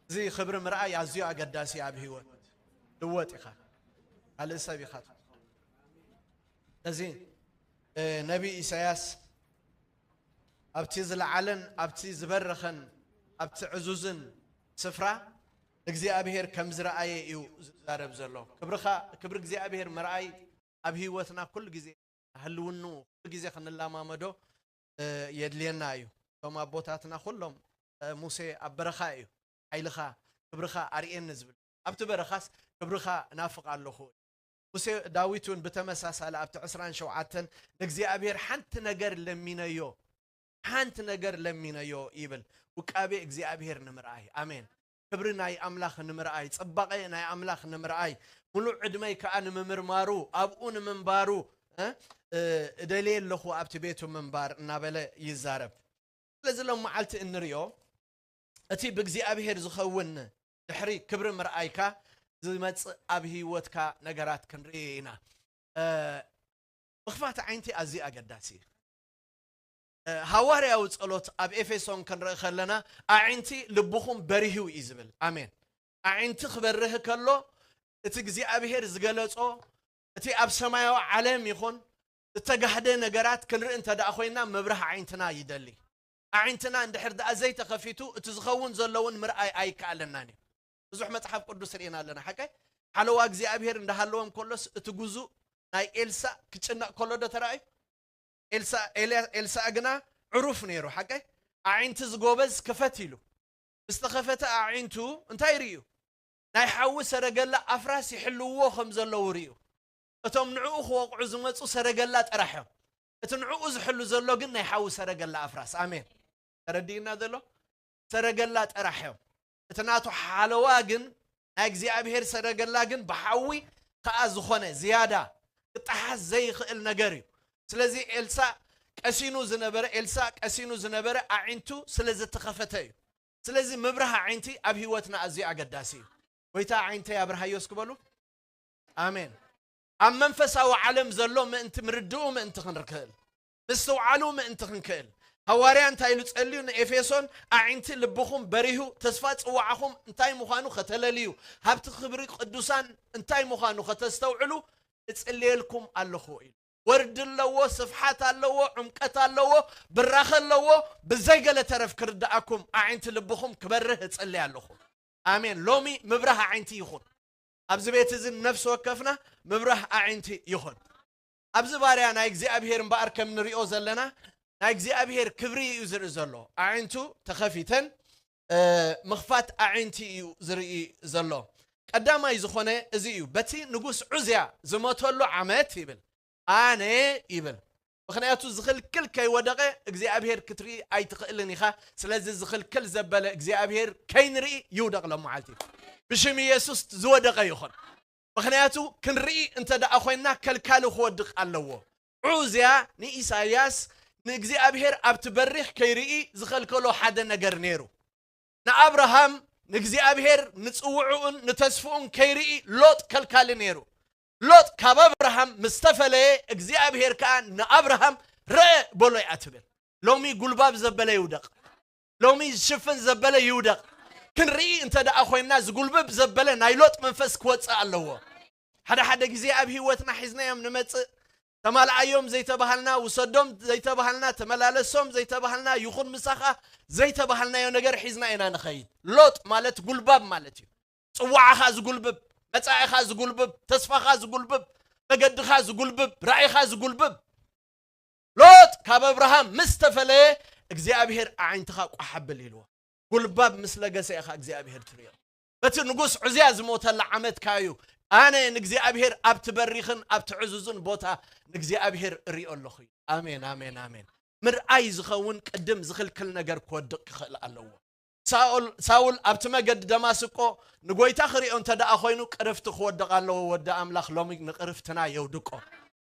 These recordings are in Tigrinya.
እዚ ክብሪ ምርኣይ ኣዝዩ ኣገዳሲ ኣብ ህይወት። ልወጥ ኢኻ፣ ካልእ ሰብ ኢኻ። እዚ ነቢይ ኢሳያስ ኣብቲ ዝለዓለን ኣብቲ ዝበረኸን ኣብቲ ዕዙዝን ስፍራ እግዚኣብሔር ከም ዝረኣየ እዩ ዝዛረብ ዘሎ። ክብርኻ፣ ክብሪ እግዚኣብሔር ምርኣይ ኣብ ህይወትና ኩሉ ግዜ፣ ህልውኑ ኩሉ ግዜ ክንለማመዶ የድልየና እዩ። እቶም ኣቦታትና ኩሎም፣ ሙሴ ኣብ በረኻ እዩ፣ ሓይልኻ ክብርኻ ኣርእየኒ ዝብል፣ ኣብቲ በረኻስ ክብርኻ እናፍቕ ኣለኹ። ሙሴ፣ ዳዊት እውን ብተመሳሳሊ ኣብቲ ዕስራን ሸውዓተን ንእግዚኣብሔር ሓንቲ ነገር ለሚነዮ፣ ሓንቲ ነገር ለሚነዮ ይብል። ውቃቤ እግዚኣብሔር ንምርኣይ፣ ኣሜን፣ ክብሪ ናይ ኣምላኽ ንምርኣይ፣ ጽባቐ ናይ ኣምላኽ ንምርኣይ፣ ምሉእ ዕድመይ ከኣ ንምምርማሩ፣ ኣብኡ ንምንባሩ እደልየ ኣለኹ፣ ኣብቲ ቤቱ ምንባር እናበለ ይዛረብ። ስለዚ ሎም መዓልቲ እንሪኦ፣ እቲ ብእግዚኣብሔር ዝኸውን ድሕሪ ክብሪ ምርኣይካ ዝመጽእ ኣብ ህይወትካ ነገራት ክንርኢ ኢና። ምኽፋት ዓይንቲ ኣዝዩ ኣገዳሲ እዩ። ሃዋርያዊ ጸሎት ኣብ ኤፌሶን ክንርኢ ከለና፣ ኣዒንቲ ልብኹም በሪሁ እዩ ዝብል። ኣሜን። ኣዒንቲ ክበርህ ከሎ፣ እቲ እግዚኣብሔር ዝገለጾ፣ እቲ ኣብ ሰማያዊ ዓለም ይኹን ዝተጋህደ ነገራት ክንርኢ እንተ ደኣ ኮይና፣ ምብራህ ኣዒንትና ይደሊ። ኣዒንትና እንድሕር ደኣ ዘይተኸፊቱ፣ እቲ ዝኸውን ዘለውን ምርኣይ ኣይከኣለናን እዩ። ብዙሕ መጽሓፍ ቅዱስ ርኢና ኣለና። ሓቀይ ሓለዋ እግዚኣብሔር እንዳሃለወም ከሎስ፣ እቲ ጉዙእ ናይ ኤልሳእ ክጭነቕ ከሎ ዶ ተራእዩ? ኤልሳእ፣ ኤልያ-፣ ኤልሳእ ግና ዕሩፍ ነይሩ። ሓቀይ ኣዒንቲ ዝጎበዝ ክፈት ኢሉ። ምስ ተኸፈተ ኣዒንቱ እንታይ ርእዩ? ናይ ሓዊ ሰረገላ ኣፍራስ ይሕልውዎ ከም ዘለዉ ርእዩ። እቶም ንዕኡ ክወቕዑ ዝመጹ ሰረገላ ጥራሕ እዮም። እቲ ንዕኡ ዝሕሉ ዘሎ ግን ናይ ሓዊ ሰረገላ ኣፍራስ። ኣሜን። ተረዲእና ዘሎ? ሰረገላ ጥራሕ እዮም። እቲ ናቱ ሓለዋ ግን፣ ናይ እግዚኣብሔር ሰረገላ ግን ብሓዊ ከኣ ዝኾነ ዝያዳ ክጠሓስ ዘይኽእል ነገር እዩ። ስለዚ ኤልሳእ ቀሲኑ ዝነበረ፣ ኤልሳእ ቀሲኑ ዝነበረ ኣዒንቱ ስለ ዝተኸፈተ እዩ። ስለዚ ምብራህ ኣዒንቲ ኣብ ህይወትና ኣዝዩ ኣገዳሲ እዩ። ጎይታ ኣዒንተይ ኣብርሃዮ እስኪ በሉ። ኣሜን። ኣብ መንፈሳዊ ዓለም ዘሎ ምእንቲ ምርድኡ ምእንቲ ክንክእል፣ ምስትውዓሉ ምእንቲ ክንክእል፣ ሃዋርያ እንታይ ኢሉ ጸልዩ ንኤፌሶን? ኣዒንቲ ልብኹም በሪሁ፣ ተስፋ ጽዋዕኹም እንታይ ምዃኑ ከተለልዩ፣ ሃብቲ ክብሪ ቅዱሳን እንታይ ምዃኑ ከተስተውዕሉ እጽልየልኩም ኣለኹ ኢሉ። ወርዲ ኣለዎ፣ ስፍሓት ኣለዎ፣ ዕምቀት ኣለዎ፣ ብራኸ ኣለዎ። ብዘይ ገለ ተረፍ ክርድኣኩም፣ ኣዒንቲ ልብኹም ክበርህ እጽሊ ኣለኹ። ኣሜን። ሎሚ ምብራህ ኣዒንቲ ይኹን። ኣብዚ ቤት እዚ ነፍሲ ወከፍና ምብራህ ኣዒንቲ ይኹን። ኣብዚ ባርያ ናይ እግዚኣብሔር እምበኣር ከም ንሪኦ ዘለና፣ ናይ እግዚኣብሔር ክብሪ እዩ ዝርኢ ዘሎ። ኣዒንቱ ተኸፊተን፣ እ፣ ምኽፋት ኣዒንቲ እዩ ዝርኢ ዘሎ። ቀዳማይ ዝኾነ እዚ እዩ። በቲ ንጉስ ዑዝያ ዝሞተሉ ዓመት ይብል፣ ኣነ ይብል። ምኽንያቱ ዝኽልክል ከይወደቐ እግዚኣብሔር ክትርኢ ኣይትኽእልን ኢኻ። ስለዚ ዝኽልክል ዘበለ እግዚኣብሔር ከይንርኢ ይውደቕ ሎም መዓልቲ። ብሽም ኢየሱስ ዝወደቐ ይኹን። ምኽንያቱ ክንርኢ እንተ ደኣ ኮይንና ከልካሊ ክወድቕ ኣለዎ። ዑዝያ ንኢሳይያስ ንእግዚኣብሔር ኣብቲ በሪኽ ከይርኢ ዝኸልከሎ ሓደ ነገር ነይሩ። ንኣብርሃም ንእግዚኣብሔር ንጽውዕኡን ንተስፍኡን ከይርኢ ሎጥ ከልካሊ ነይሩ። ሎጥ ካብ ኣብርሃም ምስ ተፈለየ እግዚኣብሔር ከኣ ንኣብርሃም ረአ በሎ እያ ትብል። ሎሚ ጉልባብ ዘበለ ይውደቕ። ሎሚ ዝሽፍን ዘበለ ይውደቕ። ክንርኢ እንተ ደኣ ኮይንና ዝጉልብብ ዘበለ ናይ ሎጥ መንፈስ ክወጽእ ኣለዎ። ሓደ ሓደ ግዜ ኣብ ህይወትና ሒዝናዮም ንመጽእ፣ ተማልኣዮም ዘይተባሃልና፣ ውሰዶም ዘይተባሃልና፣ ተመላለሶም ዘይተባሃልና፣ ይኹን ምሳኻ ዘይተባሃልናዮ ነገር ሒዝና ኢና ንኸይድ። ሎጥ ማለት ጉልባብ ማለት እዩ። ጽዋዕኻ ዝጉልብብ፣ መጻኢኻ ዝጉልብብ፣ ተስፋኻ ዝጉልብብ፣ መገድኻ ዝጉልብብ፣ ራእይኻ ዝጉልብብ። ሎጥ ካብ ኣብርሃም ምስ ተፈለየ እግዚኣብሔር ኣዒንትኻ ቋሕ ኣብል ኢልዎ። ጉልባብ ምስ ለገሰ ኢኻ እግዚኣብሔር ትርእዮ። በቲ ንጉስ ዑዝያ ዝሞተላ ዓመት ከኣ እዩ ኣነ ንእግዚኣብሔር ኣብቲ በሪኽን ኣብቲ ዕዙዝን ቦታ ንእግዚኣብሔር እሪኦ ኣለኹ። ኣሜን፣ ኣሜን፣ ኣሜን። ምርኣይ ዝኸውን ቅድም ዝኽልክል ነገር ክወድቕ ክኽእል ኣለዎ። ሳኦል፣ ሳውል ኣብቲ መገዲ ደማስቆ ንጎይታ ክሪኦ እንተ ደኣ ኮይኑ ቅርፍቲ ክወድቕ ኣለዎ። ወዲ ኣምላኽ ሎሚ ንቅርፍትና የውድቆ።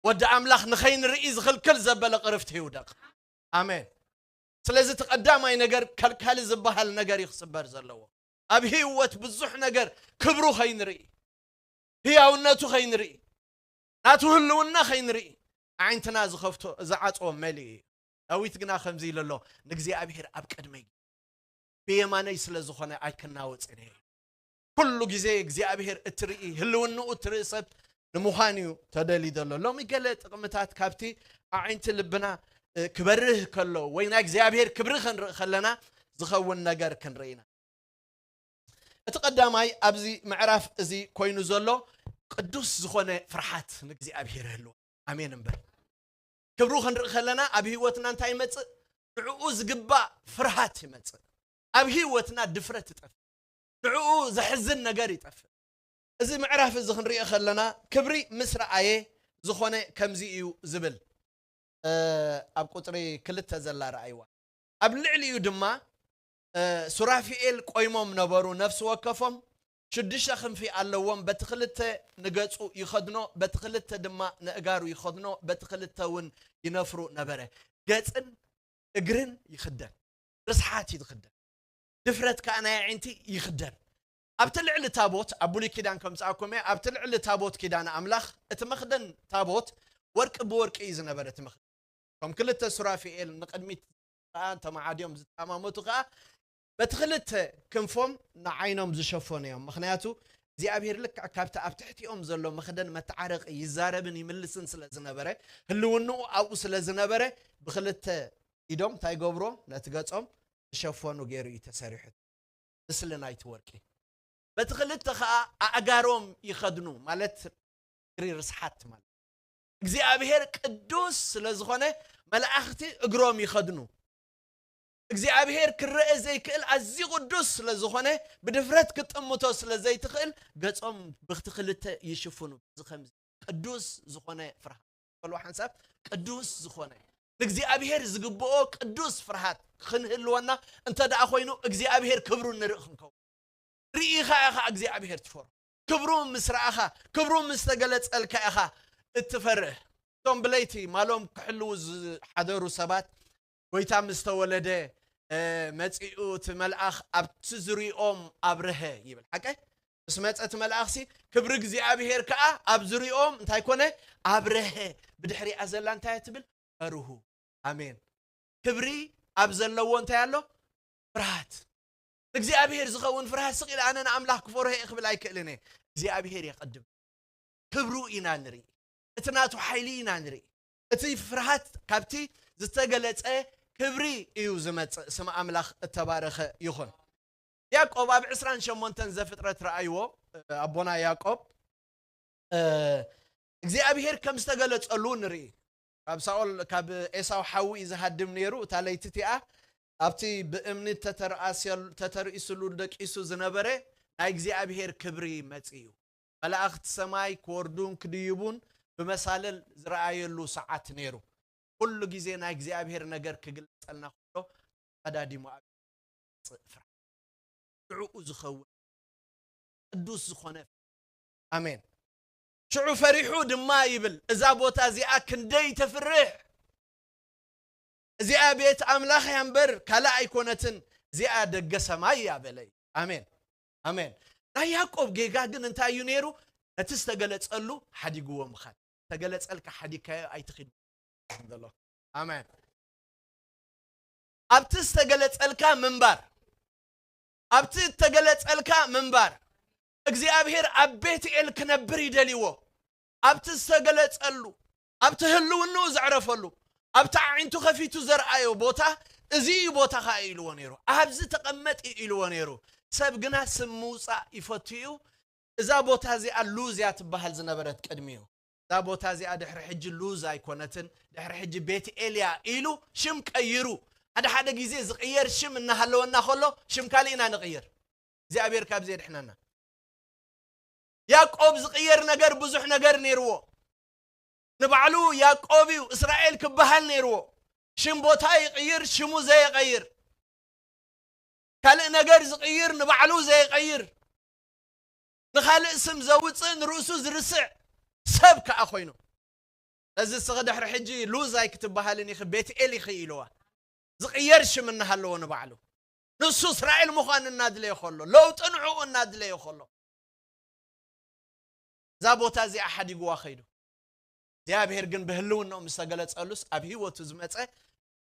ወዲ ኣምላኽ ንኸይንርኢ ዝኽልክል ዘበለ ቅርፍቲ ይውደቕ። ኣሜን። ስለዚ እቲ ቀዳማይ ነገር ከልካሊ ዝበሃል ነገር እዩ ክስበር ዘለዎ። ኣብ ህይወት ብዙሕ ነገር ክብሩ ኸይንርኢ፣ ህያውነቱ ኸይንርኢ፣ ናቱ ህልውና ኸይንርኢ ኣዒንትና ዝኸፍቶ፣ ዝዓጽዎ መሊኡ እዩ። ዳዊት ግና ከምዚ ኢሉ ኣሎ፣ "ንእግዚኣብሔር ኣብ ቅድመይ ብየማነይ ስለ ዝኾነ ኣይክናወጽን እየ። ኩሉ ግዜ እግዚኣብሔር እትርኢ፣ ህልውንኡ እትርኢ ሰብ ንምዃን እዩ ተደልዩ ዘሎ። ሎሚ ገለ ጥቕምታት ካብቲ ኣዒንቲ ልብና፣ እ፣ ክበርህ ከሎ ወይ ናይ እግዚኣብሔር ክብሪ ክንርኢ ከለና ዝኸውን ነገር ክንርኢ ኢና። እቲ ቀዳማይ ኣብዚ ምዕራፍ እዚ ኮይኑ ዘሎ ቅዱስ ዝኾነ ፍርሃት ንእግዚኣብሔር ህልው። ኣሜን እምበር። ክብሩ ክንርኢ ከለና ኣብ ህይወትና እንታይ ይመጽእ? ንዕኡ ዝግባእ ፍርሃት ይመጽእ። ኣብ ህይወትና ድፍረት ይጠፍእ። ንዕኡ ዘሕዝን ነገር ይጠፍእ። እዚ ምዕራፍ እዚ ክንሪኦ ከለና ክብሪ ምስ ረኣየ ዝኾነ ከምዚ እዩ ዝብል። እ፣ ኣብ ቁጽሪ ክልተ ዘላ ረኣይዋ። ኣብ ልዕሊኡ ድማ፣ እ፣ ሱራፊኤል ቆይሞም ነበሩ፣ ነፍሲ ወከፎም ሽዱሽተ ክንፊ ኣለዎም፣ በቲ ክልተ ንገጹ ይኸድኖ፣ በቲ ክልተ ድማ ንእጋሩ ይኸድኖ፣ በቲ ክልተ እውን ይነፍሩ ነበረ። ገጽን እግርን ይኽደን፣ ርስሓት እዩ ዝኽደን። ድፍረት ከኣ ናይ ኣዒንቲ ይኽደን። ኣብቲ ልዕሊ ታቦት፣ ኣብ ብሉይ ኪዳን ከም ዝኣኩም እየ፣ ኣብቲ ልዕሊ ታቦት ኪዳን ኣምላኽ፣ እቲ መኽደን ታቦት ወርቂ ብወርቂ እዩ ዝነበረ እቲ መኽደን። ከም ክልተ ሱራፊኤል ንቕድሚት ከኣ እንተመዓድዮም ዝጠማመቱ ከኣ በቲ ክልተ ክንፎም ንዓይኖም ዝሸፈኑ እዮም። ምኽንያቱ እግዚኣብሔር ልክዕ ካብቲ ኣብ ትሕቲኦም ዘሎ መኽደን መተዓረቂ ይዛረብን ይምልስን ስለ ዝነበረ፣ ህልውንኡ ኣብኡ ስለ ዝነበረ፣ ብክልተ ኢዶም እንታይ ገብሮ? ነቲ ገጾም ዝሸፈኑ ገይሩ እዩ ተሰሪሑ። ምስሊ ናይቲ ወርቂ። በቲ ክልተ ኸኣ ኣእጋሮም ይኸድኑ፣ ማለት እግሪ ርስሓት ማለት። እግዚኣብሔር ቅዱስ ስለ ዝኾነ መላእኽቲ እግሮም ይኸድኑ። እግዚኣብሔር ክረአ ዘይክእል ኣዝዩ ቅዱስ ስለ ዝኾነ ብድፍረት ክትጥምቶ ስለ ዘይትኽእል ገጾም ብኽቲ ክልተ ይሽፍኑ። እዚ ከምዚ ቅዱስ ዝኾነ ፍርሃት። በልዋ ሓንሳብ፣ ቅዱስ ዝኾነ ንእግዚኣብሔር ዝግብኦ ቅዱስ ፍርሃት ክንህልወና እንተ ደኣ ኮይኑ እግዚኣብሔር ክብሩ ንርኢ ክንከውን። ርኢኻ ኢኻ እግዚኣብሔር ትፈርሆ። ክብሩ ምስ ረኣኻ፣ ክብሩ ምስ ተገለጸልካ ኢኻ እትፈርህ። እቶም ብለይቲ ማሎም ክሕልዉ ዝሓደሩ ሰባት፣ ጎይታ ምስ ተወለደ፣ እ፣ መጺኡ እቲ መልኣኽ ኣብቲ ዙሪኦም ኣብረሀ ይብል። ሓቀይ? ምስ መጸ እቲ መልኣኽሲ ክብሪ እግዚኣብሔር ከኣ ኣብ ዙሪኦም እንታይ ኮነ? ኣብረሀ። ብድሕሪኣ ዘላ እንታይ እያ ትብል? ፈርሁ። ኣሜን። ክብሪ ኣብ ዘለዎ እንታይ ኣሎ? ፍርሃት። ንእግዚኣብሔር ዝኸውን ፍርሃት ስቕ ኢለ ኣነ ንኣምላኽ ክፈርሆ እየ ክብል ኣይክእልን እየ። እግዚኣብሔር የቐድም። ክብሩ ኢና ንርኢ። እቲ ናቱ ሓይሊ ኢና ንርኢ። እቲ ፍርሃት ካብቲ ዝተገለጸ ክብሪ እዩ ዝመጽእ። ስም ኣምላኽ እተባረኸ ይኹን። ያዕቆብ ኣብ ዕስራን ሸሞንተን ዘፍጥረት ረኣይዎ፣ ኣቦና ያዕቆብ፣ እ፣ እግዚኣብሔር ከም ዝተገለጸሉ ንርኢ። ካብ ሳኦል፣ ካብ ኤሳው ሓዊ እዩ ዝሃድም ነይሩ። እታ ለይቲ እቲኣ ኣብቲ ብእምኒ ተተርኣስየል-፣ ተተርኢስሉ ደቂሱ ዝነበረ ናይ እግዚኣብሔር ክብሪ መጺኡ። መላእኽቲ ሰማይ ክወርዱን ክድይቡን ብመሳልል ዝረኣየሉ ሰዓት ነይሩ። ኩሉ ግዜ ናይ እግዚኣብሔር ነገር ክግለጸልና ከሎ ተቐዳዲሙ ኣብ ይመጽእ ፍርሃት። ሽዑኡ ዝኸውን ቅዱስ ዝኾነ። ኣሜን። ሽዑ ፈሪሑ ድማ ይብል፣ "እዛ ቦታ እዚኣ ክንደይ ተፍርሕ! እዚኣ ቤት ኣምላኽ እያ እምበር ካልእ ኣይኮነትን፣ እዚኣ ደገ ሰማይ እያ" በለ። ኣሜን፣ ኣሜን። ናይ ያዕቆብ ጌጋ ግን እንታይ እዩ ነይሩ? ነቲ ዝተገለጸሉ ሓዲግዎ ምኻድ። ዝተገለጸልካ ሓዲግካዮ ኣይትኺድ ዘሎ። ኣሜን። ኣብቲ ዝተገለጸልካ ምንባር፣ ኣብቲ እተገለጸልካ ምንባር፣ እግዚኣብሔር ኣብ ቤትኤል ክነብር ይደልይዎ። ኣብቲ ዝተገለጸሉ፣ ኣብቲ ህልውንኡ ዘዕረፈሉ፣ ኣብቲ ኣዒንቱ ከፊቱ ዘርኣዮ ቦታ፣ እዚ እዩ ቦታኻ ኢልዎ ነይሩ። ኣብዚ ተቐመጥ እዩ ኢልዎ ነይሩ። ሰብ ግና ስም ምውጻእ ይፈቱ እዩ። እዛ ቦታ እዚኣ ሉዝ እያ ትበሃል ዝነበረት ቅድሚኡ። እዛ ቦታ እዚኣ ድሕሪ ሕጂ ሉዝ ኣይኮነትን። ድሕሪ ሕጂ ቤትኤል እያ ኢሉ ሽም ቀይሩ። ሓደ ሓደ ግዜ ዝቕየር ሽም እናሃለወና ከሎ ሽም ካልእ ኢና ንቕይር። እግዚኣብሔር ካብዚ የድሕነና። ያዕቆብ ዝቕየር ነገር ብዙሕ ነገር ነይርዎ። ንባዕሉ ያዕቆብ እዩ፣ እስራኤል ክበሃል ነይርዎ። ሽም ቦታ ይቕይር፣ ሽሙ ዘየቐይር። ካልእ ነገር ዝቕይር፣ ንባዕሉ ዘየቐይር። ንኻልእ ስም ዘውፅእ፣ ንርእሱ ዝርስዕ ሰብ ከኣ ኮይኑ። ነዚ እስኺ ድሕሪ ሕጂ ሉዝ ኣይክትበሃልን ኢኺ፣ ቤትኤል ኢኺ ኢልዋ። ዝቕየር ሽም እናሃለዎ ንባዕሉ። ንሱ እስራኤል ምዃን እናድለየ ከሎ፣ ለውጢ ንዕኡ እናድለየ ከሎ። እዛ ቦታ እዚኣ ሓዲግዋ ኸይዱ። እግዚኣብሔር ግን ብህልውናኡ ምስ ተገለጸሉስ ኣብ ህይወቱ ዝመጸ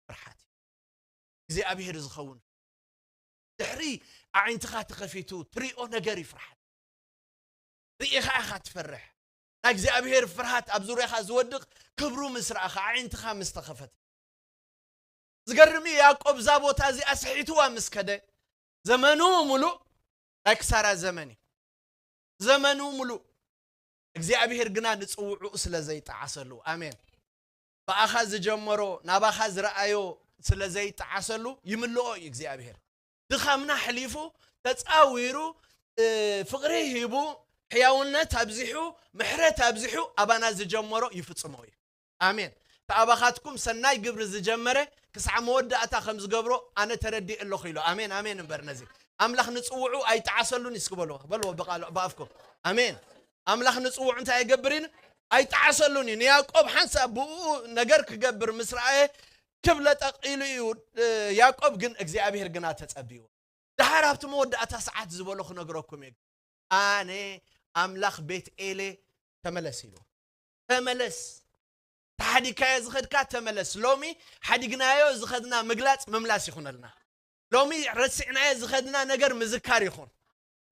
ፍርሓት እዩ። እግዚኣብሔር ዝኸውን። ድሕሪ ኣዒንትኻ ተኸፊቱ ትሪኦ ነገር እዩ ፍርሓት። ርኢኻ ኢኻ ትፈርሕ። ናይ እግዚኣብሔር ፍርሃት ኣብ ዙርያኻ ዝወድቕ ክብሩ ምስ ረኣኻ፣ ኣዒንትኻ ምስ ተኸፈተ። ዝገርም እዩ፣ ያዕቆብ እዛ ቦታ እዚኣ ስሒትዋ ምስ ከደ፣ ዘመኑ ምሉእ ናይ ክሳራ ዘመን እዩ። ዘመኑ ምሉእ እግዚኣብሔር ግና ንጽውዕኡ ስለ ዘይጠዓሰሉ። ኣሜን። ብኣኻ ዝጀመሮ፣ ናባኻ ዝረኣዮ ስለ ዘይጠዓሰሉ ይምልኦ እዩ እግዚኣብሔር። ድኻምና ኣሕሊፉ ተጻዊሩ፣ እ፣ ፍቕሪ ሂቡ፣ ሕያውነት ኣብዚሑ፣ ምሕረት ኣብዚሑ፣ ኣባና ዝጀመሮ ይፍጽሞ እዩ። ኣሜን። ተኣባኻትኩም ሰናይ ግብሪ ዝጀመረ ክሳዕ መወዳእታ ከም ዝገብሮ ኣነ ተረዲእ ኣለኹ ኢሉ። ኣሜን፣ ኣሜን እምበር ነዚ። ኣምላኽ ንጽውዑ ኣይጠዓሰሉን እዩ እስኪ በልዎ፣ በልዎ ብቓሉ፣ ብኣፍኩም። ኣሜን። ኣምላኽ ንጽውዑ እንታይ ኣይገብርን? ኣይጠዓሰሉን እዩ። ንያዕቆብ ሓንሳብ ብኡ ነገር ክገብር ምስ ረኣየ ክብለጠቕ ኢሉ እዩ፣ እ፣ ያዕቆብ ግን እግዚኣብሔር ግና ተጸብይዎ። ደሓር ኣብቲ መወዳእታ ሰዓት ዝበሎ ክነግረኩም እየ። ኣነ ኣምላኽ ቤት ኤሌ ተመለስ ኢሉ። ተመለስ። ተሓዲግካዮ ዝኸድካ ተመለስ። ሎሚ ሓዲግናዮ ዝኸድና ምግላጽ ምምላስ ይኹነልና። ሎሚ ረሲዕናዮ ዝኸድና ነገር ምዝካር ይኹን።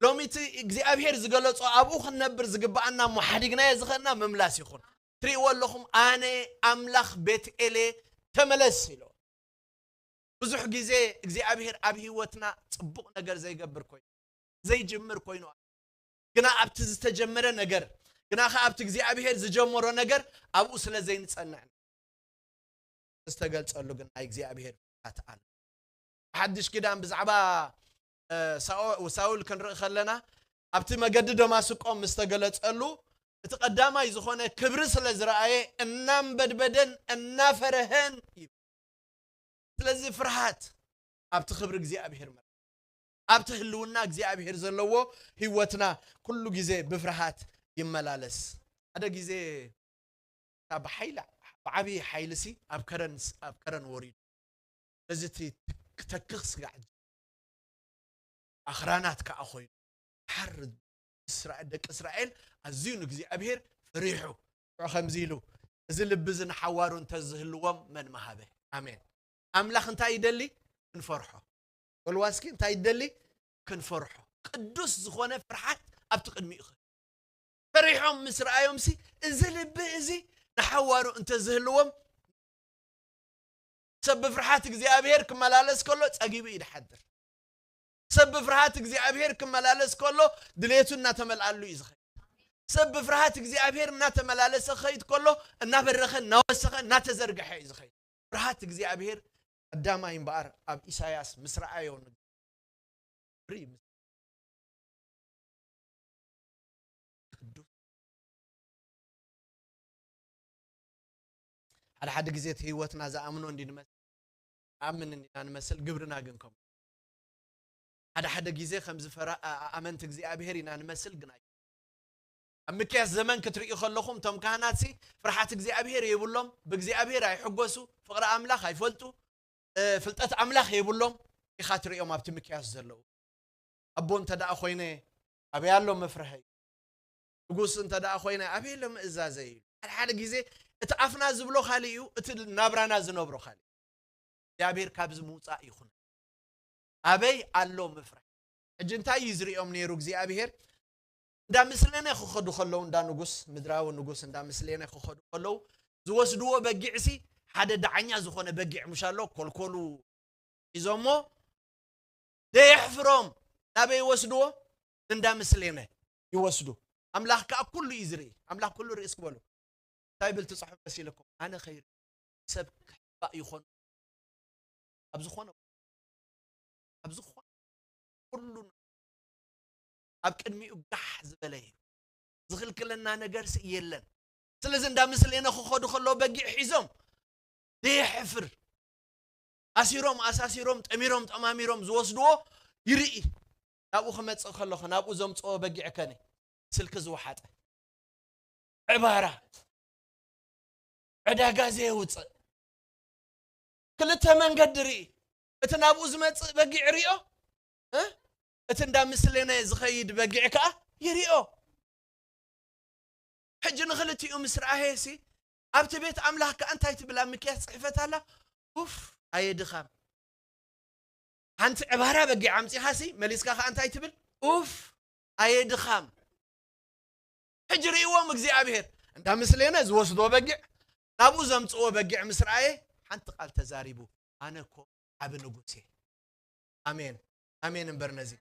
ሎሚ እቲ እግዚኣብሔር ዝገለጾ ኣብኡ ክንነብር ዝግብኣና እሞ ሓዲግናዮ ዝኸድና ምምላስ ይኹን። ትርእይዎ ኣለኹም፣ ኣነ ኣምላኽ ቤት ኤሌ ተመለስ ኢሉ። ብዙሕ ግዜ እግዚኣብሔር ኣብ ህይወትና ጽቡቕ ነገር ዘይገብር ኮይኑ፣ ዘይጅምር ኮይኑ፣ ግና ኣብቲ ዝተጀመረ ነገር፣ ግና ኸኣ ኣብቲ እግዚኣብሔር ዝጀመሮ ነገር ኣብኡ ስለ ዘይንጸንዕ ዝተገልጸሉ ግን ናይ እግዚኣብሔር ፍርሃት ኣሎ። ሓድሽ ኪዳን ብዛዕባ፣ እ፣ ሳኦ-፣ ሳውል ክንርኢ ከለና፣ ኣብቲ መገዲ ደማስቆ ምስ ተገለጸሉ፣ እቲ ቀዳማይ ዝኾነ ክብሪ ስለ ዝረኣየ፣ እናንበድበደን እናፈረሀን እዩ። ስለዚ ፍርሃት ኣብቲ ክብሪ እግዚኣብሔር መ-፣ ኣብቲ ህልውና እግዚኣብሔር ዘለዎ ህይወትና ኩሉ ግዜ ብፍርሃት ይመላለስ። ሓደ ግዜ እታ ብሓይሊ፣ ብዓብዪ ሓይልሲ ኣብ ከረን፣ ኣብ ከረን ወሪዱ። እዚ እቲ ክተክኽ ስጋዕ ኣኽራናት ከኣ ኮይኑ። ሓር እስራኤል፣ ደቂ እስራኤል ኣዝዩ ንእግዚኣብሔር ፈሪሑ። ሽዑ ከምዚ ኢሉ፣ "እዚ ልቢ እዚ ንሓዋሩ እንተዝህልዎም መን ምሃበ?" ኣሜን። ኣምላኽ እንታይ ይደሊ? ክንፈርሖ። በልዋ እስኪ፣ እንታይ ይደሊ? ክንፈርሖ። ቅዱስ ዝኾነ ፍርሓት ኣብቲ ቅድሚኡ ኸ-፣ ፈሪሖም ምስ ረኣዮምሲ፣ እዚ ልቢ እዚ ንሓዋሩ እንተዝህልዎም፣ ሰብ ብፍርሃት እግዚኣብሔር ክመላለስ ከሎ ጸጊቡ እዩ ዝሓድር። ሰብ ብፍርሃት እግዚኣብሔር ክመላለስ ከሎ ድሌቱ እናተመልኣሉ እዩ ዝኸይድ። ሰብ ብፍርሃት እግዚኣብሔር እናተመላለሰ ክኸይድ ከሎ እናበረኸ፣ እናወሰኸ፣ እናተዘርግሐ እዩ ዝኸይድ። ፍርሃት እግዚኣብሔር ቀዳማይ እምበኣር ኣብ ኢሳያስ ምስ ረኣዮ ንግብሪ ምስ ቅዱስ። ሓደ ሓደ ግዜ እቲ ህይወትና ዝኣምኖ እንዲ ንመስል፣ ኣምን እንዲና ንመስል፣ ግብርና ግን ከምኡ። ሓደ ሓደ ግዜ ከም ዝፈራ-፣ ኣ-፣ ኣመንቲ እግዚኣብሔር ኢና ንመስል፣ ግን ኣይ-፣ ኣብ ምክያስ ዘመን ክትርእዩ ከለኹም፣ እቶም ካህናትሲ ፍርሓት እግዚኣብሔር የብሎም፣ ብእግዚኣብሔር ኣይሕጎሱ፣ ፍቕሪ ኣምላኽ ኣይፈልጡ፣ እ፣ ፍልጠት ኣምላኽ የብሎም ኢኻ ትርእዮም ኣብቲ ምክያስ ዘለዉ። ኣቦ እንተ ደኣ ኮይነ፣ ኣበይ ኣሎ መፍርሀይ? ንጉስ እንተ ደኣ ኮይነ፣ ኣበይ ኣሎ ምእዛዘይ? ኢሉ። ሓደ ሓደ ግዜ እቲ ኣፍና ዝብሎ ካልእ እዩ፣ እቲ ናብራና ዝነብሮ ካልእ። እግዚኣብሔር ካብዚ ምውጻእ ይኹን። ኣበይ ኣሎ ምፍራህ? ሕጂ እንታይ እዩ ዝርእዮም ነይሩ እግዚኣብሔር? እንዳ ምስሌነ ክኸዱ ከለዉ፣ እንዳ ንጉስ፣ ምድራዊ ንጉስ እንዳ ምስሌነ ክኸዱ ከለዉ፣ ዝወስድዎ በጊዕሲ ሓደ ዳዓኛ ዝኾነ በጊዕ ምሽ ኣሎ፣ ኮልኮሉ ሒዞሞ፣ ደየሕፍሮም ናበይ ይወስድዎ? እንዳ ምስሌነ ይወስዱ። ኣምላኽ ከኣ ኩሉ እዩ ዝርኢ። ኣምላኽ ኩሉ ርኢ እስኪ በሉ። እንታይ ብል ትጽሕፍ መሲልኩም? ኣነ ኸይሪ ሰብ ክሕባእ ይኾን? ኣብ ዝኾነ፣ ኣብ ዝኾነ ኩሉ ኣብ ቅድሚኡ ጋሕ ዝበለ እዩ። ዝኽልክለና ነገርሲ የለን። ስለዚ እንዳ ምስሌነ ክኸዱ ከለዉ በጊዕ ሒዞም ደየሕፍር ኣሲሮም፣ ኣሳሲሮም፣ ጠሚሮም፣ ጠማሚሮም ዝወስድዎ ይርኢ። ናብኡ ክመጽእ ከለኹ፣ ናብኡ ዘምጽኦ በጊዕ ከነ ስልኪ ዝወሓጠ፣ ዕባራ፣ ዕዳጋ ዘየውጽእ፣ ክልተ መንገዲ ርኢ። እቲ ናብኡ ዝመጽእ በጊዕ ሪኦ፣ እ? እቲ እንዳ ምስሌነ ዝኸይድ በጊዕ ከኣ ይሪኦ። ሕጂ ንኽልቲኡ ምስ ረኣየሲ፣ ኣብቲ ቤት ኣምላኽ ከኣ እንታይ ትብል ኣብ ሚክያስ ጽሕፈት ኣላ? ኡፍ፣ ኣየ ድኻም። ሓንቲ ዕባራ በጊዕ ኣምጺኻሲ መሊስካ ከኣ እንታይ ትብል? ኡፍ፣ ኣየ ድኻም። ሕጂ ርእይዎም እግዚኣብሔር እንዳ ምስሌነ ዝወስዶ በጊዕ፣ ናብኡ ዘምጽዎ በጊዕ ምስ ረኣየ ሓንቲ ቃል ተዛሪቡ፣ ኣነ እኮ ዓቢ ንጉስ እየ። ኣሜን፣ ኣሜን። እምበር ነዚ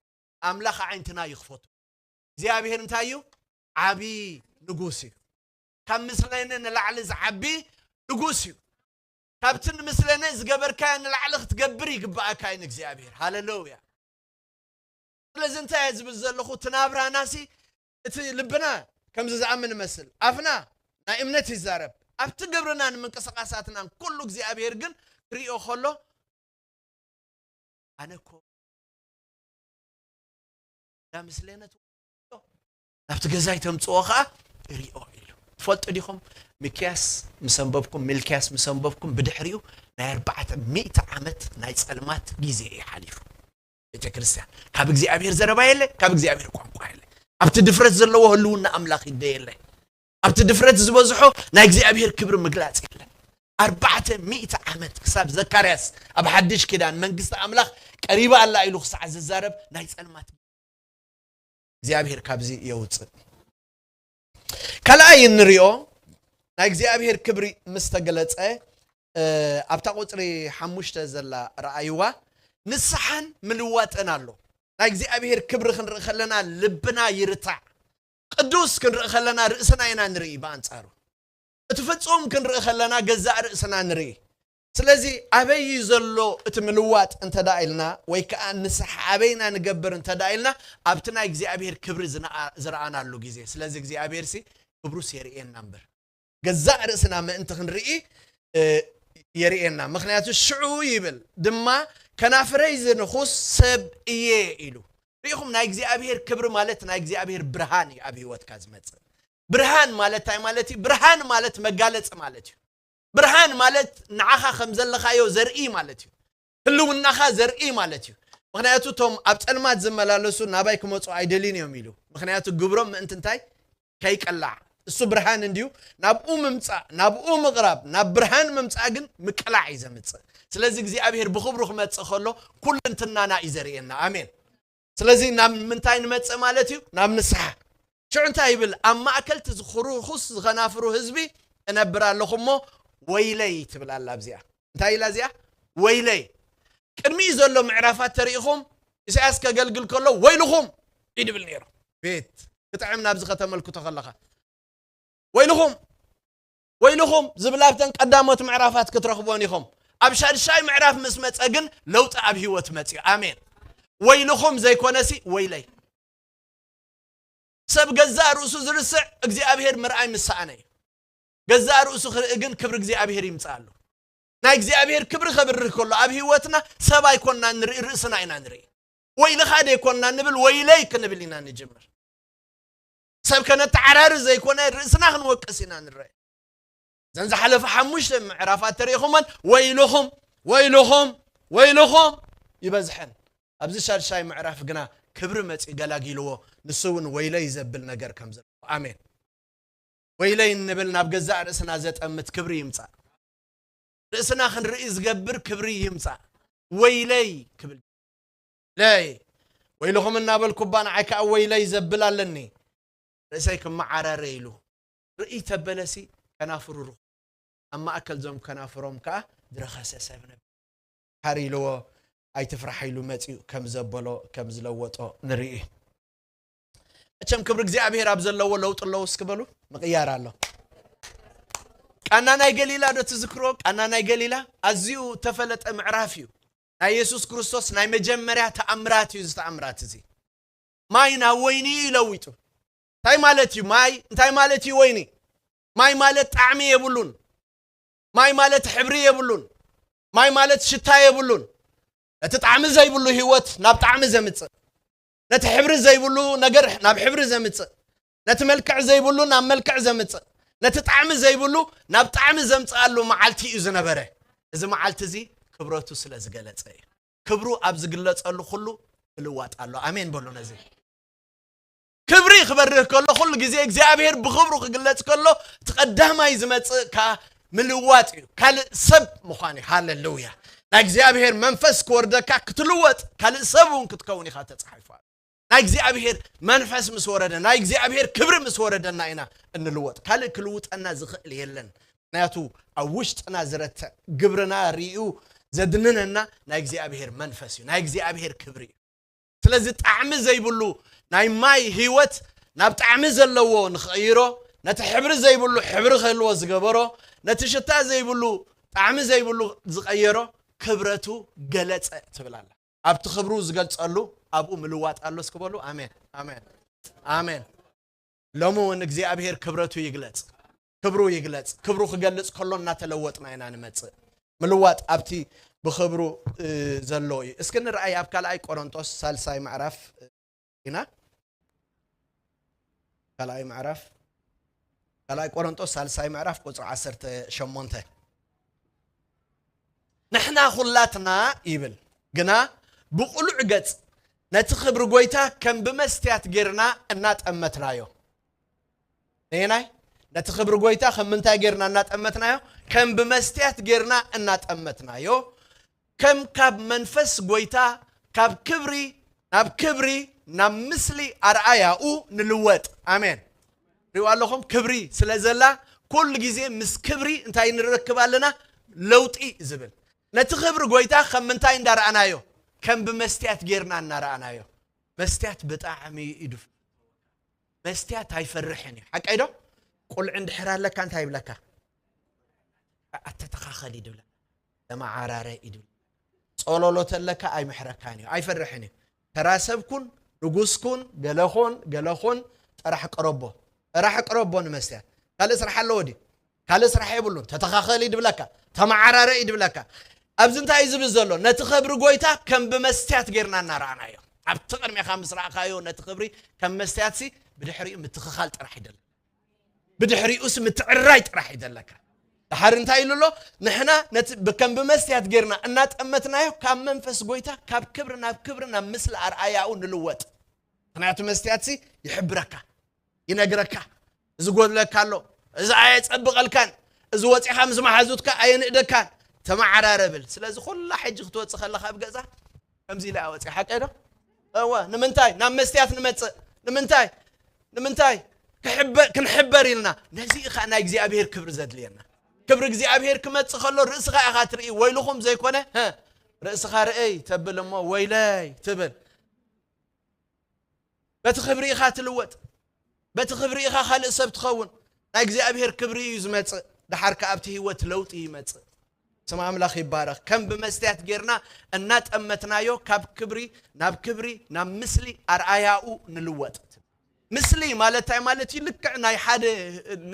ኣምላኽ ኣዒንትና ይኽፈቱ። እግዚኣብሔር እንታይ እዩ? ዓቢ ንጉስ እዩ። ካብ ምስሌነ ንላዕሊ ዝዓቢ ንጉስ እዩ። ካብቲ ንምስሌነ ዝገበርካዮ ንላዕሊ ክትገብር ይግብኣካ እዩ ንእግዚኣብሔር። ሃሌሉያ። ስለዚ እንታይ እየ ዝብል ዘለኹ? እቲ ናብራናሲ እቲ ልብና ከምዚ ዝኣምን ይመስል፣ ኣፍና ናይ እምነት ይዛረብ። ኣብቲ ግብርናን ምንቅስቃሳትናን ኩሉ እግዚኣብሔር ግን ክሪኦ ከሎ ኣነ እኮ እንዳ ምስሌነ ትወስዶ፣ ናብቲ ገዛይ ተምጽኦ ኸኣ እሪኦ ኢሉ። ትፈልጡ ዲኹም? ሚክያስ ምስ ኣንበብኩም፣ ሚልክያስ ምስ ኣንበብኩም ብድሕሪኡ ናይ ኣርባዕተ ሚእቲ ዓመት ናይ ጸልማት ግዜ እዩ ሓሊፉ። ቤተ ክርስቲያን ካብ እግዚኣብሔር ዘረባ የለ፣ ካብ እግዚኣብሔር ቋንቋ የለ። ኣብቲ ድፍረት ዘለዎ ህልውና ኣምላኽ ይደ የለ። ኣብቲ ድፍረት ዝበዝሖ ናይ እግዚኣብሔር ክብሪ ምግላጽ የለ። ኣርባዕተ ሚእቲ ዓመት ክሳብ ዘካርያስ ኣብ ሓድሽ ኪዳን መንግስቲ ኣምላኽ ቀሪባ ኣላ ኢሉ ክሳዕ ዝዛረብ ናይ ጸልማት እግዚኣብሔር ካብዚ የውፅእ። ካልኣይ እንሪኦ ናይ እግዚኣብሔር ክብሪ ምስ ተገለጸ፣ እ፣ ኣብታ ቁፅሪ ሓሙሽተ ዘላ ረኣይዋ፣ ንስሓን ምልዋጥን ኣሎ። ናይ እግዚኣብሔር ክብሪ ክንርኢ ከለና ልብና ይርታዕ። ቅዱስ ክንርኢ ከለና ርእስና ኢና ንርኢ ብኣንጻሩ። እቲ ፍጹም ክንርኢ ከለና ገዛእ ርእስና ንርኢ። ስለዚ ኣበይ እዩ ዘሎ እቲ ምልዋጥ እንተ ደኣ ኢልና፣ ወይ ከኣ ንስሓ ኣበይና ንገብር እንተ ደኣ ኢልና፣ ኣብቲ ናይ እግዚኣብሔር ክብሪ ዝነኣ-፣ ዝረኣናሉ ግዜ። ስለዚ እግዚኣብሔርሲ ክብሩስ የርእየና እምበር፣ ገዛእ ርእስና ምእንቲ ክንርኢ፣ እ፣ የርእየና። ምኽንያቱ ሽዑ ይብል ድማ፣ "ከናፍረይ ዝንኹስ ሰብ እየ" ኢሉ። ርኢኹም፣ ናይ እግዚኣብሔር ክብሪ ማለት ናይ እግዚኣብሔር ብርሃን እዩ ኣብ ህይወትካ ዝመጽእ። ብርሃን ማለት እንታይ ማለት እዩ? ብርሃን ማለት መጋለጺ ማለት እዩ። ብርሃን ማለት ንዓኻ ከም ዘለኻዮ ዘርኢ ማለት እዩ። ህልውናኻ ዘርኢ ማለት እዩ። ምኽንያቱ እቶም ኣብ ጸልማት ዝመላለሱ ናባይ ክመጹ ኣይደልዩን እዮም ኢሉ። ምኽንያቱ ግብሮም ምእንቲ እንታይ? ከይቅላዕ። እሱ ብርሃን እንድዩ። ናብኡ ምምጻእ፣ ናብኡ ምቕራብ፣ ናብ ብርሃን ምምጻእ ግን ምቅላዕ እዩ ዘምጽእ። ስለዚ እግዚኣብሔር ብኽብሩ ክመጽእ ከሎ ኩልንትናና እዩ ዘርእየና። ኣሜን። ስለዚ ናብ ምንታይ ንመጽእ ማለት እዩ? ናብ ንስሓ። ሽዑ እንታይ ይብል? "ኣብ ማእከል እቲ ዝኹ-፣ ርኹስ ዝኸናፍሩ ህዝቢ እነብር ኣለኹ እሞ ወይለይ" ትብል ኣላ ኣብዚኣ። እንታይ ኢላ እዚኣ? "ወይለይ።" ቅድሚኡ ዘሎ ምዕራፋት ተሪኢኹም፣ ኢሳያስ ከገልግል ከሎ "ወይልኹም" ይድብል ነይሩ። ቤት ክጥዕም ናብዚ ከተመልክቶ ከለኻ፣ "ወይልኹም፣ ወይልኹም" ዝብል ኣብተን ቀዳሞት ምዕራፋት ክትረኽቦን ኢኹም። ኣብ ሻድሻይ ምዕራፍ ምስ መጸ ግን ለውጢ ኣብ ህይወት መጽዩ። ኣሜን። "ወይልኹም" ዘይኮነሲ "ወይለይ።" ሰብ ገዛእ ርእሱ ዝርስዕ እግዚኣብሔር ምርኣይ ምስ ሰኣነ እዩ። ገዛእ ርእሱ ክርኢ ግን ክብሪ እግዚኣብሔር ይምጽኣሉ። ናይ እግዚኣብሔር ክብሪ ከብርህ ከሎ ኣብ ህይወትና ሰብ ኣይኮንና ንርኢ፣ ርእስና ኢና ንርኢ። "ወይልኻ" ደይኮንና ንብል፣ "ወይለይ" ክንብል ኢና ንጅምር። ሰብ ከነተዓራሪ ዘይኮነ ርእስና ክንወቅስ ኢና ንረአ። እዘን ዝሓለፈ ሓሙሽተ ምዕራፋት ተሪኢኹመን፣ "ወይልኹም፣ ወይልኹም፣ ወይልኹም" ይበዝሐን። ኣብዚ ሻድሻይ ምዕራፍ ግና ክብሪ መጺኡ ገላጊልዎ፣ ንሱ እውን "ወይለይ" ዘብል ነገር ከም ዘለዎ። ኣሜን። "ወይለይ" እንብል ናብ ገዛእ ርእስና ዘጠምት ክብሪ ይምጻእ። ርእስና ክንርኢ ዝገብር ክብሪ ይምጻእ። "ወይለይ" ክብል ለይ፣ "ወይልኹም" እናበልኩ እባ ንዓይ ከኣ "ወይለይ" ዘብል ኣለኒ። ርእሰይ ክመዓራረ ኢሉ ርእይ ተበለሲ ከናፍሩ ርኹ-፣ ኣብ ማእከል ዞም ከናፍሮም ከኣ ዝረኸሰ ሰብ ነብ-፣ ሃር ኢልዎ፣ "ኣይትፍራሕ" ኢሉ መጺኡ ከም ዘበሎ፣ ከም ዝለወጦ ንርኢ። መቸም ክብሪ እግዚኣብሔር ኣብ ዘለዎ ለውጢ ኣለዎ። እስኪ በሉ፣ ምቕያር ኣሎ። ቃና ናይ ገሊላ ዶ ትዝክሮ? ቃና ናይ ገሊላ ኣዝዩ ተፈለጠ ምዕራፍ እዩ። ናይ የሱስ ክርስቶስ ናይ መጀመርያ ተኣምራት እዩ። እዚ ተኣምራት እዚ ማይ ናብ ወይኒ እዩ ለዊጡ። እንታይ ማለት እዩ ማይ? እንታይ ማለት እዩ ወይኒ? ማይ ማለት ጣዕሚ የብሉን። ማይ ማለት ሕብሪ የብሉን። ማይ ማለት ሽታ የብሉን። ነቲ ጣዕሚ ዘይብሉ ህይወት ናብ ጣዕሚ ዘምጽእ፣ ነቲ ሕብሪ ዘይብሉ ነገር ናብ ሕብሪ ዘምጽእ፣ ነቲ መልክዕ ዘይብሉ ናብ መልክዕ ዘምጽእ፣ ነቲ ጣዕሚ ዘይብሉ ናብ ጣዕሚ ዘምጽኣሉ መዓልቲ እዩ ዝነበረ። እዚ መዓልቲ እዚ ክብረቱ ስለ ዝገለጸ እዩ። ክብሩ ኣብ ዝግለጸሉ ኩሉ ምልዋጥ ኣሎ። ኣሜን በሉ ነዚ። ክብሪ ክበርህ ከሎ፣ ኩሉ ግዜ እግዚኣብሔር ብኽብሩ ክግለጽ ከሎ፣ እቲ ቀዳማይ ዝመጽእ ከኣ ምልዋጥ እዩ፣ ካልእ ሰብ ምዃን እዩ። ሃሌሉያ! እግዚኣብሔር መንፈስ ክወርደካ ክትልወጥ ካልእ ሰብ እውን ክትከውን ኢኻ ተጻሒፉ ኣሎ። ናይ እግዚኣብሔር መንፈስ ምስ ወረደ ናይ እግዚኣብሔር ክብሪ ምስ ወረደና ኢና እንልወጥ። ካልእ ክልውጠና ዝኽእል የለን። ምክንያቱ ኣብ ውሽጥና ዝረትዕ ግብርና ርእዩ ዘድንነና ናይ እግዚኣብሔር መንፈስ እዩ፣ ናይ እግዚኣብሔር ክብሪ እዩ። ስለዚ ጣዕሚ ዘይብሉ ናይ ማይ ህይወት ናብ ጣዕሚ ዘለዎ ንኽቕይሮ፣ ነቲ ሕብሪ ዘይብሉ ሕብሪ ክህልዎ ዝገበሮ፣ ነቲ ሽታ ዘይብሉ ጣዕሚ ዘይብሉ ዝቐየሮ ክብረቱ ገለጸ ትብል ኣላ። ኣብቲ ክብሩ ዝገልጸሉ ኣብኡ ምልዋጥ ኣሎ። እስኪ በሉ ኣሜን፣ ኣሜን፣ ኣሜን። ሎሚ እውን እግዚኣብሔር ክብረቱ ይግለጽ፣ ክብሩ ይግለጽ። ክብሩ ክገልጽ ከሎ እናተለወጥና ኢና ንመጽእ። ምልዋጥ ኣብቲ ብኽብሩ ዘሎ እዩ። እስኪ ንርኣይ ኣብ ካልኣይ ቆሮንጦስ ሳልሳይ ምዕራፍ ኢና። ካልኣይ ምዕራፍ፣ ካልኣይ ቆሮንጦስ ሳልሳይ ምዕራፍ ቁጽሪ ዓሰርተ ሸሞንተ። ንሕና ኹላትና ይብል ግና ብቕሉዕ ገጽ ነቲ ክብሪ ጎይታ ከም ብመስትያት ጌርና እናጠመትናዮ። ነየናይ? ነቲ ክብሪ ጎይታ ከም ምንታይ ጌርና እናጠመትናዮ? ከም ብመስትያት ጌርና እናጠመትናዮ፣ ከም ካብ መንፈስ ጎይታ ካብ ክብሪ ናብ ክብሪ ናብ ምስሊ ኣርኣያኡ ንልወጥ። ኣሜን። ሪኡ ኣለኹም? ክብሪ ስለ ዘላ ኩሉ ግዜ ምስ ክብሪ እንታይ ንረክብ ኣለና? ለውጢ ዝብል። ነቲ ክብሪ ጎይታ ከም ምንታይ እንዳረኣናዮ? ከም ብመስትያት ጌርና እናረኣናዮ። መስትያት ብጣዕሚ እዩ ድፍ-፣ መስትያት ኣይፈርሕን እዩ። ሓቀይ ዶ? ቁልዒ እንድሕር ኣለካ እንታይ ይብለካ? ኣተተኻኸል እዩ ድብለካ። ተመዓራረ እዩ ድብል። ጸሎሎ ተለካ ኣይምሕረካን እዩ። ኣይፈርሕን እዩ። ተራ ሰብ ኩን፣ ንጉስ ኩን፣ ገለ ኹን፣ ገለ ኹን፣ ጥራሕ ቅረቦ። ጥራሕ ቅረቦ ንመስትያት። ካልእ ስራሕ ኣለዎ ድዩ? ካልእ ስራሕ የብሉን። ተተኻኸል እዩ ድብለካ። ተመዓራረ እዩ ድብለካ። ኣብዚ እንታይ እዩ ዝብል ዘሎ? ነቲ ክብሪ ጎይታ ከም ብመስትያት ጌርና እናረኣናዮ። ኣብቲ ቅድሜኻ ምስ ረኣኻዮ ነቲ ክብሪ ከም መስትያትሲ ብድሕሪኡ ምትኽኻል ጥራሕ ይደሊ። ብድሕሪኡስ ምትዕርራይ ጥራሕ እዩ ዘለካ። ድሓር እንታይ ኢሉ ኣሎ? ንሕና ነቲ ብ-፣ ከም ብመስትያት ጌርና እናጠመትናዮ ካብ መንፈስ ጎይታ ካብ ክብሪ ናብ ክብሪ ናብ ምስሊ ኣርኣያኡ ንልወጥ። ምኽንያቱ መስትያትሲ ይሕብረካ፣ ይነግረካ፣ እዚ ጎድለካ ኣሎ፣ እዚ ኣየጸብቐልካን፣ እዚ ወጺኻ ምስ መሓዙትካ ኣየንእደካን፣ ተመዓራረብል። ስለዚ ኩላ ሕጂ ክትወጽእ ከለኻ ኣብ ገዛ ከምዚ ኢለ ኣወጺ ሓቀ ዶ? እወ። ንምንታይ ናብ መስትያት ንመጽእ? ንምንታይ? ንምንታይ? ክሕበ-፣ ክንሕበር ኢልና። ነዚ ኢኻ ናይ እግዚኣብሔር ክብሪ ዘድልየና። ክብሪ እግዚኣብሔር ክመጽእ ከሎ ርእስኻ ኢኻ ትርኢ። ወይልኹም ዘይኮነ፣ ሀ፣ ርእስኻ ርእይ ተብል እሞ ወይለይ ትብል። በቲ ክብሪ ኢኻ ትልወጥ። በቲ ክብሪ ኢኻ ካልእ ሰብ ትኸውን። ናይ እግዚኣብሔር ክብሪ እዩ ዝመጽእ። ደሓር ከኣ ኣብቲ ህይወት ለውጢ ይመጽእ። ስም ኣምላኽ ይባረኽ። ከም ብመስትያት ጌርና እናጠመትናዮ ካብ ክብሪ ናብ ክብሪ ናብ ምስሊ ኣርኣያኡ ንልወጥ። ምስሊ ማለት እንታይ ማለት እዩ? ልክዕ ናይ ሓደ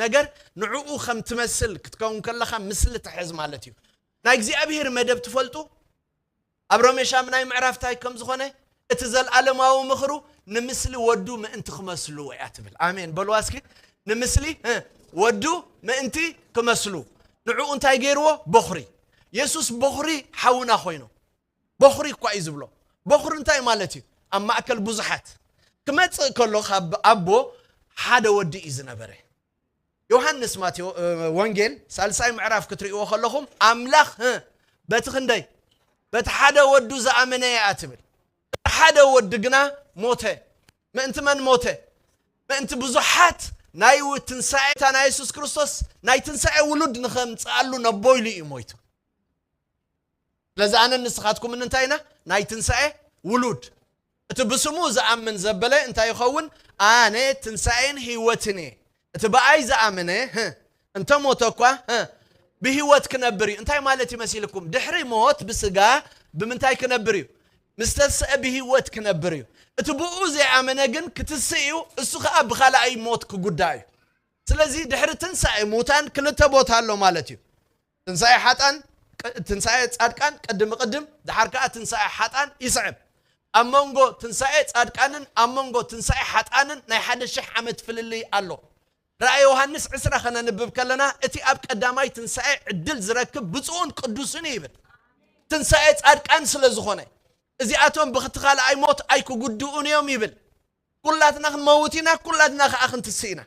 ነገር ንዕኡ ከም ትመስል ክትከውን ከለኻ ምስሊ ትሕዝ ማለት እዩ። ናይ እግዚኣብሔር መደብ ትፈልጡ? ኣብ ሮሜ ሻምናይ ምዕራፍ እንታይ ከም ዝኾነ፣ እቲ ዘልኣለማዊ ምኽሩ ንምስሊ ወዱ ምእንቲ ክመስሉ እያ ትብል። ኣሜን በልዋ እስኪ። ንምስሊ፣ እ፣ ወዱ ምእንቲ ክመስሉ። ንዕኡ እንታይ ገይርዎ? በኹሪ። የሱስ በኹሪ ሓውና ኮይኑ። በኹሪ እኳ እዩ ዝብሎ። በኹሪ እንታይ ማለት እዩ? ኣብ ማእከል ብዙሓት። ክመጽእ ከሎ ካብ ኣቦ ሓደ ወዲ እዩ ዝነበረ። ዮሃንስ ማቴዎ-፣ እ፣ ወንጌል ሳልሳይ ምዕራፍ ክትርእይዎ ከለኹም፣ ኣምላኽ፣ እ፣ በቲ ክንደይ? በቲ ሓደ ወዱ ዝኣመነ እያ ትብል። እቲ ሓደ ወዲ ግና ሞተ። ምእንቲ መን ሞተ? ምእንቲ ብዙሓት ናይ ው-፣ ትንሳኤ፣ እታ ናይ የሱስ ክርስቶስ ናይ ትንሳኤ ውሉድ ንኸምጽኣሉ ነቦ ኢሉ እዩ ሞይቱ። ስለዚ ኣነን ንስኻትኩምን እንታይ ኢና? ናይ ትንሳኤ ውሉድ። እቲ ብስሙ ዝኣምን ዘበለ እንታይ ይኸውን? ኣነ ትንሳኤን ህይወትን እየ። እቲ ብኣይ ዝኣመነ፣ ህ፣ እንተ ሞተ እኳ፣ ህ፣ ብህይወት ክነብር እዩ። እንታይ ማለት እዩ መሲልኩም? ድሕሪ ሞት ብስጋ ብምንታይ ክነብር እዩ? ምስ ተንስአ ብህይወት ክነብር እዩ። እቲ ብኡ ዘይኣመነ ግን ክትስእ እዩ፣ እሱ ኸኣ ብኻልኣይ ሞት ክጉዳእ እዩ። ስለዚ ድሕሪ ትንሳኤ ሙታን ክልተ ቦታ ኣሎ ማለት እዩ። ትንሳኤ ሓጣን፣ ቅ-፣ ትንሳኤ ጻድቃን ቅድሚ ቅድም፣ ድሓር ከኣ ትንሳኤ ሓጣን ይስዕብ። ኣብ መንጎ ትንሳኤ ጻድቃንን ኣብ መንጎ ትንሳኤ ሓጣንን ናይ ሓደ ሽሕ ዓመት ፍልልይ ኣሎ። ራእይ ዮሃንስ ዕስራ ከነንብብ ከለና፣ እቲ ኣብ ቀዳማይ ትንሳኤ ዕድል ዝረክብ ብፁዕን ቅዱስን እዩ ይብል። ትንሳኤ ጻድቃን ስለ ዝኾነ፣ እዚኣቶም ብኽቲ ካልኣይ ሞት ኣይክጉድኡን እዮም ይብል። ኩላትና ክንመውት ኢና፣ ኩላትና ከኣ ክንትስእ ኢና።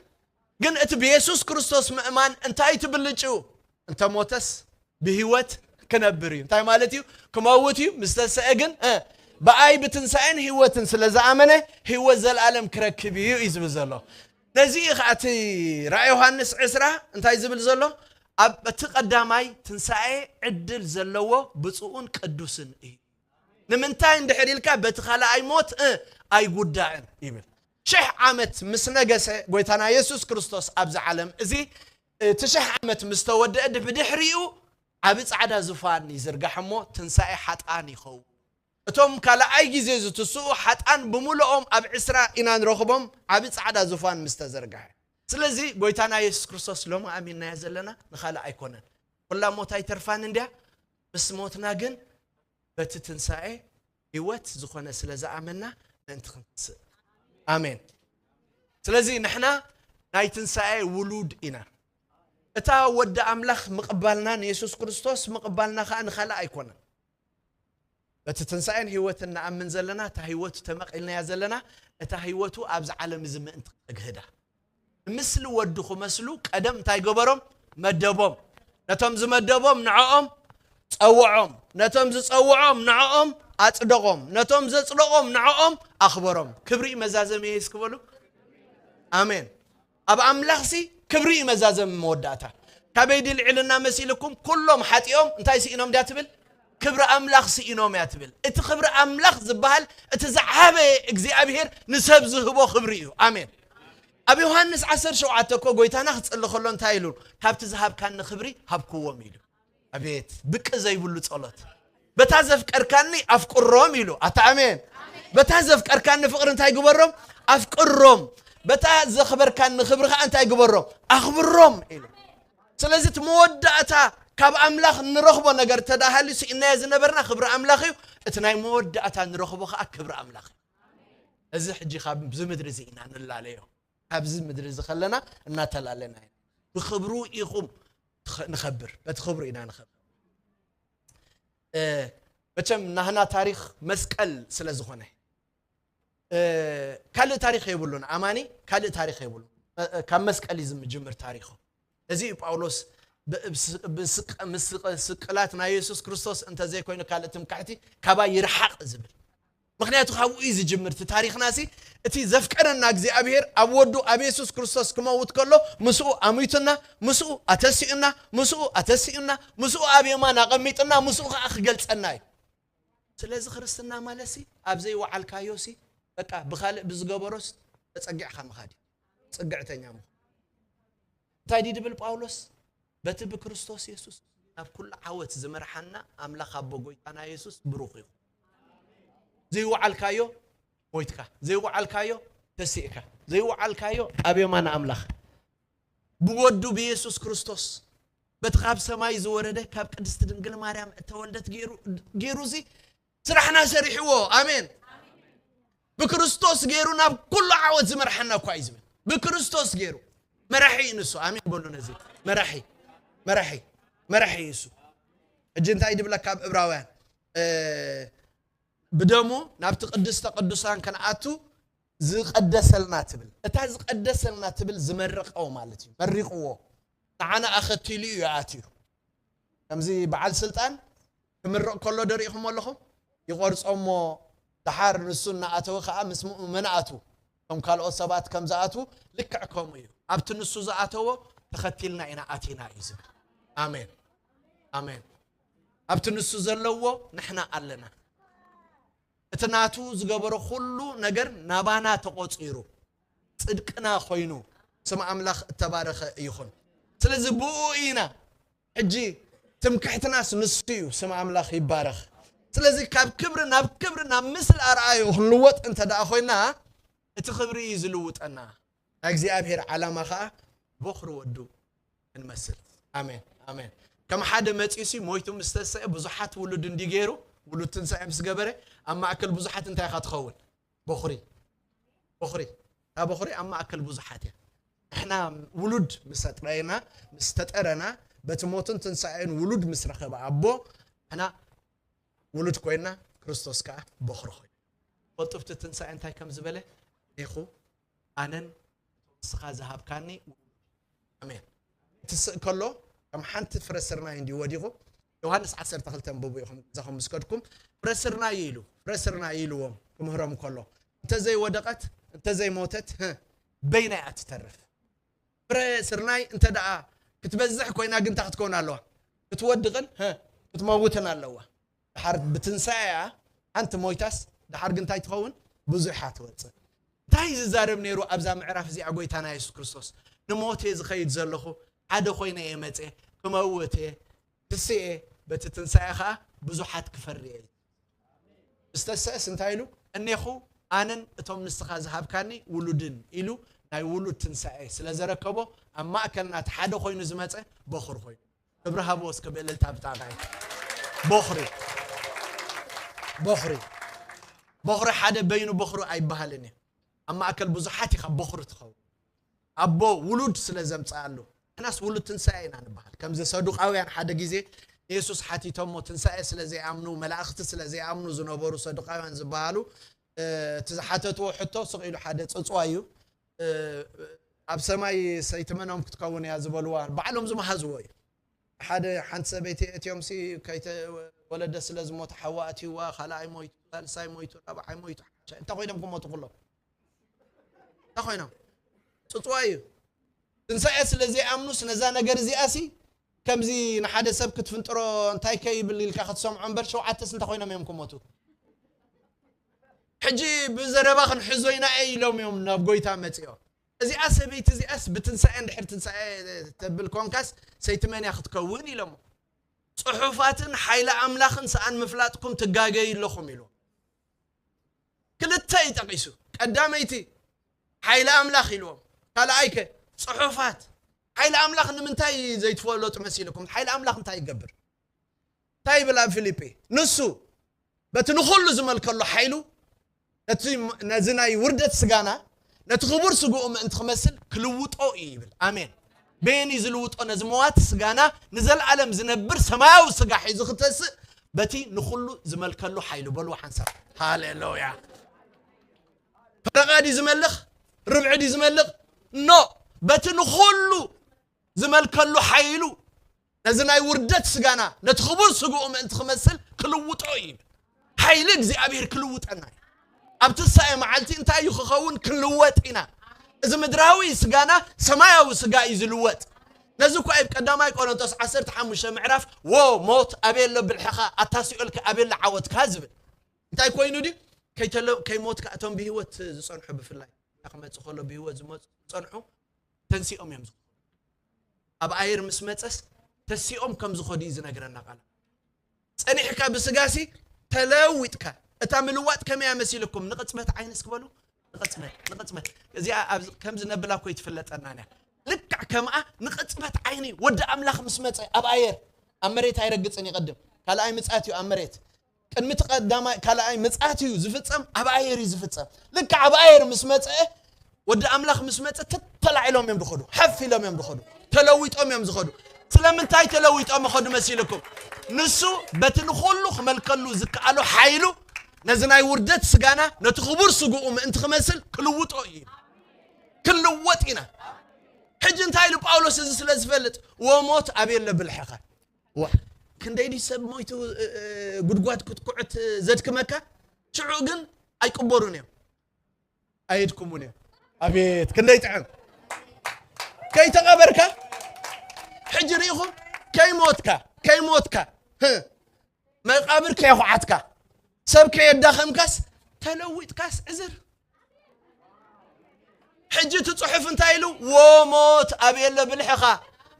ግን እቲ ብየሱስ ክርስቶስ ምእማን እንታይ ትብልጭው? እንተ ሞተስ ብህይወት ክነብር እዩ። እንታይ ማለት እዩ? ክመውት እዩ፣ ምስ ተንስአ ግን፣ እ፣ ብኣይ ብትንሳኤን ህይወትን ስለ ዝኣመነ ህይወት ዘለኣለም ክረክብ እዩ እዩ ዝብል ዘሎ። ነዚ እዩ ኸዓ እቲ ራእይ ዮሃንስ ዕስራ እንታይ ዝብል ዘሎ? ኣብ እቲ ቀዳማይ ትንሳኤ ዕድል ዘለዎ ብፁዕን ቅዱስን እዩ። ንምንታይ እንድሕር ኢልካ፣ በቲ ካልኣይ ሞት፣ እ፣ ኣይጉዳእን ይብል። ሽሕ ዓመት ምስ ነገሰ ጎይታና የሱስ ክርስቶስ ኣብዚ ዓለም እዚ፣ እቲ ሽሕ ዓመት ምስ ተወደአ፣ ድ-፣ ብድሕሪኡ ዓቢ ጻዕዳ ዙፋን ይዝርጋሕ እሞ፣ ትንሳኤ ሓጥኣን ይኸውን። እቶም ካልኣይ ግዜ ዝትስኡ ሓጥኣን ብምሉኦም ኣብ ዕስራ ኢና ንረኽቦም፣ ዓቢ ጻዕዳ ዙፋን ምስ ተዘርግሐ። ስለዚ ጎይታና የሱስ ክርስቶስ ሎሚ ኣሚንናዮ ዘለና ንኻልእ ኣይኮነን። ኩላ ሞት ኣይተርፋን እንድያ፣ ምስ ሞትና ግን በቲ ትንሳኤ ህይወት ዝኾነ ስለ ዝኣመንና ምእንቲ ክንትስእ። ኣሜን። ስለዚ ንሕና ናይ ትንሳኤ ውሉድ ኢና። እታ ወዲ ኣምላኽ ምቕባልና፣ ንየሱስ ክርስቶስ ምቕባልና ኸኣ ንኻልእ ኣይኮነን። በቲ ትንሳኤን ህይወትን ንኣምን ዘለና፣ እታ ህይወቱ ተመቒልናያ ዘለና፣ እታ ህይወቱ ኣብዚ ዓለም እዚ ምእንቲ ክተግህዳ። ንምስሊ ወዱ ክመስሉ ቀደም እንታይ ገበሮም? መደቦም። ነቶም ዝመደቦም ንዕኦም ጸውዖም፣ ነቶም ዝጸውዖም ንዕኦም ኣጽደቖም፣ ነቶም ዘጽደቖም ንዕኦም ኣኽበሮም። ክብሪ እዩ መዛዘሚ እስኪ በሉ። ኣሜን። ኣብ ኣምላኽሲ ክብሪ እዩ መዛዘሚ መወዳእታ። ካበይ ድልዒልና መሲልኩም? ኩሎም ሓጢኦም እንታይ ስኢኖም ድያ ትብል? ክብሪ ኣምላኽ ስኢኖም እያ ትብል። እቲ ክብሪ ኣምላኽ ዝበሃል እቲ ዝዓበየ እግዚኣብሔር ንሰብ ዝህቦ ክብሪ እዩ። ኣሜን። ኣብ ዮሃንስ ዓሰርተ ሸውዓተ እኮ ጎይታና ክጽሊ ከሎ እንታይ ኢሉ? ካብቲ ዝሃብካኒ ክብሪ ሃብክዎም ኢሉ። ኣቤት ብቂ ዘይብሉ ጸሎት። በታ ዘፍቀርካኒ ኣፍቅሮም ኢሉ። ኣታ ኣሜን። በታ ዘፍቀርካኒ ፍቕሪ እንታይ ግበሮም? ኣፍቅሮም። በታ ዘኽበርካኒ ክብሪ ኸዓ እንታይ ግበሮም? ኣኽብሮም ኢሉ። ስለዚ እቲ መወዳእታ ካብ ኣምላኽ እንረኽቦ ነገር ተዳሃልዩ ስኢናዮ ዝነበርና ክብሪ ኣምላኽ እዩ። እቲ ናይ መወዳእታ ንረኽቦ ኸዓ ክብሪ ኣምላኽ እዩ። እዚ ሕጂ ካብዚ ምድሪ እዚ ኢና ንላለዮ። ካብዚ ምድሪ እዚ ከለና እናተላለና ኢና። ብኽብሩ ኢኹም ትኸ-፣ ንኸብር። በቲ ክብሩ ኢና ንኸብር። እ፣ መቸም ናህና ታሪኽ መስቀል ስለ ዝኾነ፣ እ፣ ካልእ ታሪኽ የብሉን። ኣማኒ ካልእ ታሪኽ የብሉን። እ፣ እ፣ ካብ መስቀል እዩ ዝምጅምር ታሪኹ። እዚ እዩ ጳውሎስ ብ-፣ ብስ-፣ ብስቅ-፣ ምስ-፣ ስቅላት ናይ የሱስ ክርስቶስ እንተዘይኮይኑ ካልእ ትምክሕቲ ካባይ ይርሓቕ ዝብል። ምኽንያቱ ካብኡ እዩ ዝጅምር እቲ ታሪኽና። ሲ እቲ ዘፍቀረና እግዚኣብሔር ኣብ ወዱ ኣብ የሱስ ክርስቶስ ክመውት ከሎ ምስኡ ኣሙይቱና፣ ምስኡ ኣተሲኡና፣ ምስኡ ኣተሲኡና፣ ምስኡ ኣብ የማን ኣቐሚጥና፣ ምስኡ ኸዓ ክገልጸና እዩ። ስለዚ ክርስትና ማለት ሲ ኣብ ዘይወዓልካዮ ሲ በቃ ብኻልእ ብዝገበሮስ ተጸጊዕካ ምኻድ እዩ። ጽግዕተኛ ምዃን። እንታይ ድዩ ድብል ጳውሎስ? በቲ ብክርስቶስ የሱስ ናብ ኩሉ ዓወት ዝመርሓና ኣምላኽ ኣቦ ጎይታና የሱስ ብሩኽ ይኹን። ዘይወዓልካዮ ሞይትካ፣ ዘይወዓልካዮ ተሲእካ፣ ዘይወዓልካዮ ኣብ የማን ኣምላኽ ብወዱ ብየሱስ ክርስቶስ በቲ ካብ ሰማይ ዝወረደ ካብ ቅድስቲ ድንግል ማርያም እተወልደት ገይሩ፣ ገይሩ እዚ ስራሕና ሰሪሕዎ። ኣሜን። ብክርስቶስ ገይሩ ናብ ኩሉ ዓወት ዝመርሓና እኳ እዩ ዝብል። ብክርስቶስ ገይሩ መራሒ እዩ ንሱ። ኣሜን በሉ ነዚ። መራሒ፣ መራሒ፣ መራሒ እዩ እሱ። ሕጂ እንታይ ድብለካ ኣብ ዕብራውያን? እ፣ ብደሙ ናብቲ ቅድስተ ቅዱሳን ከነኣቱ ዝቐደሰልና ትብል። እታ ዝቐደሰልና ትብል ዝመረቐው ማለት እዩ። መሪቕዎ። ንዓና ኣኸቲሉ እዩ ኣትዩ። ከምዚ በዓል ስልጣን ክምረቕ ከሎ ዶ ርኢኹሞ ኣለኹም? ይቖርጾ እሞ ደሓር ንሱ እናኣተወ ኸዓ ምስ ምእመናቱ ከም ካልኦት ሰባት ከም ዝኣትዉ ልክዕ ከምኡ እዩ። ኣብቲ ንሱ ዝኣተዎ ተኸቲልና ኢና ኣቲና እዩ ዝብል። ኣሜን። ኣሜን። ኣብቲ ንሱ ዘለዎ ንሕና ኣለና። እቲ ናቱ ዝገበሮ ኩሉ ነገር ናባና ተቖጺሩ ጽድቅና ኮይኑ ስም ኣምላኽ እተባረኸ ይኹን። ስለዚ ብኡ ኢና ሕጂ ትምክሕትናስ ንሱ እዩ፣ ስም ኣምላኽ ይባረኽ። ስለዚ ካብ ክብሪ ናብ ክብሪ ናብ ምስሊ ኣርኣዩ ክንልወጥ እንተ ደኣ ኮይና እቲ ክብሪ እዩ ዝልውጠና። ናይ እግዚኣብሔር ዓላማ ኸዓ ቦኽሪ ወዱ እንመስል። ኣሜን፣ ኣሜን። ከም ሓደ መጺኡ ሲ ሞይቱ ምስ ተንሰአ ብዙሓት ውሉድ እንዲ ገይሩ፣ ውሉድ ትንሳኤ ምስ ገበረ ኣብ ማእከል ብዙሓት እንታይ ኢኻ ትኸውን? ቦኽሪ። ቦኽሪ። እታ ቦኽሪ ኣብ ማእከል ብዙሓት እያ። ንሕና ውሉድ ምስ ኣጥረየና፣ ምስ ተጠረና፣ በቲ ሞትን ትንሳኤን ውሉድ ምስ ረኸበ ኣቦ፣ ንሕና ውሉድ ኮይና፣ ክርስቶስ ከኣ ቦኽሪ ኮይኑ። ፈልጡፍቲ ትንሳኤ እንታይ ከም ዝበለ፣ ኣዴኹ ኣነን ንስኻ ዝሃብካኒ ውሉድ። ኣሜን። ክትስእ ከሎ ከም ሓንቲ ፍረ ስርናይ እንዲዩ ወዲቑ፣ ዮሃንስ ዓሰርተ ክልተ ኣንብቡ ኢኹም ገዛኹም ምስ ከድኩም። ፍረ ስርናይ ኢሉ፣ ፍረ ስርናይ ኢልዎም ክምህሮም ከሎ፣ እንተዘይወደቐት፣ እንተዘይሞተት፣ በይና እያ ትተርፍ። ፍረ ስርናይ እንተ ደኣ ክትበዝሕ ኮይና ግን እንታይ ክትከውን ኣለዋ? ክትወድቕን፣ ህ፣ ክትመውትን ኣለዋ። ድሓር ብትንሳኤ እያ፣ ሓንቲ ሞይታስ፣ ድሓር ግን እንታይ ትኸውን? ብዙሕ እያ ትወጽእ። እንታይ እዩ ዝዛረብ ነይሩ ኣብዛ ምዕራፍ እዚኣ ጎይታና የሱስ ክርስቶስ? ንሞት እየ ዝኸይድ ዘለኹ፣ ሓደ ኮይነ እየ መጽየ፣ ክመውት እየ፣ ትስኤ፣ በቲ ትንሳኤ ኸኣ ብዙሓት ክፈሪ እየ። ዝተሰእስ እንታይ ኢሉ? እኔኹ ኣነን እቶም ንስኻ ዝሃብካኒ ውሉድን ኢሉ ናይ ውሉድ ትንሳኤ ስለ ዘረከቦ ኣብ ማእከልና እቲ ሓደ ኮይኑ ዝመጸ በኹሪ ኮይኑ። ክብሪ ሃብዎ እስከ ብእልልታ ብጣዕሚ። በኹሪ። በኹሪ። በኹሪ ሓደ በይኑ በኹሪ ኣይበሃልን እዩ። ኣብ ማእከል ብዙሓት ኢኻ በኹሪ ትኸውን። ኣቦ ውሉድ ስለ ዘምጽኣሉ። ንሕናስ ውሉድ ትንሳኤ ኢና ንበሃል። ከምዚ ሰዱቃውያን ሓደ ግዜ ንየሱስ ሓቲቶሞ ትንሳኤ ስለ ዘይኣምኑ፣ መላእኽቲ ስለ ዘይኣምኑ ዝነበሩ ሰዱቃውያን ዝበሃሉ፣ እ፣ እቲ ዝሓተትዎ ሕቶ ስቕ ኢሉ ሓደ ጽጽዋ እዩ። እ፣ ኣብ ሰማይ ሰይቲ መኖም ክትከውን እያ ዝበልዋ ባዕሎም ዝመሃዝዎ እዩ። ሓደ ሓንቲ ሰበይቲ እትዮምሲ ከይተወለደ ስለ ዝሞተ ሓዋ ኣትይዋ፣ ካልኣይ ሞይቱ፣ ሳልሳይ ሞይቱ፣ ራብዓይ ሞይቱ፣ ሓምሻይ፣ እንታይ ኮይኖም ክሞቱ ኩሎም? እንታይ ኮይኖም? ጽጽዋ እዩ። ትንሳኤ ስለ ዘይኣምኑስ ነዛ ነገር እዚኣሲ ከምዚ ንሓደ ሰብ ክትፍንጥሮ እንታይ ከይብል ኢልካ ክትሰምዖ እምበር ሸውዓተስ እንታይ ኮይኖም እዮም ክሞቱ? ሕጂ ብዘረባ ክንሕዞ ኢና እየ ኢሎም እዮም ናብ ጎይታ መጺኦም። እዚኣ ሰበይቲ እዚኣስ ብትንሳኤ እንድሕር ትንሳኤ ተብል ኮንካስ ሰይቲ መን እያ ክትከውን ኢሎሞ። ጽሑፋትን ሓይሊ ኣምላኽን ሰኣን ምፍላጥኩም ትጋገዩ ኣለኹም ኢሉ። ክልተ እዩ ጠቒሱ። ቀዳመይቲ ሓይሊ ኣምላኽ ኢልዎም። ካልኣይከ ጽሑፋት። ሓይሊ ኣምላኽ ንምንታይ ዘይትፈለጡ መሲልኩም? ሓይሊ ኣምላኽ እንታይ ይገብር? እንታይ ይብል ኣብ ፊልጲ? ንሱ በቲ ንኹሉ ዝመልከሉ ሓይሉ ነቲ፣ ነዚ ናይ ውርደት ስጋና ነቲ ክቡር ስግኡ ምእንቲ ክመስል ክልውጦ እዩ ይብል። ኣሜን። በየን እዩ ዝልውጦ? ነዚ መዋቲ ስጋና ንዘለኣለም ዝነብር ሰማያዊ ስጋ ሒዙ ክተስእ በቲ ንኹሉ ዝመልከሉ ሓይሉ። በልዎ ሓንሳብ። ሃሌሉያ። ፈረቓ ድዩ ዝመልኽ? ርብዒ ድዩ ዝመልኽ? ኖ። በቲ ንኹሉ ዝመልከሉ ሓይሉ ነዚ ናይ ውርደት ስጋና ነቲ ክቡር ስግኡ ምእንቲ ክመስል ክልውጦ እዩ። ሓይሊ እግዚኣብሔር ክልውጠና እዩ። ኣብ ትንሳኤ መዓልቲ እንታይ እዩ ክኸውን? ክንልወጥ ኢና። እዚ ምድራዊ ስጋና ሰማያዊ ስጋ እዩ ዝልወጥ። ነዚ እኮ ኣብ ቀዳማይ ቆሮንቶስ ዓሰርተ ሓሙሽተ ምዕራፍ፣ "ዎ ሞት ኣበይ ኣሎ ብልሕኻ? ኣታ ሲኦልከ ኣበይ ኣሎ ዓወትካ?" ዝብል። እንታይ ኮይኑ ድዩ? ከይተለ-፣ ከይሞትካ እቶም ብህይወት ዝጸንሑ ብፍላይ ክመጽእ ከሎ ብህይወት ዝመጹ ዝጸንሑ ተንሲኦም እዮም ዝኸዱ። ኣብ ኣየር ምስ መጸስ ተሲኦም ከም ዝኸዱ እዩ ዝነግረና ቃል። ጸኒሕካ ብስጋሲ ተለዊጥካ። እታ ምልዋጥ ከመይ እያ መሲልኩም? ንቕጽበት ዓይኒ እስኪ በሉ። ንቕጽበት፣ ንቕጽበት። እዚኣ ኣብዚ፣ ከም ዝነብላ እኮ ይትፍለጠና እያ። ልክዕ ከምኣ ንቕጽበት ዓይኒ ወዲ ኣምላኽ ምስ መጸ ኣብ ኣየር፣ ኣብ መሬት ኣይረግጽን ይቐድም። ካልኣይ ምጽኣት እዩ ኣብ መሬት። ቅድሚ እቲ ቀዳማይ፣ ካልኣይ ምጽኣት እዩ ዝፍጸም፣ ኣብ ኣየር እዩ ዝፍጸም። ልክዕ ኣብ ኣየር ምስ መጸ፣ ወዲ ኣምላኽ ምስ መጸ፣ ተተላዒሎም እዮም ዝኸዱ፣ ሓፍ ኢሎም እዮም ዝኸዱ፣ ተለዊጦም እዮም ዝኸዱ። ስለምንታይ ተለዊጦም ይኸዱ መሲልኩም? ንሱ በቲ ንኹሉ ክመልከሉ ዝከኣሎ ሓይሉ፣ ነዚ ናይ ውርደት ስጋና፣ ነቲ ክቡር ስግኡ ምእንቲ ክመስል ክልውጦ እዩ። ክንልወጥ ኢና። ሕጂ እንታይ ኢሉ ጳውሎስ? እዚ ስለ ዝፈልጥ፣ "ወሞት ኣበይ ኣሎ ብልሕኻ?" ዋ፣ ክንደይ ድዩ ሰብ ሞይቱ፣ እ፣ እ፣ ጉድጓድ ክትኩዕት ዘድክመካ? ሽዑ ግን ኣይቅበሩን እዮም። ኣየድክሙን እዮም። ኣቤት፣ ክንደይ ጥዕም። ከይተቐበርካ፣ ሕጂ ርኢኹም፣ ከይሞትካ፣ ከይሞትካ፣ ህ፣ መቓብር ከየኹዓትካ፣ ሰብ ከየዳኸምካስ፣ ተለዊጥካስ ዕዝር። ሕጂ እቲ ጽሑፍ እንታይ ኢሉ? "ወሞት ኣበይ ኣሎ ብልሕኻ?"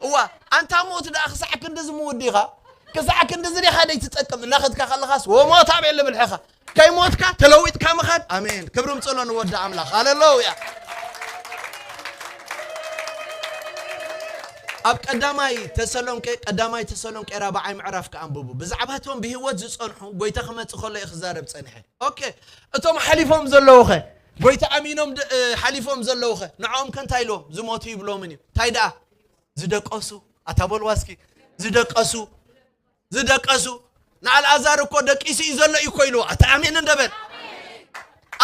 እዋ፣ ኣንታ ሞት ደኣ ክሳዕ ክንድዚ ምውዲ ኢኻ? ክሳዕ ክንድዚ ዲኻ ደይትጠቅም? እናኸድካ ከለኻስ፣ "ወሞት ኣበይ ኣሎ ብልሕኻ?" ከይሞትካ ተለዊጥካ ምኻድ። ኣሜን። ክብሪ ምጽሎ ንወዲ ኣምላኽ። ሃሌሉያ። ኣብ ቀዳማይ ተሰሎንቄ፣ ቀዳማይ ተሰሎንቄ ራብዓይ ምዕራፍ ከኣንብቡ። ብዛዕባ እቶም ብህይወት ዝጸንሑ፣ ጎይታ ክመጽእ ከሎ እየ ክዛረብ ጸኒሐ። ኦኬ፣ እቶም ሓሊፎም ዘለዉ ኸ? ጎይታ ኣሚኖም ድ-፣ እ፣ ሓሊፎም ዘለዉ ኸ? ንዕኦም ከ እንታይ ኢልዎም? ዝሞቱ ይብሎምን እዩ። እንታይ ደኣ? ዝደቀሱ። ኣታ በልዋ እስኪ። ዝደቀሱ። ዝደቀሱ። ንኣልኣዛር እኮ ደቂሱ እዩ ዘሎ እዩ እኮ ኢልዎ። ኣታ ኣሜን እንደ በል።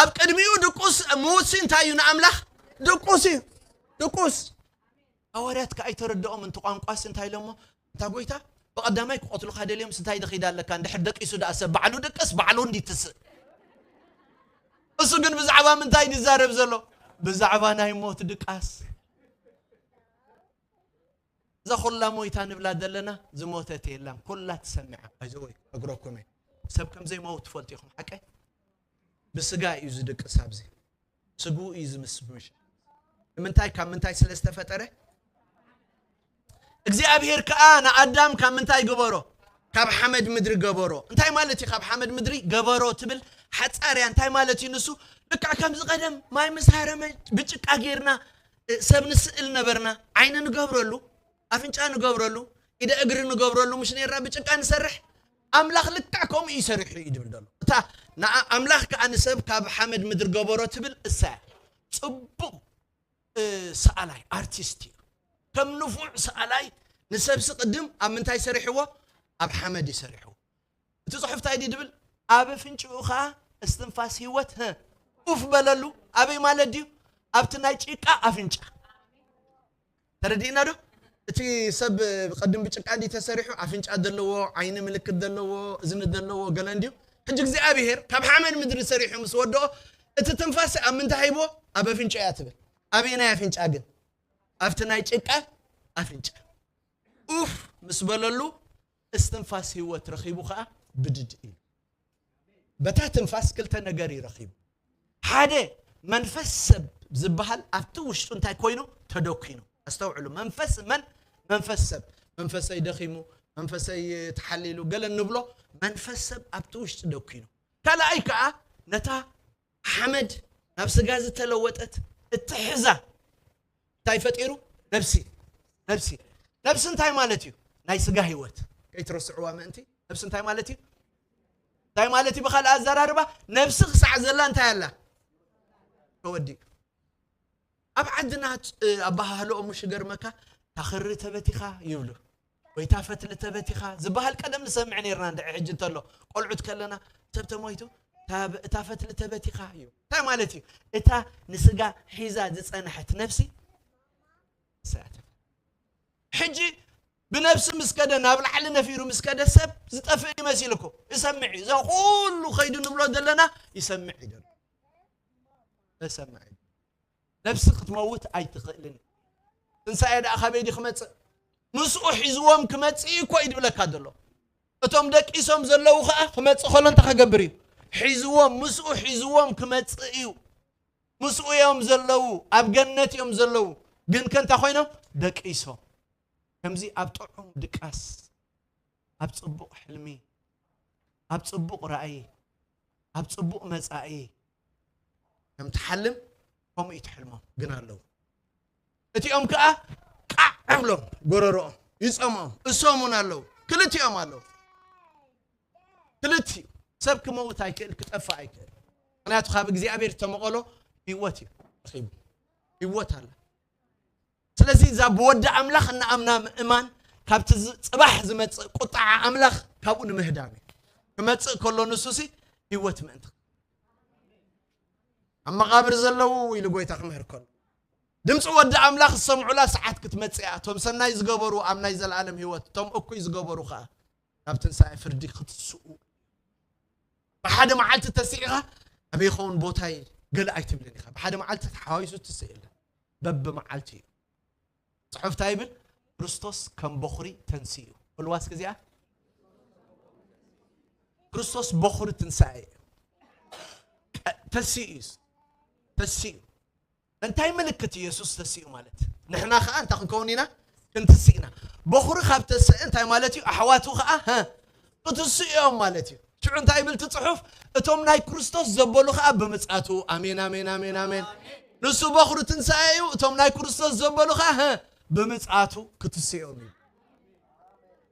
ኣብ ቅድሚኡ ድቁስ ምውሲ እንታይ እዩ ንኣምላኽ? ድቁስ እዩ። ድቁስ። ሃዋርያት ከኣ ኣይተረድኦም፣ እንተ ቋንቋስ እንታይ ኢሎሞ? እንታ ጎይታ፣ ብቐዳማይ ክቐትሉኻ ደልዮም እንታይ ደኺዳ ኣለካ? እንድሕር ደቂሱ ደኣ ሰብ ባዕሉ ደቀስ ባዕሉ እንዲትስእ። እሱ ግን ብዛዕባ ምንታይ ይዛረብ ዘሎ? ብዛዕባ ናይ ሞት ድቃስ። እዛ ኩላ ሞይታ ንብላ ዘለና ዝሞተት የላን። ኩላ ትሰምዓ። ኣይዞ ወይ ነግረኩም እየ። ሰብ ከም ዘይመውት ትፈልጡ ኢኹም። ሓቀ ብስጋ እዩ ዝድቅስ። ኣብዚ ስግኡ እዩ ዝምስምሽ። ንምንታይ? ካብ ምንታይ ስለ ዝተፈጠረ? እግዚኣብሔር ከኣ ንኣዳም ካብ ምንታይ ገበሮ? ካብ ሓመድ ምድሪ ገበሮ። እንታይ ማለት እዩ ካብ ሓመድ ምድሪ ገበሮ ትብል ሓጻርያ? እንታይ ማለት እዩ ንሱ? ልክዕ ከምዚ ቀደም ማይ ምስ ሃረመ ብጭቃ ጌርና፣ እ፣ ሰብ ንስእል ነበርና። ዓይኒ ንገብረሉ፣ ኣፍንጫ ንገብረሉ፣ ኢደ እግሪ ንገብረሉ፣ ምሽ ኔርና ብጭቃ ንሰርሕ። ኣምላኽ ልክዕ ከምኡ እዩ ሰሪሑ እዩ ድብል ዘሎ። እታ ንኣ-፣ ኣምላኽ ከኣ ንሰብ ካብ ሓመድ ምድሪ ገበሮ ትብል እሳ እያ። ጽቡቕ፣ እ፣ ሰኣላይ፣ ኣርቲስት እዩ። ከም ንፉዕ ሰኣላይ ንሰብሲ ቅድም ኣብ ምንታይ ሰሪሕዎ? ኣብ ሓመድ እዩ ሰሪሕዎ። እቲ ጽሑፍ እንታይ ድዩ ድብል? ኣብ ኣፍንጭኡ ኸኣ እስትንፋስ ህይወት፣ ህ፣ ኡፍ በለሉ። ኣበይ ማለት ድዩ? ኣብቲ ናይ ጭቃ ኣፍንጫ። ተረዲእና ዶ? እቲ ሰብ ብቐድም ብጭቃ እንዲ ተሰሪሑ ኣፍንጫ ዘለዎ፣ ዓይኒ ምልክት ዘለዎ፣ እዝኒ ዘለዎ ገለ እንድዩ። ሕጂ እግዚኣብሔር ካብ ሓመድ ምድሪ ሰሪሑ ምስ ወደኦ፣ እቲ ትንፋስ ኣብ ምንታይ ሂብዎ? ኣብ ኣፍንጫ እያ ትብል። ኣበየናይ ኣፍንጫ ግን? ኣብቲ ናይ ጭቃ ኣፍንጫ። ኡፍ ምስ በለሉ እስትንፋስ ህይወት ረኺቡ ኸኣ ብድድ ኢሉ። በታ ትንፋስ ክልተ ነገር እዩ ረኺቡ። ሓደ መንፈስ ሰብ ዝበሃል ኣብቲ ውሽጡ እንታይ ኮይኑ? ተደኪኑ። ኣስተውዕሉ፣ መንፈስ መን? መንፈስ ሰብ። መንፈሰይ ደኺሙ፣ መንፈሰይ ተሓሊሉ ገለ እንብሎ መንፈስ ሰብ ኣብቲ ውሽጢ ደኪኑ። ካልኣይ ከኣ ነታ ሓመድ ናብ ስጋ ዝተለወጠት እትሕዛ እንታይ ፈጢሩ? ነብሲ። ነብሲ፣ ነብሲ እንታይ ማለት እዩ? ናይ ስጋ ህይወት። ከይትረስዕዋ ምእንቲ። ነብሲ እንታይ ማለት እዩ? እንታይ ማለት እዩ? ብኻልእ ኣዘራርባ ነብሲ ክሳዕ ዘላ እንታይ ኣላ? ተወዲኡ። ኣብ ዓድና እ፣ ኣበሃህልኦም ምሽ ገርመካ፣ "ታኽሪ ተበቲኻ" ይብሉ፣ ወይ "ታፈትሊ ተበቲኻ" ዝበሃል ቀደም ንሰምዕ ነርና። እንድዒ ሕጂ እንተሎ ቆልዑት ከለና፣ ሰብ ተሞይቱ፣ "ታብ-፣ እታ ፈትሊ ተበቲኻ" እዩ። እንታይ ማለት እዩ? እታ ንስጋ ሒዛ ዝጸንሐት ነፍሲ ሰኣተት። ሕጂ ብነፍሲ ምስ ከደ፣ ናብ ላዕሊ ነፊሩ ምስ ከደ፣ ሰብ ዝጠፍእ ይመሲልኩ። ይሰምዕ እዩ። እዛ ኩሉ ከይዱ ንብሎ ዘለና ይሰምዕ እዩ ዘሎ። ይሰምዕ እዩ። ነፍሲ ክትመውት ኣይትኽእልን። ትንሳኤ ደኣ ካበይ ድዩ ክመጽእ? ምስኡ ሒዝዎም ክመጽእ እዩ እኮ እዩ ድብለካ ዘሎ። እቶም ደቂሶም ዘለዉ ኸኣ ክመጽእ ከሎ እንታይ ክገብር እዩ? ሒዝዎም፣ ምስኡ ሒዝዎም ክመጽእ እዩ። ምስኡ እዮም ዘለዉ፣ ኣብ ገነት እዮም ዘለዉ። ግን ከ እንታይ ኮይኖም? ደቂሶም። ከምዚ ኣብ ጥዑም ድቃስ፣ ኣብ ጽቡቕ ሕልሚ፣ ኣብ ጽቡቕ ራእይ፣ ኣብ ጽቡቕ መጻኢ ከም ትሓልም፣ ከምኡ እዩ ትሕልሞም። ግን ኣለዉ። እቲኦም ከኣ ቃዕ እብሎም፣ ጎረሮኦም ይጸምኦም፣ እሶም እውን ኣለዉ። ክልቲኦም ኣለዉ። ክልቲኡ። ሰብ ክመውት ኣይክእል፣ ክጠፍእ ኣይክእል። ምኽንያቱ ካብ እግዚኣብሔር ዝተመቐሎ ህይወት እዩ ረኺቡ። ህይወት ኣላ። ስለዚ እዛ ብወዲ ኣምላኽ እናኣምና ምእማን፣ ካብቲ ዝ-፣ ጽባሕ ዝመጽእ ቁጥዓ ኣምላኽ ካብኡ ንምህዳም እዩ። ክመጽእ ከሎ ንሱሲ ህይወት ምእንቲ። ኣብ መቓብር ዘለዉ ኢሉ ጎይታ ክምህር ከሎ፣ ድምፂ ወዲ ኣምላኽ ዝሰምዑላ ሰዓት ክትመጽእ እያ። እቶም ሰናይ ዝገበሩ ኣብ ናይ ዘለኣለም ህይወት፣ እቶም እኩይ ዝገበሩ ኸኣ ናብ ትንሳኤ ፍርዲ ክትስኡ። ብሓደ መዓልቲ ተስኢኻ፣ "ኣበይ ይኸውን ቦታይ?" ገለ ኣይትብልን ኢኻ። ብሓደ መዓልቲ ተሓዋዊሱ ትስእ የለን። በብመዓልቲ እዩ። ጽሑፍ እንታይ ይብል? "ክርስቶስ ከም በኹሪ ተንስኡ እዩ።" በልዋ እስኪ እዚኣ። ክርስቶስ በኹሪ ትንሳኤ እዩ። ቀ-፣ ተንስኡ እዩ። ተንስኡ። እንታይ ምልክት? ኢየሱስ ተሲኡ ማለት ንሕና ኸኣ እንታይ ክንከውን ኢና? ክንትስእ ኢና። በኹሪ ካብ ተስእ እንታይ ማለት እዩ? ኣሕዋቱ ኸኣ፣ ሀ፣ ክትስኡ እዮም ማለት እዩ። ሽዑ እንታይ ይብል እቲ ጽሑፍ? "እቶም ናይ ክርስቶስ ዘበሉ ኸኣ ብምጽኣቱ"። ኣሜን፣ ኣሜን፣ ኣሜን፣ ኣሜን። ንሱ በኹሪ ትንሳኤ እዩ። እቶም ናይ ክርስቶስ ዘበሉ ኸኣ፣ ሀ፣ ብምጽኣቱ ክትስኡ እዮም እዩ።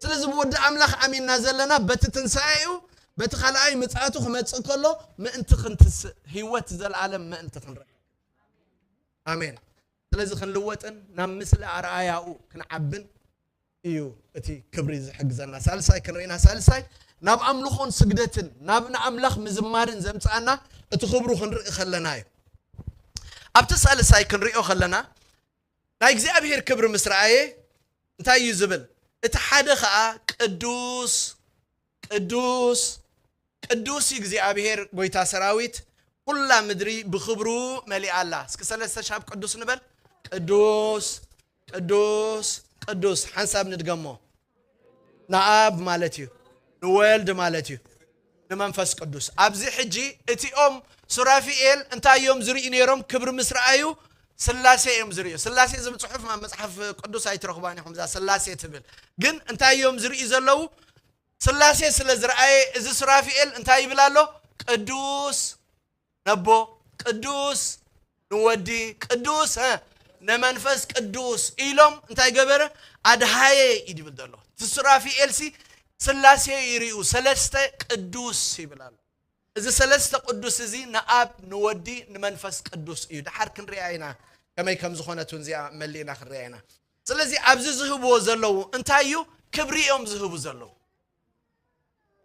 ስለዚ ብወዲ ኣምላኽ ኣሚንና ዘለና በቲ ትንሳኤ እዩ። በቲ ካልኣይ ምጽኣቱ ክመጽእ ከሎ ምእንቲ ክንትስእ፣ ህይወት ዘለኣለም ምእንቲ ክንረክብ። ኣሜን። ስለዚ ክንልወጥን ናብ ምስሊ ኣርኣያኡ ክንዓብን እዩ እቲ ክብሪ ዝሕግዘና። ሳልሳይ ክንርኢና፣ ሳልሳይ ናብ ኣምልኾን ስግደትን ናብ ንኣምላኽ ምዝማርን ዘምጽኣና እቲ ክብሩ ክንርኢ ከለና እዩ። ኣብቲ ሳልሳይ ክንሪኦ ከለና ናይ እግዚኣብሔር ክብሪ ምስ ረኣየ እንታይ እዩ ዝብል? እቲ ሓደ ኸኣ ቅዱስ ቅዱስ ቅዱስ እግዚኣብሔር ጎይታ ሰራዊት፣ ኩላ ምድሪ ብኽብሩ መሊኣ ኣላ። እስኪ ሰለስተ ሻብ ቅዱስ ንበል። ቅዱስ ቅዱስ ቅዱስ። ሓንሳብ ንድገሞ። ንኣብ ማለት እዩ፣ ንወልድ ማለት እዩ፣ ንመንፈስ ቅዱስ። ኣብዚ ሕጂ እቲኦም ሱራፊኤል እንታይ እዮም ዝርእዩ ነይሮም? ክብሪ ምስ ረኣዩ ስላሴ እዮም ዝርእዩ። ስላሴ ዝብል ጽሑፍ ኣብ መጽሓፍ ቅዱስ ኣይትረኽባን ኢኹም፣ እዛ ስላሴ ትብል። ግን እንታይ እዮም ዝርእዩ ዘለዉ? ስላሴ ስለ ዝረኣየ እዚ ሱራፊኤል እንታይ ይብል ኣሎ? ቅዱስ ነቦ፣ ቅዱስ ንወዲ፣ ቅዱስ እ፣ ንመንፈስ ቅዱስ ኢሎም እንታይ ገበረ? ኣድሃየ እዩ ድብል ዘሎ። እቲ ሱራፊኤል ሲ ስላሴ ይርእዩ፣ ሰለስተ ቅዱስ ይብል ኣሎ። እዚ ሰለስተ ቅዱስ እዚ ንኣብ ንወዲ ንመንፈስ ቅዱስ እዩ። ደሓር ክንሪኣ ኢና፣ ከመይ ከም ዝኾነት እውን እዚኣ መሊእና ክንሪኣ ኢና። ስለዚ ኣብዚ ዝህብዎ ዘለዉ እንታይ እዩ? ክብሪ እዮም ዝህቡ ዘለዉ።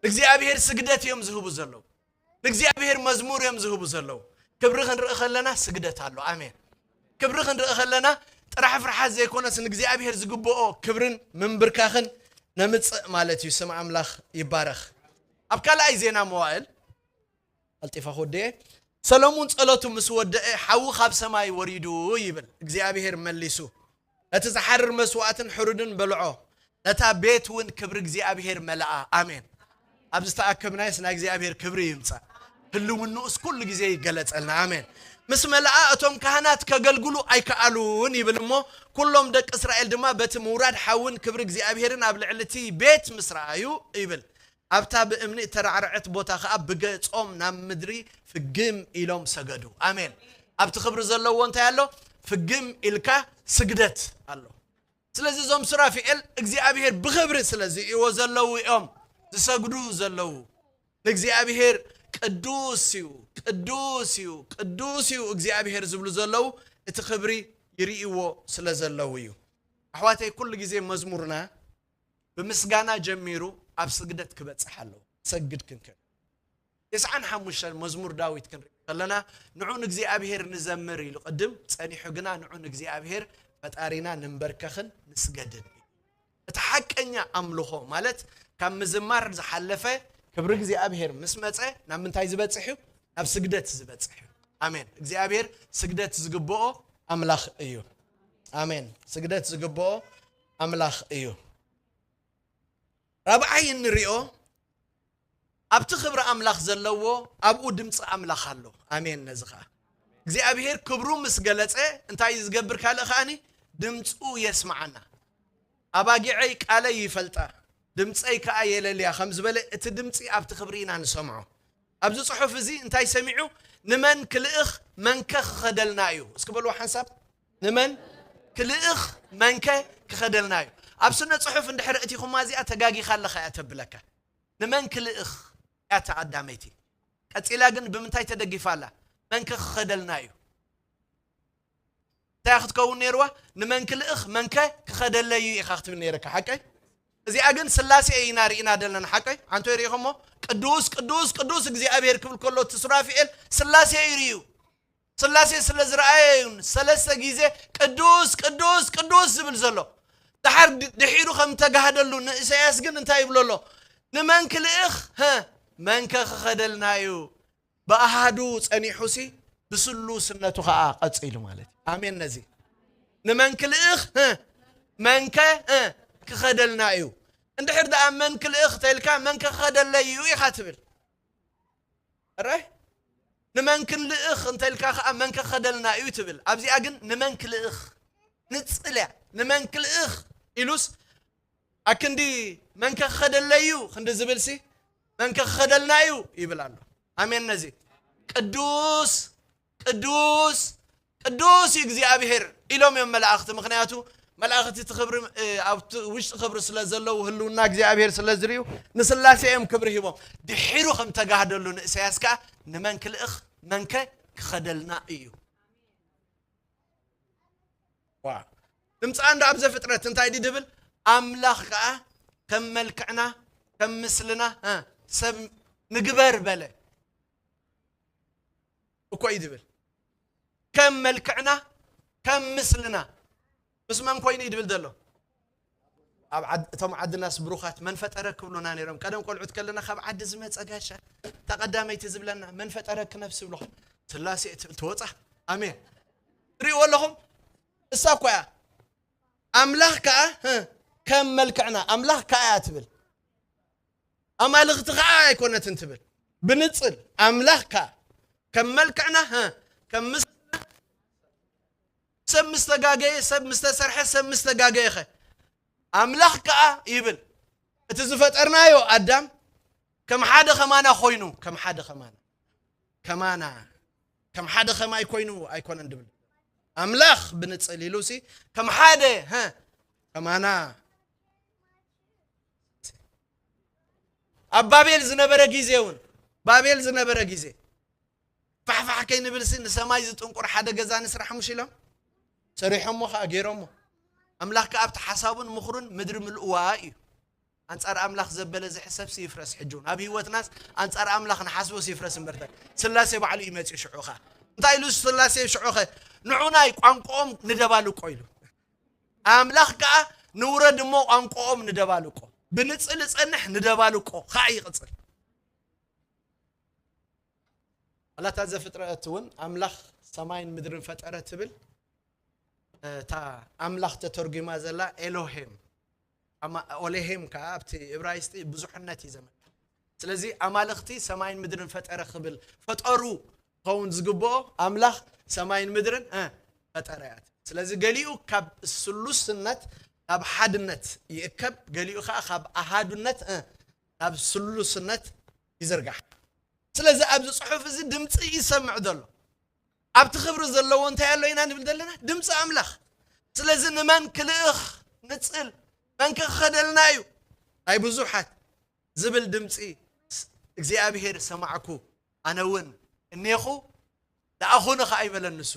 ንእግዚኣብሔር ስግደት እዮም ዝህቡ ዘለዉ። ንእግዚኣብሔር መዝሙር እዮም ዝህቡ ዘለዉ። ክብሪ ክንርኢ ከለና ስግደት ኣሎ። ኣሜን። ክብሪ ክንርኢ ከለና ጥራሕ ፍርሓት ዘይኮነስ ንእግዚኣብሔር ዝግብኦ ክብርን ምንብርካኽን ነምጽእ ማለት እዩ። ስም ኣምላኽ ይባረኽ። ኣብ ካልኣይ ዜና መዋእል፣ ቀልጢፈ ክወድየ፣ ሰሎሙን ጸሎቱ ምስ ወደአ ሓዊ ካብ ሰማይ ወሪዱ ይብል። እግዚኣብሔር መሊሱ ነቲ ዝሓርር መስዋእትን ሕሩድን በልዖ፣ ነታ ቤት እውን ክብሪ እግዚኣብሔር መለኣ። ኣሜን። ኣብ ዝተኣከብናዮስ ናይ እግዚኣብሔር ክብሪ ይምጻእ። ህልውንኡስ ኩሉ ግዜ ይገለጸልና። ኣሜን። ምስ መለኣ እቶም ካህናት ከገልግሉ ኣይከኣሉን ይብል እሞ፣ ኩሎም ደቂ እስራኤል ድማ በቲ ምውራድ ሓውን ክብሪ እግዚኣብሔርን ኣብ ልዕሊ እቲ ቤት ምስ ረኣዩ ይብል፣ ኣብታ ብእምኒ እተራዕረዐት ቦታ ኸዓ ብገጾም ናብ ምድሪ ፍግም ኢሎም ሰገዱ። ኣሜን። ኣብቲ ክብሪ ዘለዎ እንታይ ኣሎ? ፍግም ኢልካ ስግደት ኣሎ። ስለዚ እዞም ሱራፊኤል እግዚኣብሔር ብኽብሪ ስለ ዝርእይዎ ዘለዉ እዮም ዝሰግዱ ዘለዉ። ንእግዚኣብሔር ቅዱስ እዩ፣ ቅዱስ እዩ፣ ቅዱስ እዩ እግዚኣብሔር ዝብሉ ዘለዉ፣ እቲ ክብሪ ይርእይዎ ስለ ዘለዉ እዩ። ኣሕዋተይ፣ ኩሉ ግዜ መዝሙርና ብምስጋና ጀሚሩ ኣብ ስግደት ክበጽሕ ኣለዎ። ሰግድ ክንክን። ተስዓን ሓሙሽተን መዝሙር ዳዊት ክንርኢ ከለና፣ ንዑ ንእግዚኣብሔር ንዘምር ኢሉ ቅድም ጸኒሑ፣ ግና ንዑ ንእግዚኣብሔር ፈጣሪና ንንበርከኽን ንስገድን። እቲ ሓቀኛ ኣምልኾ ማለት ካብ ምዝማር ዝሓለፈ ክብሪ እግዚኣብሔር ምስ መጸ ናብ ምንታይ ዝበጽሕ እዩ? ናብ ስግደት ዝበጽሕ እዩ። ኣሜን። እግዚኣብሔር ስግደት ዝግብኦ ኣምላኽ እዩ። ኣሜን። ስግደት ዝግብኦ ኣምላኽ እዩ። ራብዓይ እንሪኦ ኣብቲ ክብሪ ኣምላኽ ዘለዎ ኣብኡ ድምፂ ኣምላኽ ኣሎ። ኣሜን። ነዚ ኸዓ እግዚኣብሔር ክብሩ ምስ ገለጸ እንታይ እዩ ዝገብር? ካልእ ከዓኒ ድምፁ የስምዓና። ኣባጊዐይ ቃለይ ይፈልጣ፣ ድምፀይ ከዓ የለልያ ከም ዝበለ እቲ ድምፂ ኣብቲ ክብሪ ኢና ንሰምዖ። ኣብዚ ፅሑፍ እዚ እንታይ ሰሚዑ? ንመን ክልእኽ መንከ ክኸደልና እዩ? እስኪ በልዋ ሓንሳብ። ንመን ክልእኽ መንከ ክኸደልና እዩ? ኣብ ስነ ፅሑፍ እንድሕር እቲኹማ እዚኣ ተጋጊኻ ኣለኻ እያ ተብለካ። ንመን ክልእኽ እያ እታ ቀዳመይቲ። ቀፂላ ግን ብምንታይ ተደጊፋ ኣላ? መንከ ክኸደልና እዩ? እንታይ ክትከውን ነይርዋ? ንመን ክልእኽ መንከ ክኸደለይ እዩ ኢኻ ክትብል ነይረካ። ሓቀይ? እዚኣ ግን ስላሴ ኢና ርኢና ዘለና። ሓቀይ? ኣንቶ ይርኢኹሞ? ቅዱስ ቅዱስ ቅዱስ እግዚኣብሔር ክብል ከሎ እቲ ሱራፊኤል ስላሴ እዩ ርእዩ። ስላሴ ስለ ዝረኣየ እዩ ሰለስተ ግዜ ቅዱስ ቅዱስ ቅዱስ ዝብል ዘሎ። ድሓር ድ- ድሒሩ ከም ተጋህደሉ ንእሰያስ ግን እንታይ ይብሎ ኣሎ? ንመን ክልእኽ? ሀ፣ መንከ ክኸደልና እዩ? ብኣሃዱ ጸኒሑሲ ብስሉስነቱ ኸዓ ቀጺሉ ማለት እዩ። ኣሜን። ነዚ ንመን ክልእኽ? እ፣ መንከ እ፣ ክኸደልና እዩ። እንድሕር ደኣ መን ክልእኽ ተልካ መንከ ክኸደለይ እዩ ኢኻ ትብል። ረ ንመን ክንልእኽ እንተልካ ኸዓ መንከ ክኸደልና እዩ ትብል። ኣብዚኣ ግን ንመን ክልእኽ ንጽልያ። ንመን ክልእኽ ኢሉስ ኣክንዲ መንከ ክኸደለይ እዩ ክንዲ ዝብልሲ መንከ ክኸደልና እዩ ይብል ኣሎ። ኣሜን። ነዚ ቅዱስ ቅዱስ ቅዱስ እዩ እግዚኣብሔር ኢሎም እዮም መላእኽቲ። ምኽንያቱ መላእኽቲ እቲ ክብሪ እ፣ ኣብቲ ውሽጢ ክብሪ ስለ ዘለዉ ህልውና እግዚኣብሔር ስለ ዝርእዩ ንስላሴ እዮም ክብሪ ሂቦም። ድሒሩ ከም ተጋህደሉ ንእሰያስ ከዓ ንመን ክልእኽ መንከ ክኸደልና እዩ። ዋ ድምፃ እንዳ ኣብ ዘፍጥረት እንታይ ድብል ኣምላኽ ከዓ ከም መልክዕና ከም ምስልና እ፣ ሰብ ንግበር በለ እኮ እዩ ድብል። ከም መልክዕና ከም ምስልና ምስ መን ኮይኑ እዩ ድብል ዘሎ? ኣብ ዓድ-፣ እቶም ዓድናስ ብሩኻት መን ፈጠረ ክብሉና ነይሮም። ቀደም ቆልዑት ከለና ካብ ዓዲ ዝመጸ ጋሻ፣ እታ ቀዳመይቲ ዝብለና፣ መን ፈጠረኪ ነፍሲ ይብሉኻ። ስላሴ ትብል ትወጻ። ኣሜን። ትሪእዎ ኣለኹም? እሳ እኮ እያ። ኣምላኽ ከኣ፣ ህ፣ ከም መልክዕና፣ ኣምላኽ ከኣ እያ ትብል። ኣማልኽቲ ከኣ ኣይኮነትን ትብል። ብንጽል፣ ኣምላኽ ከኣ ከም መልክዕና፣ ህ፣ ከም ምስ-፣ ሰብ ምስ ተጋገየ፣ ሰብ ምስ ተሰርሐ፣ ሰብ ምስ ተጋገየ ኸ? ኣምላኽ ከኣ ይብል፣ እቲ ዝፈጠርናዮ ኣዳም ከም ሓደ ከማና ኮይኑ፣ ከም ሓደ ከማና፣ ከማና፣ ከም ሓደ ከማይ ኮይኑ ኣይኮነን ድብል። ኣምላኽ ብንጽል ኢሉሲ ከም ሓደ፣ ሀ፣ ከማና። ኣብ ባቤል ዝነበረ ግዜ እውን፣ ባቤል ዝነበረ ግዜ፣ ፋሕፋሕ ከይንብልሲ ንሰማይ ዝጥንቁር ሓደ ገዛ ንስራሕ ምሽ ኢሎም ሰሪሖሞ ኸዓ ገይሮሞ። ኣምላኽ ከኣ ኣብቲ ሓሳቡን ምኽሩን ምድሪ ምልእዋ እዩ። ኣንጻር ኣምላኽ ዘበለ ዝሕሰብሲ ይፍረስ። ሕጂ እውን ኣብ ህይወትናስ ኣንጻር ኣምላኽ ንሓስቦስ ይፍረስ እምበርተ። ስላሴ ባዕሉ እዩ መጺኡ ሽዑ ኸኣ። እንታይ ኢሉ ስላሴ ሽዑ ኸ? ንዑናይ ቋንቋኦም ንደባልቆ ኢሉ። ኣምላኽ ከኣ ንውረድ እሞ ቋንቋኦም ንደባልቆ። ብንጽል ጸንሕ ንደባልቆ ኸኣ ይቕጽል። ዋላ እታ ዘፍጥረት እውን ኣምላኽ ሰማይን ምድርን ፈጠረ ትብል፣ እታ ኣምላኽ ተተርጒማ ዘላ ኤሎሄም፣ ኣማ-፣ ኦሌሄም ከኣ ኣብቲ እብራይስጢ ብዙሕነት እዩ ዘመልክት። ስለዚ ኣማልኽቲ ሰማይን ምድርን ፈጠረ ክብል፣ ፈጠሩ ክኸውን ዝግብኦ ኣምላኽ ሰማይን ምድርን፣ እ፣ ፈጠረ እያ። ስለዚ ገሊኡ ካብ ስሉስነት ናብ ሓድነት ይእከብ፣ ገሊኡ ከኣ ካብ ኣሃዱነት፣ እ፣ ናብ ስሉስነት ይዝርጋሕ። ስለዚ ኣብዚ ጽሑፍ እዚ ድምጺ ይሰምዕ ዘሎ። ኣብቲ ክብሪ ዘለዎ እንታይ ኣሎ ኢና ንብል ዘለና? ድምጺ ኣምላኽ። ስለዚ ንመን ክልእኽ ንጽል፣ መን ከ ክኸደልና እዩ? ናይ ብዙሓት ዝብል ድምጺ እግዚኣብሄር ሰማዕኩ፣ ኣነ እውን እኔኹ፣ ለኣኹኒ ኸኣ ኣይበለን ንሱ፣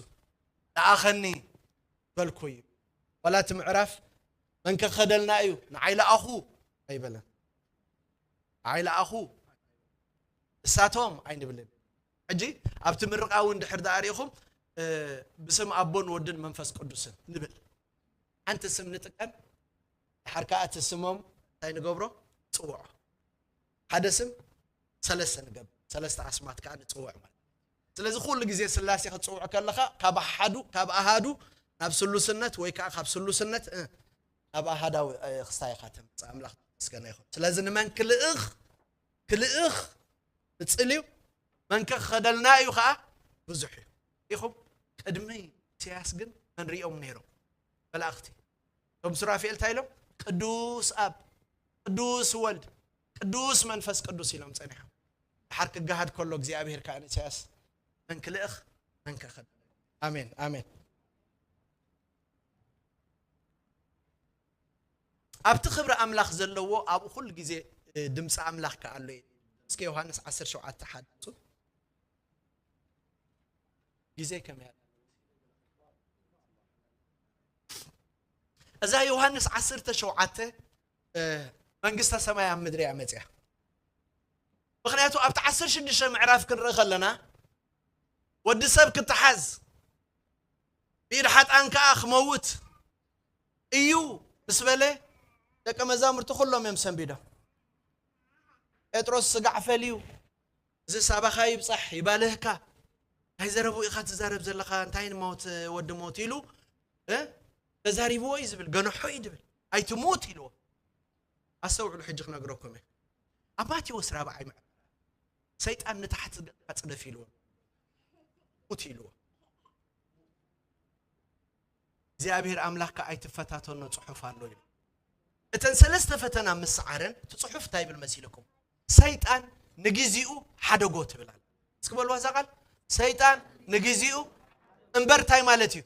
ለኣኸኒ በልኩ እዩ። ዋላ እቲ ምዕራፍ መን ከ ክኸደልና እዩ? ንዓይ ለኣኹ ኣይበለን። ንዓይ ለኣኹ፣ እሳቶም ኣይንብልን። ሕጂ ኣብቲ ምርቓ እውን ድሕር ደኣ ርኢኹም፣ እ፣ ብስም ኣቦን ወድን መንፈስ ቅዱስን ንብል። ሓንቲ ስም ንጥቀም፣ ድሓር ከኣ እቲ ስሞም እንታይ ንገብሮ? ንጽውዖ። ሓደ ስም ሰለስተ ንገብር፣ ሰለስተ ኣስማት ከኣ ንጽውዕ ማለት። ስለዚ ኩሉ ግዜ ስላሴ ክትጽውዕ ከለኻ ካብ ኣሓዱ፣ ካብ ኣሃዱ ናብ ስሉስነት ወይ ከኣ ካብ ስሉስነት፣ እ፣ ናብ ኣሃዳዊ፣ እ፣ ክስታይ ኢኻ ተምጽእ። ኣምላኽ ተመስገነ ይኹን። ስለዚ ንመን ክልእኽ፣ ክልእኽ ንጽል እዩ፣ መን ከ ክኸደልና እዩ ኸኣ ብዙሕ እዩ። ኢኹም ቅድሚ ኢሳያስ ግን መን ሪኦም ነይሮም? መላእኽቲ። እቶም ሱራፌል እንታይ ኢሎም? ቅዱስ ኣብ፣ ቅዱስ ወልድ፣ ቅዱስ መንፈስ ቅዱስ ኢሎም ጸኒሖም። ድሓር ክገሃድ ከሎ እግዚኣብሔር ከኣ ንኢሳያስ መን ክልእኽ፣ መን ከ ክኸደልና። ኣሜን፣ ኣሜን። ኣብቲ ክብሪ ኣምላኽ ዘለዎ ኣብኡ ኩሉ ግዜ፣ እ፣ ድምፂ ኣምላኽ ከኣ ኣሎ እዩ። እስከ ዮሃንስ ዓሰርተ ሸውዓተ ሓደ ኣውፁ። ግዜ ከመይ ኣላ? እዛ ዮሃንስ ዓሰርተ ሸውዓተ፣ እ፣ መንግስተ ሰማይ ኣብ ምድሪ እያ መፅያ። ምኽንያቱ ኣብቲ ዓሰርተ ሽዱሽተ ምዕራፍ ክንርኢ ከለና ወዲ ሰብ ክተሓዝ ብኢድ ሓጣን ከኣ ክመውት እዩ ምስ በለ ደቀ መዛሙርቲ ኩሎም እዮም ሰንቢዶም። ጴጥሮስ ስጋዕ ፈልዩ፣ እዚ ሳባኻ ይብጻሕ ይባልህካ፣ እንታይ ዘረቡ ኢኻ ትዛረብ ዘለኻ? እንታይ ንሞት ወዲ ሞት ኢሉ፣ እ፣ ተዛሪብዎ እዩ ዝብል፣ ገንሖ እዩ ዝብል። ኣይትሙት ኢልዎ። ኣስተውዕሉ፣ ሕጂ ክነግረኩም እየ። ኣብ ማቴዎስ ራብዓይ ምዕራፍ ሰይጣን ንታሕቲ ገጽካ ጽደፍ ኢልዎ። ሙት ኢልዎ። እግዚኣብሔር ኣምላኽካ ኣይትፈታተኖ ጽሑፍ ኣሎ ኢሉ። እተን ሰለስተ ፈተና ምስ ሰዓረን፣ እቲ ጽሑፍ እንታይ ይብል መሲልኩም? ሰይጣን ንግዜኡ ሓደጎ ትብል ኣላ። እስኪ በልዋ እዛ ቃል። ሰይጣን ንግዜኡ እምበር እንታይ ማለት እዩ?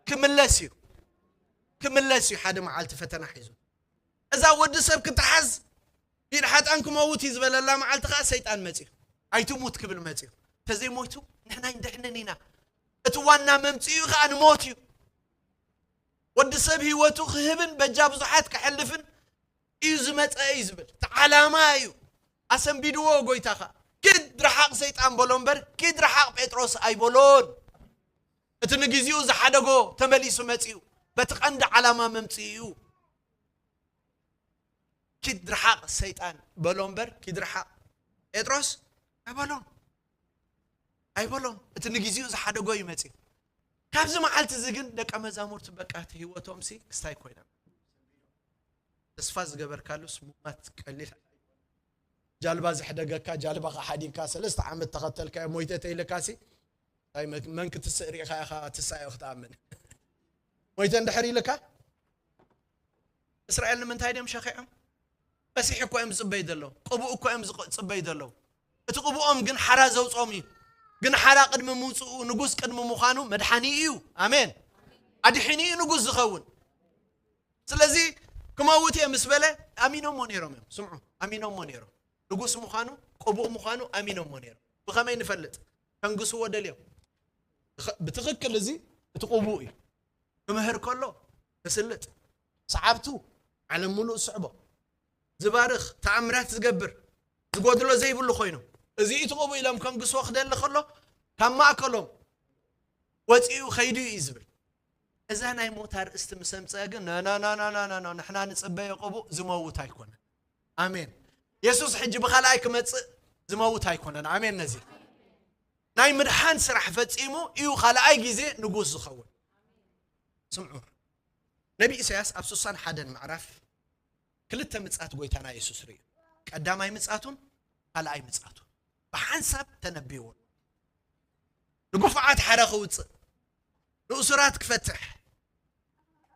ክምለስ እዩ። ክምለስ እዩ። ሓደ መዓልቲ ፈተና ሒዙ። እዛ ወዲ ሰብ ክትሓዝ፣ ብኢድ ሓጣን ክመውት እዩ ዝበለላ መዓልቲ ኸዓ ሰይጣን መጺኡ። ኣይትሙት ክብል መጺኡ። ተዘይሞይቱ ንሕና ኣይንድሕንን ኢና። እቲ ዋና መምጽኢኡ ኸዓ ንሞት እዩ። ወዲ ሰብ ህይወቱ ክህብን በጃ ብዙሓት ከሕልፍን እዩ ዝመጸ እዩ ዝብል። እቲ ዓላማ እዩ። ኣሰንቢድዎ ጎይታ ኸዓ። ኪድ ርሓቕ ሰይጣን በሎ እምበር፣ ኪድ ርሓቕ ጴጥሮስ ኣይበሎን። እቲ ንግዜኡ ዝሓደጎ ተመሊሱ መጺኡ። በቲ ቀንዲ ዓላማ መምጽኢኡ። ኪድ ርሓቕ ሰይጣን በሎ እምበር፣ ኪድ ርሓቕ ጴጥሮስ ኣይበሎን። ኣይበሎን። እቲ ንግዜኡ ዝሓደጎ እዩ መጺኡ። ካብዚ መዓልቲ እዚ ግን ደቀ መዛሙርቱ በቃ እቲ ህይወቶምሲ ክስታይ ኮይና። ተስፋ ዝገበርካሉስ ምሟት ቀሊል። ጃልባ ዝሕደገካ፣ ጃልባኻ ሓዲግካ፣ ሰለስተ ዓመት ተኸተልካዮ፣ ሞይተ ተይልካሲ፣ እንታይ መን፣ መን ክትስእ ርኢኻ ኢኻ ትሳዮ ክትኣምን? ሞይተ እንድሕር ኢልካ፣ እስራኤል ንምንታይ ድዮም ሸኺዖም? መሲሕ እኮ እዮም ዝጽበዩ ዘለዉ። ቅቡእ እኮ እዮም ዝጽበዩ ዘለዉ። እቲ ቅቡኦም ግን ሓራ ዘውጾም እዩ። ግን ሓራ ቅድሚ ምውጽኡ፣ ንጉስ ቅድሚ ምዃኑ መድሓኒ እዩ። ኣሜን። ኣድሒኒ እዩ ንጉስ ዝኸውን። ስለዚ ክመውት እየ ምስ በለ ኣሚኖሞ ነይሮም እዮም። ስምዑ፣ ኣሚኖሞ ነይሮም። ንጉስ ምዃኑ፣ ቅቡእ ምዃኑ ኣሚኖሞ ነይሮም። ብኸመይ ንፈልጥ? ከንግስዎ ደልዮም። ብኸ-፣ ብትኽክል እዚ እቲ ቅቡእ እዩ። ክምህር ከሎ ክስልጥ፣ ሰዓብቱ ዓለም ምሉእ ዝስዕቦ፣ ዝባርኽ፣ ተኣምራት ዝገብር፣ ዝጎድሎ ዘይብሉ ኮይኑ፣ እዚ እዩ እቲ ቅቡእ ኢሎም ከንግስዎ ክደሊ ከሎ፣ ካብ ማእከሎም ወፂኡ ከይዱ እዩ ዝብል። እዛ ናይ ሞት ኣርእስቲ ምስ ኣምፀአ ግን፣ ኖ፣ ኖ፣ ኖ፣ ንሕና ንፅበዮ ቅቡእ ዝመውት ኣይኮነን። ኣሜን። የሱስ ሕጂ ብኻልኣይ ክመፅእ ዝመውት ኣይኮነን። ኣሜን። ነዚ ናይ ምድሓን ስራሕ ፈጺሙ እዩ ካልኣይ ግዜ ንጉስ ዝኸውን። ስምዑ፣ ነቢ ኢሳያስ ኣብ ስሳን ሓደን ምዕራፍ ክልተ ምጻት ጎይታና የሱስ ርእዩ። ቀዳማይ ምጻቱን ካልኣይ ምጻቱን ብሓንሳብ ተነቢይዎ። ንግፉዓት ሓራ ክውጽእ፣ ንእሱራት ክፈትሕ፣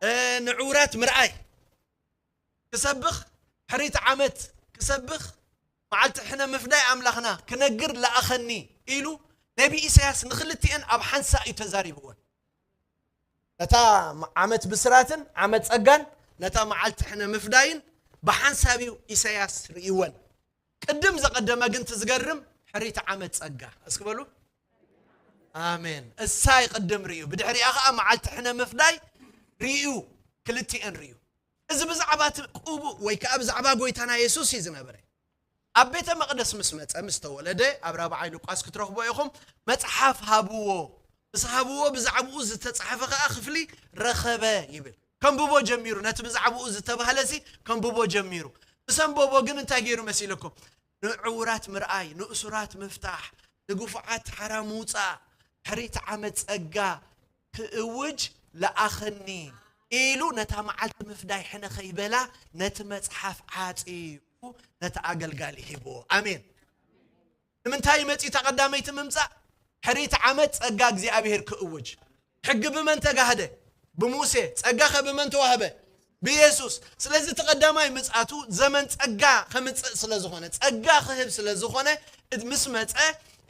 እ፣ ንዕውራት ምርኣይ ክሰብኽ፣ ሕሪት ዓመት ክሰብኽ፣ መዓልቲ ሕነ ምፍዳይ ኣምላኽና ክነግር ለኣኸኒ ኢሉ ነቢ ኢሳያስ ንኽልቲኤን ኣብ ሓንሳእ እዩ ተዛሪብወን። ነታ ዓመት ብስራትን ዓመት ጸጋን ነታ መዓልቲ ሕነ ምፍዳይን ብሓንሳብ እዩ ኢሳያስ ርእይወን። ቅድም ዘቐደመ ግን ትዝገርም ሕሪት ዓመት ጸጋ። እስኪ በሉ። ኣሜን። እሳይ ቅድም ርእዩ። ብድሕሪኣ ኸዓ መዓልቲ ሕነ ምፍዳይ ርእዩ። ክልቲኤን ርእዩ። እዚ ብዛዕባ እቲ ቅቡእ ወይ ከኣ ብዛዕባ ጎይታና የሱስ እዩ ዝነበረ። ኣብ ቤተ መቕደስ ምስ መጸ፣ ምስ ተወለደ፣ ኣብ ራብዓይ ሉቃስ ክትረኽቦ ኢኹም፣ መጽሓፍ ሃብዎ። ምስ ሃብዎ፣ ብዛዕባኡ ዝተጻሕፈ ከኣ ክፍሊ ረኸበ ይብል። ከንብቦ ጀሚሩ፣ ነቲ ብዛዕባኡ ዝተባህለሲ ከንብቦ ጀሚሩ። ምስ ኣንበቦ ግን እንታይ ገይሩ መሲለኩም? ንዕዉራት ምርኣይ፣ ንእሱራት ምፍታሕ፣ ንግፉዓት ሓራ ምውጻእ፣ ሕሪት ዓመት ጸጋ ክእውጅ ለኣኸኒ ኢሉ ነታ መዓልቲ ምፍዳይ ሕነ ከይበላ ነቲ መጽሓፍ ዓጺፉ ነቲ ኣገልጋሊ ሂብዎ። ኣሜን። ንምንታይ መጺኡ እታ ቀዳመይቲ ምምጻእ? ሕሪት ዓመት ጸጋ እግዚኣብሔር ክእውጅ። ሕጊ ብመን ተጋህደ? ብሙሴ። ጸጋ ኸ ብመን ተዋህበ? ብየሱስ። ስለዚ እቲ ቀዳማይ ምጽኣቱ ዘመን ጸጋ ከምጽእ ስለ ዝኾነ፣ ጸጋ ክህብ ስለ ዝኾነ፣ እት-፣ ምስ መጸ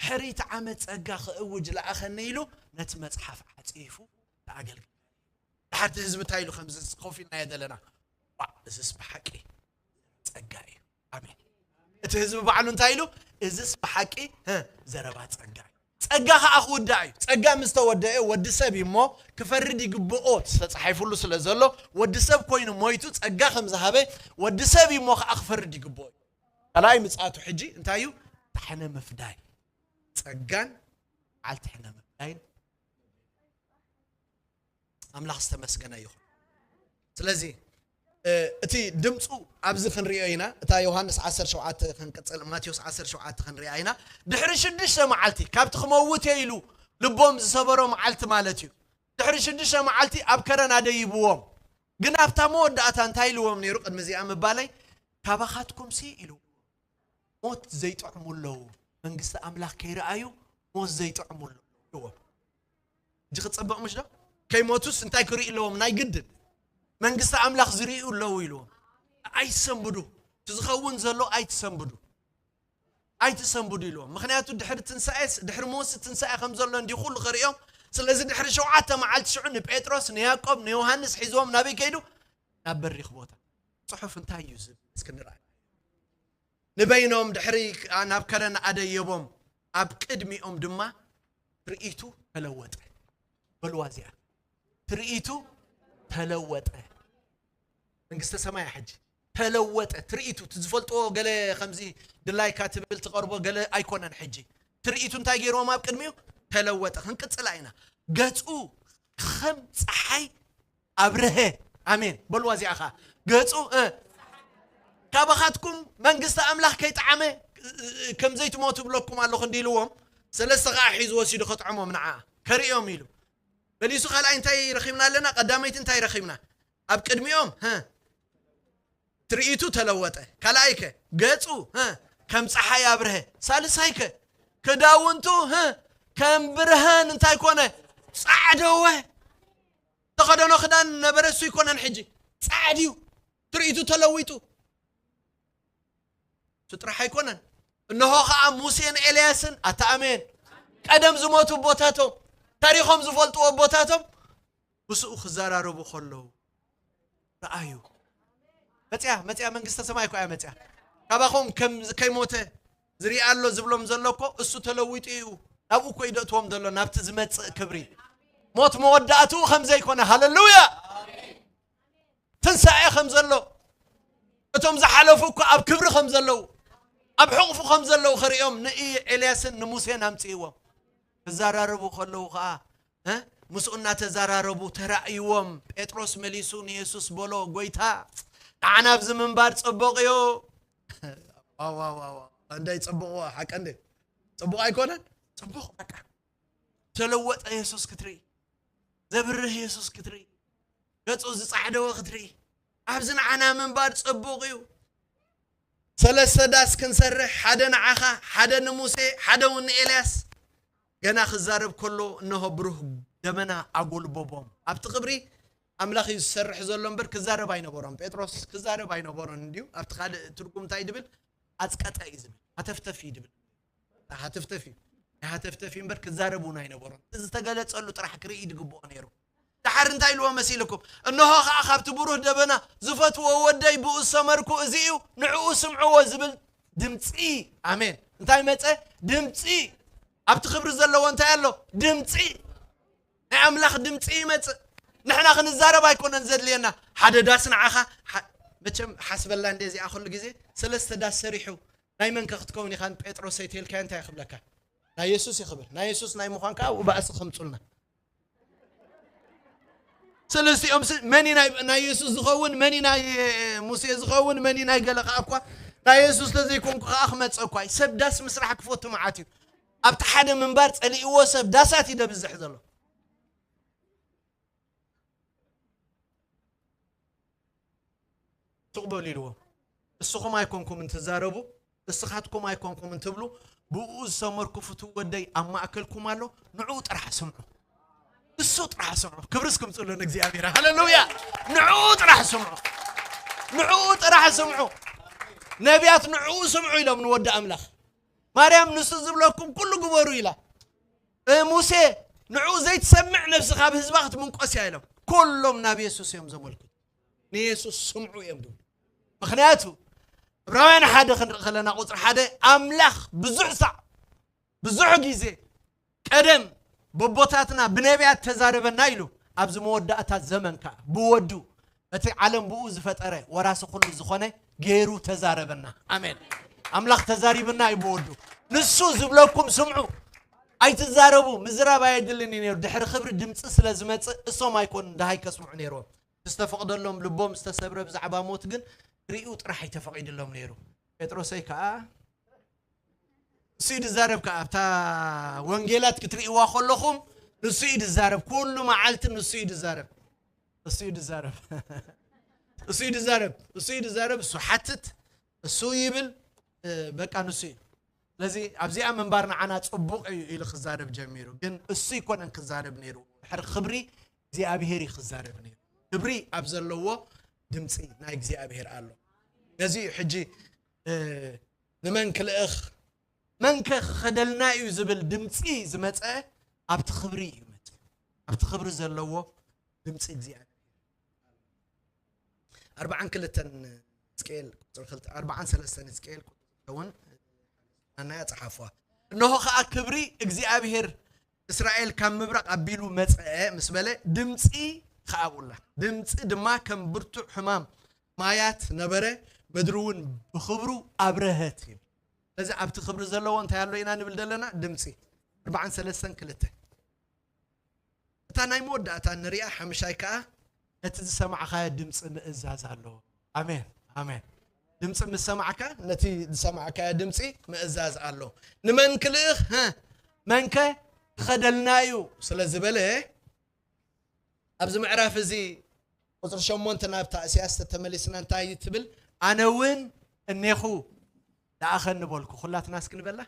ሕሪት ዓመት ጸጋ ክእውጅ ለኣኸኒ ኢሉ ነቲ መጽሓፍ ዓጺፉ ተኣገልግል። ድሓር እቲ ህዝቢ እንታይ ኢሉ ከምዚ ኮፍ ኢልናዮ ዘለና? ዋእ፣ እዝስ ብሓቂ ጸጋ እዩ። ኣሜን። እቲ ህዝቢ ባዕሉ እንታይ ኢሉ? እዝስ ብሓቂ፣ እ፣ ዘረባ ጸጋ እዩ። ጸጋ ኸኣ ክውዳእ እዩ። ጸጋ ምስ ተወደአ ወዲ ሰብ እዩ እሞ ክፈርድ ይግብኦ ተጻሒፉሉ ስለ ዘሎ፣ ወዲ ሰብ ኮይኑ ሞይቱ ጸጋ ከም ዝሃበ፣ ወዲ ሰብ እዩ እሞ ኸኣ ክፈርድ ይግብኦ እዩ። ካልኣይ ምጽኣቱ ሕጂ እንታይ እዩ? ታሕነ ምፍዳይ። ጸጋን በዓል ታሕነ ምፍዳይን። ኣምላኽ ዝተመስገነ ይኹን። ስለዚ፣ እ፣ እቲ ድምፁ ኣብዚ ክንሪኦ ኢና። እታ ዮሃንስ ዓሰርተ ሸውዓተ ክንቅጽል፣ ማቴዎስ ዓሰርተ ሸውዓተ ክንሪኣ ኢና። ድሕሪ ሽዱሽተ መዓልቲ፣ ካብቲ ክመውት እየ ኢሉ ልቦም ዝሰበሮ መዓልቲ ማለት እዩ። ድሕሪ ሽዱሽተ መዓልቲ ኣብ ከረን ኣደይብዎም። ግን ኣብታ መወዳእታ እንታይ ኢልዎም ነይሩ? ቅድሚ እዚኣ ምባለይ፣ ካባኻትኩምሲ ኢሉ ሞት ዘይጥዕሙ ኣለዉ፣ መንግስቲ ኣምላኽ ከይረኣዩ ሞት ዘይጥዕሙ ኣለዉ ኢልዎም። ሕጂ ክጸበቕ ምሽ ዶ? ከይሞቱስ እንታይ ክርእዩ ኣለዎም? ናይ ግድን መንግስቲ ኣምላኽ ዝርእዩ ኣለዉ ኢልዎም። ኣይትሰንብዱ፣ እቲ ዝኸውን ዘሎ ኣይትሰንብዱ፣ ኣይትሰንብዱ ኢልዎም። ምኽንያቱ ድሕሪ ትንሳኤስ፣ ድሕሪ ሞትሲ ትንሳኤ ከም ዘሎ እንዲ ኩሉ ክርእዮም። ስለዚ ድሕሪ ሸውዓተ መዓልቲ ሽዑ ንጴጥሮስ፣ ንያዕቆብ፣ ንዮሃንስ ሒዝዎም ናበይ ከይዱ? ናብ በሪኽ ቦታ። ጽሑፍ እንታይ እዩ ዝብል? እስኪ ንርኣይ። ንበይኖም ድሕሪ ናብ ከረን ኣደየቦም፣ ኣብ ቅድሚኦም ድማ ትርኢቱ ተለወጠ። በልዋ እዚኣ፣ ትርኢቱ ተለወጠ። መንግስተ ሰማይ ሕጂ ተለወጠ። ትርኢቱ፣ እቲ ዝፈልጥዎ ገለ ከምዚ ድላይካ ትብል ትቐርቦ ገለ ኣይኮነን። ሕጂ ትርኢቱ እንታይ ገይርዎም? ኣብ ቅድሚኡ ተለወጠ። ክንቅጽላ ኢና። ገጹ ከም ጸሓይ ኣብርሀ። ኣሜን በልዋ። እዚኣ ኸዓ ገጹ፣ እ፣ ካባኻትኩም መንግስቲ ኣምላኽ ከይጠዓመ ከም ዘይትሞቱ እብለኩም ኣለኹ እንዲ ኢልዎም፣ ሰለስተ ኸዓ ሒዙ ወሲዱ ከጥዕሞም ንዓ ከርእዮም ኢሉ። መሊሱ ካልኣይ እንታይ ረኺብና ኣለና? ቀዳመይቲ እንታይ ረኺብና? ኣብ ቅድሚኦም፣ ሀ፣ ትርኢቱ ተለወጠ። ካልኣይከ? ገጹ፣ ሀ፣ ከም ጸሓይ ኣብርሀ። ሳልሳይከ? ክዳውንቱ፣ ሀ፣ ከም ብርሃን እንታይ ኮነ? ጻዕደወ። ተኸደኖ ክዳን ነበረ፣ እሱ ይኮነን ሕጂ። ጻዕድዩ። ትርኢቱ ተለዊጡ። እሱ ጥራሕ ኣይኮነን። እንሆ ኸዓ ሙሴን ኤልያስን፣ ኣታ ኣሜን፣ ቀደም ዝሞቱ ኣቦታቶም፣ ታሪኾም ዝፈልጥዎ ኣቦታቶም፣ ምስኡ ክዘራረቡ ከለዉ ረኣዩ። መጽያ፣ መጽያ፣ መንግስተ ሰማይ እኮ እያ መጽያ። ካባኹም ከም ከይሞተ ዝርኢ ኣሎ ዝብሎም ዘሎ እኮ እሱ ተለዊጡ እዩ። ናብኡ እኮ እዩ ደእትዎም ዘሎ፣ ናብቲ ዝመጽእ ክብሪ። ሞት መወዳእትኡ ከም ዘይኮነ፣ ሃሌሉያ! ትንሳኤ ከም ዘሎ፣ እቶም ዝሓለፉ እኮ ኣብ ክብሪ ከም ዘለዉ፣ ኣብ ሕቑፉ ከም ዘለዉ ክርእዮም ንኤልያስን ንሙሴን ኣምጽእዎም። ክዘራረቡ ከለዉ ኸዓ፣ እ? ምስኡ እናተዘራረቡ ተራእይዎም። ጴጥሮስ መሊሱ ንየሱስ በሎ፣ "ጎይታ፣ ንዓና ኣብዚ ምንባር ጽቡቕ እዩ።" ዋው፣ ዋው፣ ዋው፣ ዋው። እንደ ጽቡቕ፣ ሓቂ እንደ ጽቡቕ ኣይኮነን? ጽቡቕ፣ በቃ። ተለወጠ የሱስ ክትርኢ፣ ዘብርህ የሱስ ክትርኢ፣ ገጹ ዝጻዕደወ ክትርኢ፣ ኣብዚ ንዓና ምንባር ጽቡቕ እዩ። ሰለስተ ዳስ ክንሰርሕ፣ ሓደ ንዓኻ፣ ሓደ ንሙሴ፣ ሓደ እውን ንኤልያስ። ገና ክዛረብ ከሎ፣ እንሆ ብሩህ ደመና ኣጎልበቦም። ኣብቲ ክብሪ ኣምላኽ እዩ ዝሰርሕ ዘሎ እምበር፣ ክዛረብ ኣይነበሮን። ጴጥሮስ ክዛረብ ኣይነበሮን እንድዩ። ኣብቲ ካልእ ትርጉም እንታይ ድብል? ኣጽቀጠ እዩ ዝብል። ሃተፍተፍ እዩ ድብል። ሃተፍተፍ እዩ። ናይ ሃተፍተፍ እዩ እምበር፣ ክዛረብ እውን ኣይነበሮን። እቲ ዝተገለጸሉ ጥራሕ ክርኢ ድግብኦ ነይሩ። ደሓር እንታይ ኢልዎ መሲልኩም? እንሆ ኸዓ ካብቲ ብሩህ ደበና፣ "ዝፈትዎ ወደይ ብኡ ዝሰመርኩ እዚ እዩ፣ ንዕኡ ስምዕዎ" ዝብል ድምፂ። ኣሜን። እንታይ መጸ? ድምፂ። ኣብቲ ክብሪ ዘለዎ እንታይ ኣሎ? ድምፂ። ናይ ኣምላኽ ድምፂ ይመጽእ። ንሕና ክንዛረብ ኣይኮነን ዘድልየና። ሓደ ዳስ ንዓኻ፣ ሓ-፣ መቸም ሓስበላ እንደ እዚኣ ኩሉ ግዜ ሰለስተ ዳስ ሰሪሑ፣ ናይ መን ከ ክትከውን ኢኻ ንጴጥሮስ ኣይተልካዮ እንታይ ክብለካ? ናይ የሱስ ይኽብል። ናይ የሱስ ናይ ምዃን ከኣ ኣብኡ ባእሲ ከምጹልና። ሰለስቲኦም ስ-፣ መን እዩ ናይ፣ ናይ የሱስ ዝኸውን፣ መን እዩ ናይ ሙሴ ዝኸውን፣ መን እዩ ናይ ገለ ከኣ እኳ ናይ የሱስ ተዘይኮንኩ ከኣ ክመጽእ እኳ እዩ። ሰብ ዳስ ምስራሕ ክፈቱ መዓት እዩ። ኣብቲ ሓደ ምንባር ጸሊእዎ ሰብ ዳሳት እዩ ደብዝሕ ዘሎ። ስቕ በሉ ኢልዎም። እስኹም ኣይኮንኩምን ትዛረቡ፣ እስኻትኩም ኣይኮንኩምን ትብሉ፣ ብኡ ዝሰመርኩ ፍቱው ወደይ ኣብ ማእከልኩም ኣሎ፣ ንዕኡ ጥራሕ ስምዑ። ንሱ ጥራሕ ስምዑ። ክብሪ እስክምጽእሉ ንእግዚኣብሔር። ሃሌሉያ! ንዕኡ ጥራሕ ስምዑ። ንዕኡ ጥራሕ ስምዑ። ነቢያት ንዕኡ ስምዑ ኢሎም ንወዲ ኣምላኽ። ማርያም ንሱ ዝብለኩም ኩሉ ግበሩ ኢላ። እ፣ ሙሴ ንዕኡ ዘይትሰምዕ ነብሲ ካብ ህዝባ ክትምንቆስ እያ ኢሎም። ኩሎም ናብ የሱስ እዮም ዘመልክቱ። ንየሱስ ስምዑ እዮም ዝብሉ። ምኽንያቱ ዕብራውያን ሓደ ክንርኢ ከለና ቁጽሪ ሓደ ኣምላኽ ብዙሕ ሳዕ፣ ብዙሕ ግዜ ቀደም በቦታትና ብነቢያት ተዛረበና ኢሉ፣ ኣብዚ መወዳእታ ዘመን ከኣ ብወዱ እቲ ዓለም ብኡ ዝፈጠረ ወራሲ ኩሉ ዝኾነ ገይሩ ተዛረበና። ኣሜን። ኣምላኽ ተዛሪብና እዩ ብወዱ። ንሱ ዝብለኩም ስምዑ፣ ኣይትዛረቡ። ምዝራብ ኣየድልን እዩ ነይሩ። ድሕሪ ክብሪ ድምፂ ስለ ዝመፅእ እሶም ኣይኮኑን ደሃይ ከስምዑ ነይርዎም። ዝተፈቕደሎም ልቦም ዝተሰብረ ብዛዕባ ሞት ግን ክርእዩ ጥራሕ ኣይተፈቒድሎም ነይሩ። ጴጥሮሰይ ከኣ ንሱ እዩ ዝዛረብ ከኣ፣ ኣብታ ወንጌላት ክትርእይዋ ከለኹም ንሱ እዩ ዝዛረብ። ኩሉ መዓልቲ ንሱ እዩ ዝዛረብ። እሱ እዩ ዝዛረብ። እሱ እዩ ዝዛረብ። እሱ እዩ ዝዛረብ። እሱ ሓትት፣ እሱ ይብል፣ እ፣ በቃ ንሱ እዩ። ስለዚ ኣብዚኣ ምንባር ንዓና ጽቡቕ እዩ ኢሉ ክዛረብ ጀሚሩ። ግን እሱ ይኮነን ክዛረብ ነይሩ። ድሕሪ ክብሪ እግዚኣብሔር እዩ ክዛረብ ነይሩ። ክብሪ ኣብ ዘለዎ ድምፂ ናይ እግዚኣብሔር ኣሎ። ነዚ እዩ ሕጂ፣ እ፣ ንመን ክልእኽ፣ መን ከ ክኸደልና እዩ ዝብል ድምፂ ዝመፀ ኣብቲ ክብሪ እዩ መፀ። ኣብቲ ክብሪ ዘለዎ ድምፂ እግዚኣብሔር። ኣርባዓን ክልተን ሕዝቅኤል ቁፅሪ ክልተ፣ ኣርባዓን ሰለስተን ሕዝቅኤል ቁፅሪ ክልተ እውን ናናያ ጸሓፍዋ። እንሆ ኸኣ ክብሪ እግዚኣብሔር እስራኤል ካብ ምብራቕ ኣቢሉ መጸ ምስ በለ፣ ድምጺ ኸኣ ኣብኡላ። ድምጺ ድማ ከም ብርቱዕ ሕማም ማያት ነበረ፣ ምድሪ እውን ብኽብሩ ኣብረሀት ይብል። ስለዚ ኣብቲ ክብሪ ዘለዎ እንታይ ኣሎ ኢና ንብል ዘለና? ድምጺ። ኣርባዓን ሰለስተን ክልተ። እታ ናይ መወዳእታ ንሪኣ፣ ሓምሻይ ከኣ ነቲ ዝሰማዕኻዮ ድምጺ ምእዛዝ ኣለዎ። ኣሜን፣ ኣሜን። ድምፂ ምስ ሰማዕካ፣ ነቲ ዝሰማዕካዮ ድምፂ ምእዛዝ ኣሎ። ንመን ክልእኽ? ሀ፣ መንከ ክኸደልና እዩ ስለ ዝበለ፣ ኣብዚ ምዕራፍ እዚ ቁፅሪ ሸሞንተ ናብታ እስያስ ተመሊስና እንታይ ትብል? ኣነ እውን እኔኹ ደኣኸኒ በልኩ። ኩላትና እስኪ ንበላ።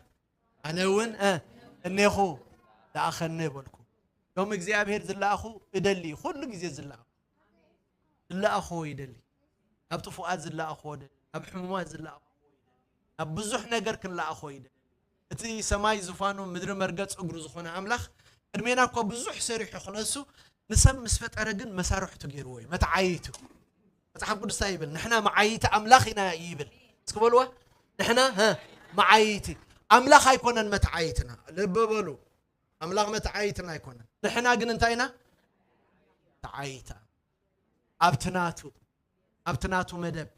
ኣነ እውን፣ እ፣ እኔኹ ደኣኸኒ በልኩ። ሎም እግዚኣብሔር ዝለኣኹ እደሊ፣ ኩሉ ግዜ ዝለኣኹ። ዝለኣኹዎ ይደሊ። ኣብ ጥፉኣት ዝለኣኹዎ ደሊ። ኣብ ሕሙማት ዝለኣኹዎ ይደሊ። ኣብ ብዙሕ ነገር ክንለኣኹዎ ይደሊ። እቲ ሰማይ ዙፋኑ ምድሪ መርገጽ እግሩ ዝኾነ ኣምላኽ ቅድሜና እኮ ብዙሕ ሰሪሑ ክነሱ ንሰብ ምስ ፈጠረ ግን መሳርሕቱ ገይርዎ እዩ። መተዓይቱ። መጽሓፍ ቅዱስ እንታይ ይብል? ንሕና መዓይቲ ኣምላኽ ኢና ይብል። እስኪ በልዋ። ንሕና፣ ሀ፣ መዓይቲ ኣምላኽ ኣይኮነን መተዓይትና። ልቢ በሉ። ኣምላኽ መተዓይትና ኣይኮነን። ንሕና ግን እንታይ ኢና? ተዓይታ። ኣብቲ ናቱ፣ ኣብቲ ናቱ መደብ፣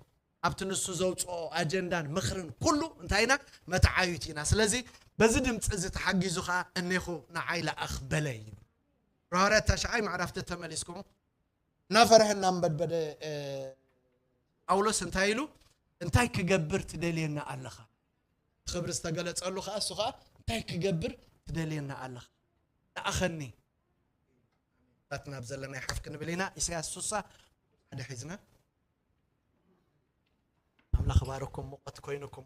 ኣብቲ ንሱ ዘውፅኦ ኣጀንዳን ምኽርን ኩሉ እንታይ ኢና? መተዓይቱ ኢና። ስለዚ በዚ ድምፂ እዚ ተሓጊዙ ኸዓ እኔኹ ንዓይ ለኣኽ በለ ይብል። ሐዋርያት ታሽዓይ ምዕራፍ ተተመሊስኩም እናፈርሐ እናንበድበደ፣ እ፣ ጳውሎስ እንታይ ኢሉ? እንታይ ክገብር ትደልየና ኣለኻ? ክብሪ ዝተገለጸሉ ኸዓ እሱ ኸዓ እንታይ ክገብር ትደልየና ኣለኻ? ለኣኸኒ። ናትና ኣብ ዘለናዮ ሓፍ ክንብል ኢና። ኢሳያስ ሱሳ ሓደ ሒዝና። ኣምላኽ ባረኩም፣ ሙቐት ኮይኑኩም።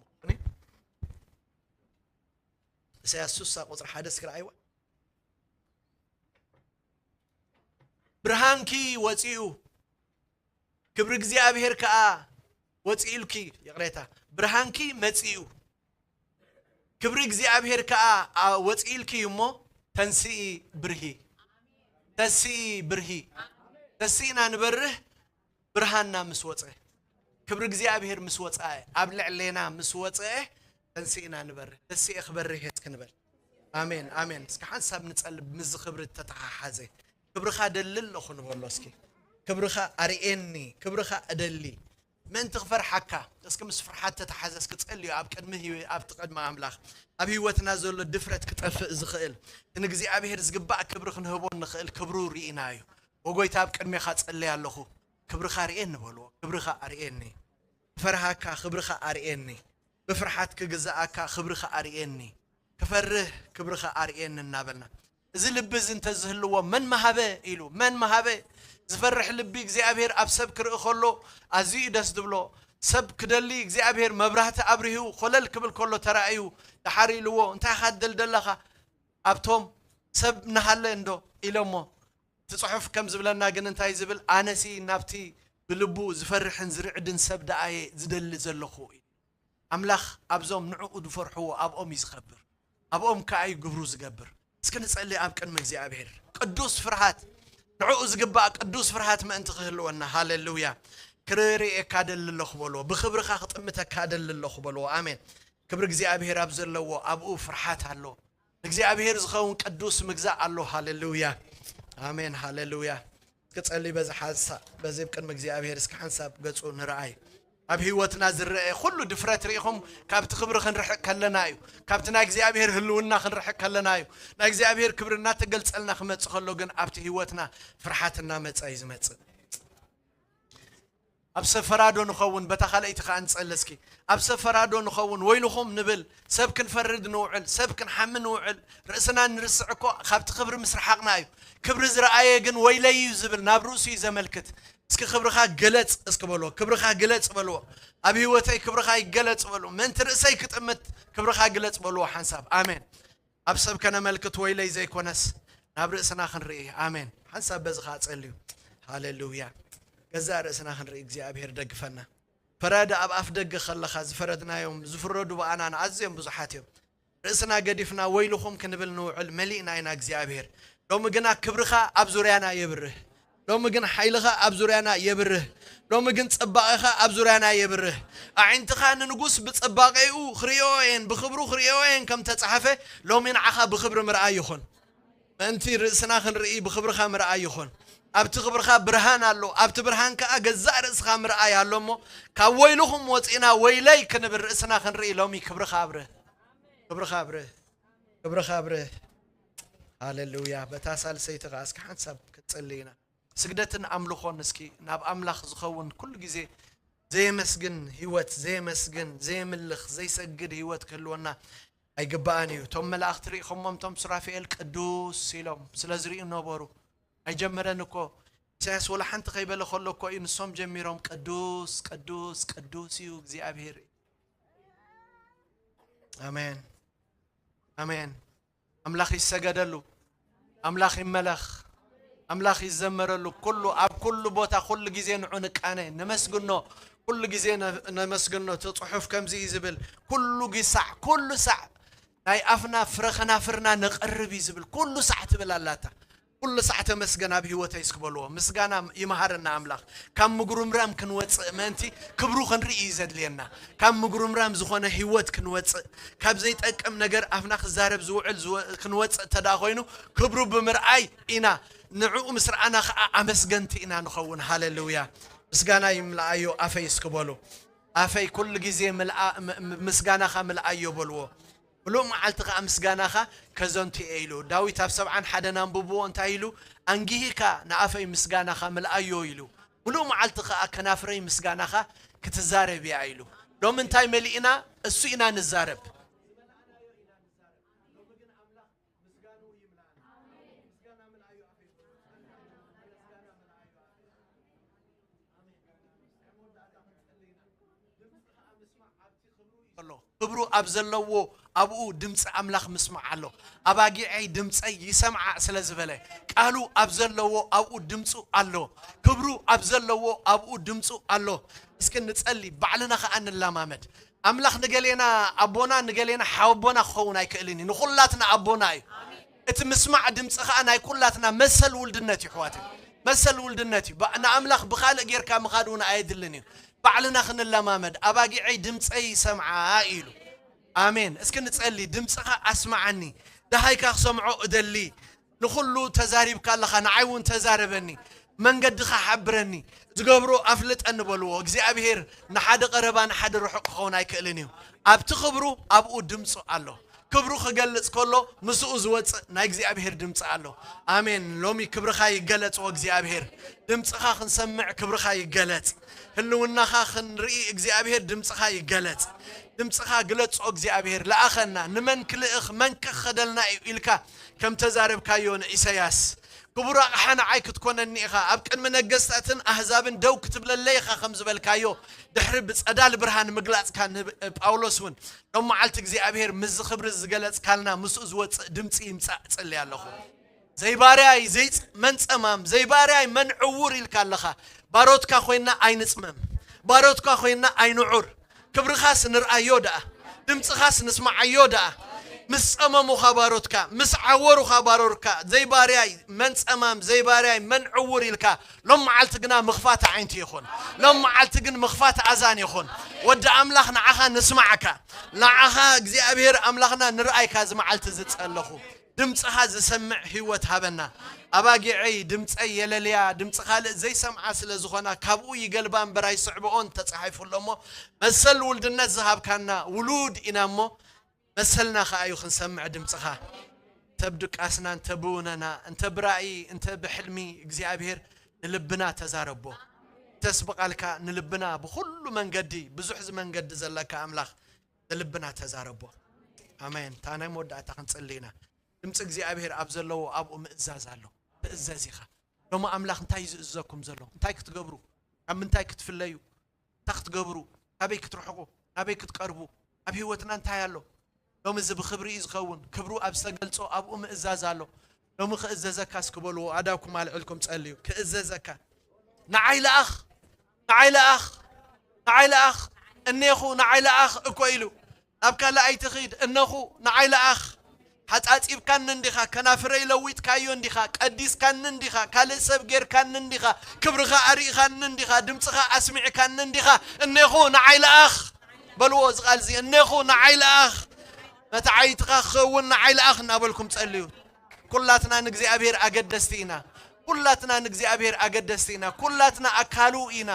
ኢሳያስ ሱሳ ቁጽሪ ሓደ እስኪ ረኣይዋ። ብርሃንኪ ወጺኡ፣ ክብሪ እግዚኣብሔር ከኣ ወጺኡልኪ፣ ይቕሬታ፣ ብርሃንኪ መጺኡ፣ ክብሪ እግዚኣብሔር ከኣ ኣ-፣ ወጺኡልኪ እዩ እሞ፣ ተንስኢ ብርሂ፣ ተንስኢ ብርሂ፣ ተንስኢና ንበርህ፣ ብርሃንና ምስ ወጸ፣ ክብሪ እግዚኣብሔር ምስ ወጸ፣ ኣብ ልዕሌና ምስ ወጸ፣ ተንስኢና ንበርህ። ተንስኤ ክበርህ እየ እስኪ ንበል። ኣሜን፣ ኣሜን። እስኪ ሓንሳብ ንጸልብ፣ ምስዚ ክብሪ እተተሓሓዘ። ክብርኻ እደሊ ኣለኹ ንበሎ እስኪ። ክብርኻ ኣርእየኒ፣ ክብርኻ እደሊ። ምእንቲ ክፈርሓካ፣ እስኪ ምስ ፍርሓት ተተሓዘ፣ እስኪ ጸልዩ ኣብ ቅድሚ ህይወ-፣ ኣብቲ ቅድሚ ኣምላኽ። ኣብ ህይወትና ዘሎ ድፍረት ክጠፍእ ዝኽእል፣ ንእግዚኣብሔር ዝግባእ ክብሪ ክንህቦ እንኽእል ክብሩ ርኢና እዩ። ወጎይታ ኣብ ቅድሜኻ ጸልየ ኣለኹ፣ ክብርኻ ርእየኒ በልዎ። ክብርኻ ኣርእየኒ። ክፈርሃካ ክብርኻ ኣርእየኒ። ብፍርሓት ክግዛኣካ ክብርኻ ኣርእየኒ። ክፈርህ ክብርኻ ኣርእየኒ እናበልና። እዚ ልቢ እዚ እንተዝህልዎ መን መሃበ ኢሉ፣ መን መሃበ? ዝፈርሕ ልቢ እግዚኣብሔር ኣብ ሰብ ክርኢ ከሎ ኣዝዩ እዩ ደስ ዝብሎ። ሰብ ክደሊ እግዚኣብሔር መብራህቲ ኣብሪሁ ኮለል ክብል ከሎ ተራእዩ፣ ደሓር ኢልዎ፣ እንታይ ኢኻ ትደሊ ዘለኻ? ኣብቶም ሰብ እናሃለ እንዶ ኢሎሞ። እቲ ጽሑፍ ከም ዝብለና ግን እንታይ ዝብል? ኣነሲ ናብቲ ብልቡ ዝፈርሕን ዝርዕድን ሰብ ደኣ እየ ዝደሊ ዘለኹ ኢሉ። ኣምላኽ ኣብዞም ንዕኡ ዝፈርሕዎ ኣብኦም እዩ ዝኸብር፣ ኣብኦም ከኣ እዩ ግብሩ ዝገብር። እስኪ ንጸሊ ኣብ ቅድሚ እግዚኣብሔር። ቅዱስ ፍርሃት፣ ንዕኡ ዝግባእ ቅዱስ ፍርሃት ምእንቲ ክህልወና። ሃሌሉያ። ክርእየካ ደሊ ኣለኹ በልዎ። ብኽብርኻ ክጥምተካ ደሊ ኣለኹ በልዎ። ኣሜን። ክብሪ እግዚኣብሔር ኣብ ዘለዎ ኣብኡ ፍርሃት ኣሎ። ንእግዚኣብሔር ዝኸውን ቅዱስ ምግዛእ ኣሎ። ሃሌሉያ። ኣሜን። ሃሌሉያ። እስኪ ጸሊ በዚ ሓንሳብ፣ በዚ ኣብ ቅድሚ እግዚኣብሔር እስኪ ሓንሳብ ገጹ ንርኣይ። ኣብ ህይወትና ዝረአ ኩሉ ድፍረት ርኢኹም፣ ካብቲ ክብሪ ክንርሕቅ ከለና እዩ። ካብቲ ናይ እግዚኣብሔር ህልውና ክንርሕቅ ከለና እዩ። ናይ እግዚኣብሔር ክብሪ እናተገልጸልና ክመጽእ ከሎ ግን ኣብቲ ህይወትና ፍርሓት እናመጸ እዩ ዝመጽእ። ኣብ ሰብ ፈራዶ ንኸውን፣ በታ ካልኣይቲ ከኣ ንጸሊ እስኪ። ኣብ ሰብ ፈራዶ ንኸውን፣ ወይልኹም ንብል፣ ሰብ ክንፈርድ ንውዕል፣ ሰብ ክንሓሚ ንውዕል፣ ርእስና ንርስዕ እኮ ካብቲ ክብሪ ምስ ረሓቕና እዩ። ክብሪ ዝረኣየ ግን ወይለይ እዩ ዝብል፣ ናብ ርእሱ እዩ ዘመልክት። እስኪ ክብርኻ ግለጽ እስኪ በልዎ፣ ክብርኻ ግለጽ በልዎ። ኣብ ህይወተይ ክብርኻ ይገለጽ በሉ። ምእንቲ ርእሰይ ክጥምት ክብርኻ ግለጽ በልዎ ሓንሳብ። ኣሜን። ኣብ ሰብ ከነመልክት ወይለይ ዘይኮነስ፣ ናብ ርእስና ክንርኢ። ኣሜን። ሓንሳብ በዚ ኸኣ ጸልዩ። ሃሌሉያ። ገዛእ ርእስና ክንርኢ እግዚኣብሔር ደግፈና። ፈራዲ ኣብ ኣፍ ደገ ከለኻ ዝፈረድናዮም፣ ዝፍረዱ ብኣና ኣዝዮም ብዙሓት እዮም። ርእስና ገዲፍና ወይልኹም ክንብል ንውዕል መሊእና ኢና እግዚኣብሔር። ሎሚ ግና ክብርኻ ኣብ ዙርያና የብርህ። ሎሚ ግን ሓይልኻ ኣብ ዙርያና የብርህ። ሎሚ ግን ጽባቐኻ ኣብ ዙርያና የብርህ። ኣዒንትኻ ንንጉስ ብጽባቐኡ ክርእዮ እየን፣ ብኽብሩ ክርእዮ እየን ከም ተጻሕፈ፣ ሎሚ ንዓኻ ብኽብሪ ምርኣይ ይኹን። ምእንቲ ርእስና ክንርኢ ብኽብርኻ ምርኣይ ይኹን። ኣብቲ ክብርኻ ብርሃን ኣሎ፣ ኣብቲ ብርሃን ከኣ ገዛእ ርእስኻ ምርኣይ ኣሎ እሞ፣ ካብ ወይልኹም ወጺእና ወይለይ ክንብል ርእስና ክንርኢ ሎሚ ክብርኻ ኣብርህ። ክብርኻ ኣብርህ። ክብርኻ ኣብርህ። ሃሌሉያ። በታ ሳልሰይቲ ከኣ እስኪ ሓንሳብ ክንጽሊ ኢና። ስግደትን ኣምልኾን እስኪ ናብ ኣምላኽ ዝኸውን ኩሉ ግዜ ዘየመስግን ህይወት፣ ዘየመስግን፣ ዘየምልኽ፣ ዘይሰግድ ህይወት ክህልወና ኣይግባኣን እዩ። እቶም መላእኽቲ ርኢኹሞም፣ እቶም ሱራፌል ቅዱስ ኢሎም ስለ ዝርእዩ ነበሩ። ኣይጀመረን እኮ። ኢሳያስ ወላ ሓንቲ ከይበለ ከሎ እኮ እዩ ንሶም ጀሚሮም። ቅዱስ፣ ቅዱስ፣ ቅዱስ እዩ እግዚኣብሔር። ኣሜን፣ ኣሜን። ኣምላኽ ይሰገደሉ፣ ኣምላኽ ይመለኽ፣ ኣምላኽ ይዘመረሉ። ኩሉ፣ ኣብ ኩሉ ቦታ፣ ኩሉ ግዜ ንዑ ንቃነ፣ ነመስግኖ። ኩሉ ግዜ ነ-፣ ነመስግኖ። እቲ ጽሑፍ ከምዚ እዩ ዝብል፣ ኩሉ ግሳዕ፣ ኩሉ ሳዕ ናይ ኣፍና ፍረ ከናፍርና ነቕርብ እዩ ዝብል። ኩሉ ሳዕ ትብል ኣላታ። ኩሉ ሳዕ ተመስገን ኣብ ህይወተይ እስኪ በልዎ። ምስጋና ይመሃረና ኣምላኽ። ካብ ምጉርምራም ክንወጽእ ምእንቲ ክብሩ ክንርኢ እዩ ዘድልየና። ካብ ምጉርምራም ዝኾነ ህይወት ክንወጽእ፣ ካብ ዘይጠቅም ነገር ኣፍና ክዛረብ ዝውዕል ዝወ-፣ ክንወጽእ እንተ ደኣ ኮይኑ፣ ክብሩ ብምርኣይ ኢና። ንዕኡ ምስ ረኣና ኸዓ ኣመስገንቲ ኢና ንኸውን። ሃሌሉያ! ምስጋና ይምልኣዮ ኣፈይ እስኪ በሉ። ኣፈይ ኩሉ ግዜ ምልኣ-፣ ም-፣ ም-፣ ምስጋናኻ ምልኣዮ በልዎ። ምሉእ መዓልቲ ኸዓ ምስጋናኻ ከዘንቱ እየ ኢሉ። ዳዊት ኣብ ሰብዓን ሓደን ኣንብብዎ እንታይ ኢሉ? "ኣንጊሂካ ንኣፈይ ምስጋናኻ ምልኣዮ" ኢሉ። ምሉእ መዓልቲ ኸዓ ከናፍረይ ምስጋናኻ ክትዛረብ እያ ኢሉ። ሎሚ እንታይ መሊእና? እሱ ኢና ንዛረብ። ኣሎ። ክብሩ ኣብ ዘለዎ ኣብኡ ድምፂ ኣምላኽ ምስማዕ ኣሎ። "ኣባጊዐይ ድምፀይ ይሰምዓ" ስለ ዝበለ፣ ቃሉ ኣብ ዘለዎ ኣብኡ ድምፁ ኣሎ። ክብሩ ኣብ ዘለዎ ኣብኡ ድምፁ ኣሎ። እስኪ ንጸሊ፣ ባዕልና ኸዓ ንለማመድ። ኣምላኽ ንገሌና ኣቦና፣ ንገሌና ሓወቦና ክኸውን ኣይክእልን እዩ። ንኹላትና ኣቦና እዩ። እቲ ምስማዕ ድምፂ ኸዓ ናይ ኩላትና መሰል ውልድነት እዩ፣ ኣሕዋተይ። መሰል ውልድነት እዩ። ባ-፣ ንኣምላኽ ብኻልእ ጌርካ ምኻድ እውን ኣየድልን እዩ። ባዕልና ክንለማመድ፣ "ኣባጊዐይ ድምፀይ ይሰምዓ" ኢሉ። ኣሜን። እስኪ ንጸሊ። "ድምፅኻ ኣስምዓኒ፣ ደሃይካ ክሰምዖ እደሊ። ንኹሉ ተዛሪብካ ኣለኻ፣ ንዓይ እውን ተዛረበኒ፣ መንገድኻ ሓብረኒ፣ ዝገብሮ ኣፍልጠኒ" በልዎ። እግዚኣብሔር ንሓደ ቀረባ ንሓደ ርሑቕ ክኸውን ኣይክእልን እዩ። ኣብቲ ክብሩ ኣብኡ ድምፁ ኣሎ። ክብሩ ክገልጽ ከሎ ምስኡ ዝወጽእ ናይ እግዚኣብሔር ድምጺ ኣሎ። ኣሜን። ሎሚ ክብርኻ ይገለጽ፣ ወእግዚኣብሔር። ድምጽኻ ክንሰምዕ ክብርኻ ይገለጽ። ህልውናኻ ክንርኢ እግዚኣብሔር ድምጽኻ ይገለጽ። ድምጽኻ ግለጽ፣ ወእግዚኣብሔር። ለኣኸና፣ ንመን ክልእኽ፣ መን ከኸደልና እዩ ኢልካ ከም ተዛረብካዮ ንኢሳያስ። ክቡር ኣቕሓ ንዓይ ክትኮነኒ ኢኻ፣ ኣብ ቅድሚ ነገስታትን ኣህዛብን ደው ክትብለለይ ኢኻ ከም ዝበልካዮ፣ ድሕሪ ብጸዳል ብርሃን ምግላጽካ ንብ-፣ ጳውሎስ እውን ሎም መዓልቲ እግዚኣብሔር ምስዚ ክብሪ ዝገለጽካልና ምስኡ ዝወጽእ ድምጺ ይምጻእ እጽሊ ኣለኹ። ዘይባርያይ ዘይጽ-፣ መን ጸማም፣ ዘይባርያይ መን ዕዉር ኢልካ ኣለኻ። ባሮትካ ኮይና ኣይንጽመም። ባሮትካ ኮይና ኣይንዑር። ክብርኻስ ንርኣዮ ደኣ። ድምጽኻስ ንስምዓዮ ደኣ። ምስ ጸመሙኻ ባሮትካ፣ ምስ ዓወሩኻ ባሮርካ፣ ዘይባርያይ መን ጸማም፣ ዘይባርያይ መን ዕዉር ኢልካ፣ ሎም መዓልቲ ግና ምኽፋት ኣዒንቲ ይኹን። ሎም መዓልቲ ግን ምኽፋት ኣዛን ይኹን። ወዲ ኣምላኽ ንዓኻ ንስማዓካ። ንዓኻ እግዚኣብሔር ኣምላኽና ንርኣይካ እዚ መዓልቲ ዝጸለኹ። ድምጽኻ ዝሰምዕ ህይወት ሃበና። ኣባጊዐይ ድምጸይ የለልያ፣ ድምጺ ካልእ ዘይሰምዓ ስለ ዝኾና፣ ካብኡ ይገልባ እምበር ኣይስዕብኦን ተጻሒፉ ኣሎ እሞ፣ መሰል ውልድነት ዝሃብካና ውሉድ ኢና እሞ፣ መሰልና ኸኣ እዩ ክንሰምዕ ድምጽኻ። እንተ ብድቃስና፣ እንተ ብውነና፣ እንተ ብራእይ፣ እንተ ብሕልሚ እግዚኣብሔር ንልብና ተዛረቦ። ተስብቓልካ ንልብና ብኹሉ መንገዲ፣ ብዙሕ መንገዲ ዘለካ ኣምላኽ ንልብና ተዛረቦ። ኣሜን። እታ ናይ መወዳእታ ክንጽሊ ኢና። ድምጺ እግዚኣብሔር ኣብ ዘለዎ ኣብኡ ምእዛዝ ኣሎ። ትእዘዝ ኢኻ። ሎሚ ኣምላኽ እንታይ እዩ ዝእዘኩም ዘሎ? እንታይ ክትገብሩ? ኣብ ምንታይ ክትፍለዩ? እንታይ ክትገብሩ? ካበይ ክትርሕቁ? ናበይ ክትቀርቡ? ኣብ ህይወትና እንታይ ኣሎ? ሎሚ እዚ ብኽብሪ እዩ ዝኸውን። ክብሩ ኣብ ዝተገልጾ ኣብኡ ምእዛዝ ኣሎ። ሎሚ ክእዘዘካ እስኪ በልዎ፣ ኣዳኩም ኣልዕልኩም ጸልዩ። ክእዘዘካ። ንዓይ ለኣኽ፣ ንዓይ ለኣኽ፣ ንዓይ ለኣኽ፣ እኔኹ ንዓይ ለኣኽ እኮ ኢሉ። ኣብ ካልእ ኣይትኺድ፣ እነኹ ንዓይ ለኣኽ። ሓጻጺብካኒ እንዲኻ፣ ከናፍረይ ለዊጥካዮ እንዲኻ፣ ቀዲስካኒ እንዲኻ፣ ካልእ ሰብ ጌርካኒ እንዲኻ፣ ክብርኻ ኣርኢኻኒ እንዲኻ፣ ድምጽኻ ኣስሚዕካኒ እንዲኻ፣ እኔኹ ንዓይ ለኣኽ በልዎ። እዚ ቃል እዚ፣ እኔኹ ንዓይ ለኣኽ፣ መታዓይትኻ ክኸውን ንዓይ ለኣኽ እናበልኩም ጸልዩ። ኩላትና ንእግዚኣብሔር ኣገደስቲ ኢና። ኩላትና ንእግዚኣብሔር ኣገደስቲ ኢና። ኩላትና ኣካሉ ኢና።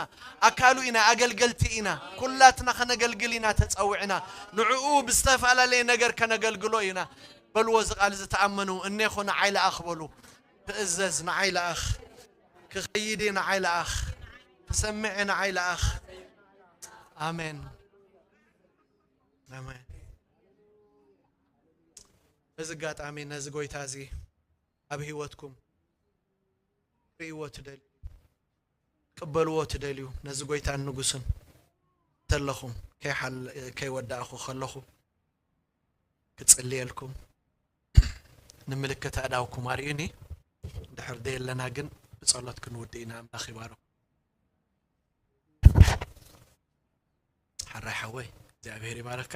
ኣካሉ ኢና፣ ኣገልገልቲ ኢና። ኩላትና ከነገልግል ኢና ተጸዊዕና። ንዕኡ ብዝተፈላለየ ነገር ከነገልግሎ ኢና። በልዎ፣ እዚ ቃል እዚ ተኣመኑ። እኔኹ ንዓይ ለኣኽ በሉ። ክእዘዝ ንዓይ ለኣኽ። ክኸይድ እየ ንዓይ ለኣኽ። ክሰምዕ እየ ንዓይ ለኣኽ። ኣሜን። ኣሜን። በዚ ኣጋጣሚ ነዚ ጎይታ እዚ ኣብ ህይወትኩም ርእይዎ ትደልዩ፣ ቅበልዎ ትደልዩ፣ ነዚ ጎይታን ንጉስን ተለኹም፣ ከይሓል-፣ ከይወዳእኹ ከለኹ ክጽልየልኩም፣ ንምልክት ኣእዳውኩም ኣርእዩኒ። ድሕር ደየለና ግን ብጸሎት ክንውድእ ኢና። ኣምላኽ ይባርኹ። ሓራይ ሓወይ፣ እግዚኣብሔር ይባረካ።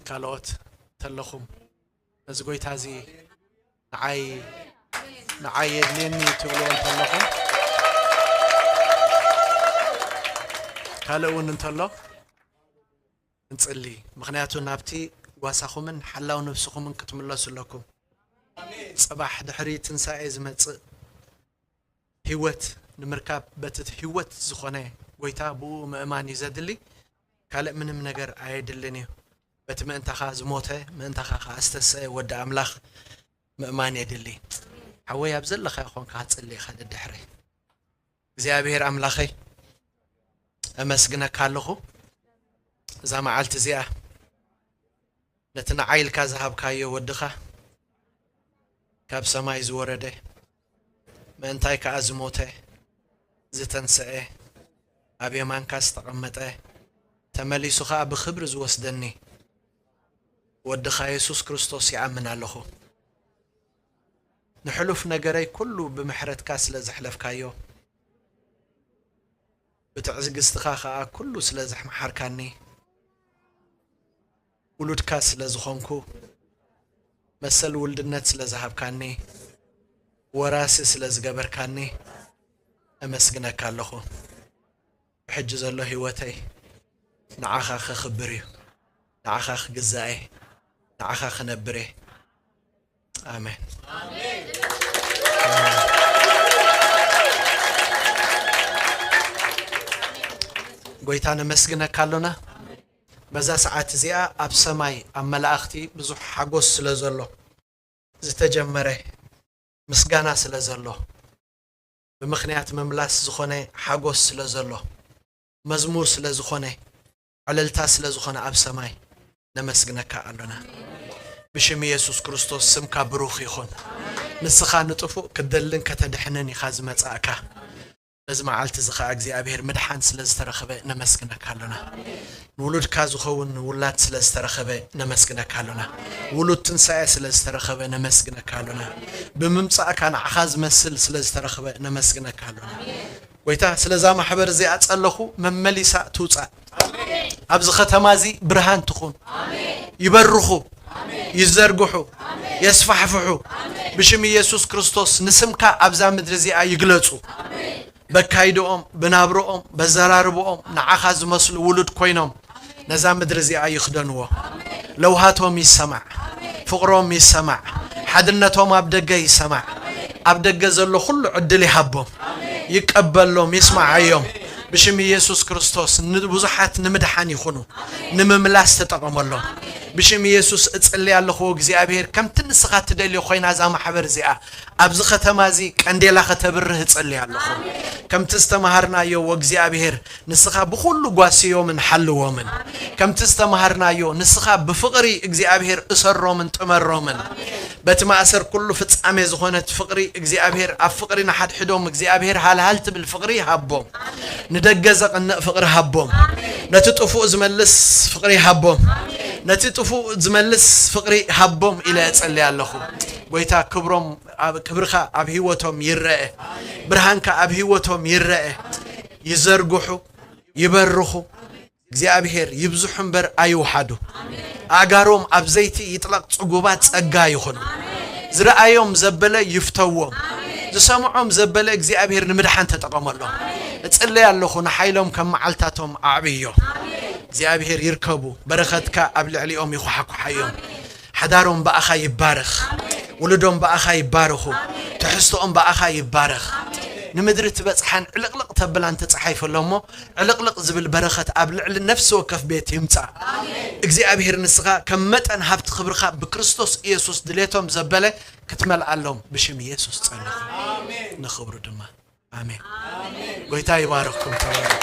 ካልኦት ተለኹም፣ ነዚ ጎይታ እዚ ንዓይ፣ ንዓይ የድልየኒ ትብልዎ እንተለኹም፣ ካልእ እውን እንተሎ፣ እንጽሊ። ምኽንያቱ ናብቲ ጓሳኹምን ሓላው ነፍስኹምን ክትምለሱ ኣለኩም። ጽባሕ ድሕሪ ትንሳኤ ዝመጽእ ህይወት ንምርካብ በቲ ህይወት ዝኾነ ጎይታ ብኡ ምእማን እዩ ዘድሊ። ካልእ ምንም ነገር ኣየድልን እዩ። በቲ ምእንታኻ ዝሞተ፣ ምእንታኻ ከኣ ዝተሰየ ወዲ ኣምላኽ ምእማን የድሊ። ሓወይ፣ ኣብ ዘለኻዮ ኾንካ ጽሊ ኢኻ ደድሕረይ። እግዚኣብሔር ኣምላኸይ፣ ኣመስግነካ ኣለኹ። እዛ መዓልቲ እዚኣ ነቲ ንዓይ ኢልካ ዝሃብካዮ ወድኻ፣ ካብ ሰማይ ዝወረደ፣ ምእንታይ ከኣ ዝሞተ፣ ዝተንስኤ፣ ኣብ የማንካ ዝተቐመጠ፣ ተመሊሱ ኸኣ ብኽብሪ ዝወስደኒ ወድኻ የሱስ ክርስቶስ ይኣምን ኣለኹ። ንሕሉፍ ነገረይ ኩሉ ብምሕረትካ ስለ ዘሕለፍካዮ፣ ብትዕግስትኻ ኸኣ ኩሉ ስለ ዘሕመሓርካኒ፣ ውሉድካ ስለ ዝኾንኩ፣ መሰል ውልድነት ስለ ዝሃብካኒ፣ ወራሲ ስለ ዝገበርካኒ፣ ኣመስግነካ ኣለኹ። ብሕጂ ዘሎ ህይወተይ ንዓኻ ከኽብር እዩ። ንዓኻ ክግዛእ እየ። ንዓኻ ክነብር እየ። ኣሜን። ጎይታ ነመስግነካ ኣሎና። በዛ ሰዓት እዚኣ ኣብ ሰማይ ኣብ መላእኽቲ ብዙሕ ሓጎስ ስለ ዘሎ፣ ዝተጀመረ ምስጋና ስለ ዘሎ፣ ብምኽንያት ምምላስ ዝኾነ ሓጎስ ስለ ዘሎ፣ መዝሙር ስለ ዝኾነ፣ ዕልልታ ስለ ዝኾነ ኣብ ሰማይ ነመስግነካ ኣሎና። ብሽም ኢየሱስ ክርስቶስ ስምካ ብሩኽ ይኹን። ንስኻ ንጥፉእ ክትደልን ከተድሕንን ኢኻ ዝመጻእካ። በዚ መዓልቲ እዚ ኸኣ እግዚኣብሔር ምድሓን ስለ ዝተረኸበ ነመስግነካ ኣሎና። ንውሉድካ ዝኸውን ውላድ ስለ ዝተረኸበ ነመስግነካ ኣሎና። ውሉድ ትንሳኤ ስለ ዝተረኸበ ነመስግነካ ኣሎና። ብምምጻእካ ንዓኻ ዝመስል ስለ ዝተረኸበ ነመስግነካ ኣሎና። ጎይታ፣ ስለዛ ማሕበር እዚኣ ጸለኹ፣ መመሊሳ ትውጻእ። ኣብዚ ከተማ እዚ ብርሃን ትኹን። ይበርኹ፣ ይዘርግሑ፣ የስፋሕፍሑ። ብሽም ኢየሱስ ክርስቶስ ንስምካ ኣብዛ ምድሪ እዚኣ ይግለጹ። በካይድኦም፣ ብናብርኦም፣ በዘራርብኦም ንዓኻ ዝመስሉ ውሉድ ኮይኖም ነዛ ምድሪ እዚኣ ይኽደንዎ። ለውሃቶም ይሰማዕ፣ ፍቕሮም ይሰማዕ፣ ሓድነቶም ኣብ ደገ ይሰማዕ። ኣብ ደገ ዘሎ ኩሉ ዕድል ይሃቦም፣ ይቀበሎም፣ ይስማዓዮም። ብሽም ኢየሱስ ክርስቶስ ንብዙሓት ንምድሓን ይኹኑ፣ ንምምላስ ተጠቐመሎም። ብሽም ኢየሱስ እጽሊ ኣለኹ እግዚኣብሔር፣ ከምቲ ንስኻ ትደልዮ ኮይና እዛ ማሕበር እዚኣ ኣብዚ ከተማ እዚ ቀንዴላ ከተብርህ እጸሊ ኣለኹ። ከምቲ ዝተማሃርናዮ ወእግዚኣብሔር ንስኻ ብኹሉ ጓስዮምን ሓልዎምን። ከምቲ ዝተማሃርናዮ ንስኻ ብፍቕሪ እግዚኣብሔር እሰሮምን ጥመሮምን። በቲ ማእሰር ኩሉ ፍጻሜ ዝኾነት ፍቕሪ እግዚኣብሔር፣ ኣብ ፍቕሪ ንሓድሕዶም እግዚኣብሔር ሃልሃል ትብል ፍቕሪ ሃቦም። ንደገ ዘቕንእ ፍቕሪ ሃቦም። ነቲ ጥፉእ ዝመልስ ፍቕሪ ሃቦም። ነቲ ጥፉእ ዝመልስ ፍቕሪ ሃቦም ኢለ እጸሊ ኣለኹ። ጎይታ ክብሮም ኣብ ክብርኻ ኣብ ህይወቶም ይረአ። ብርሃንካ ኣብ ህይወቶም ይረአ። ይዘርግሑ፣ ይበርኹ። እግዚኣብሔር ይብዝሑ እምበር ኣይውሓዱ። ኣእጋሮም ኣብ ዘይቲ ይጥለቕ፣ ጽጉባት ጸጋ ይኹኑ። ዝረኣዮም ዘበለ ይፍተዎም። ዝሰምዖም ዘበለ እግዚኣብሔር ንምድሓን ተጠቐመሎም። እጽለይ ኣለኹ፣ ንሓይሎም ከም መዓልታቶም ኣዕብዮ። እግዚኣብሔር ይርከቡ፣ በረኸትካ ኣብ ልዕሊኦም ይኹሓኩሓዮም። ሓዳሮም ብኣኻ ይባረኽ። ውሉዶም ብኣኻ ይባረኹ። ትሕዝቶኦም ብኣኻ ይባረኽ። ንምድሪ ትበጽሓን ዕልቕልቕ ተብላን ተጻሒፉ ኣሎ እሞ፣ ዕልቕልቕ ዝብል በረኸት ኣብ ልዕሊ ነፍሲ ወከፍ ቤት ይምጻእ። እግዚኣብሔር ንስኻ ከም መጠን ሃብቲ ክብርኻ ብክርስቶስ ኢየሱስ ድሌቶም ዘበለ ክትመልኣሎም ብሽም ኢየሱስ ጸለኹ። ንኽብሩ ድማ። ኣሜን። ጎይታ ይባርኽኩም። ተባረኹ።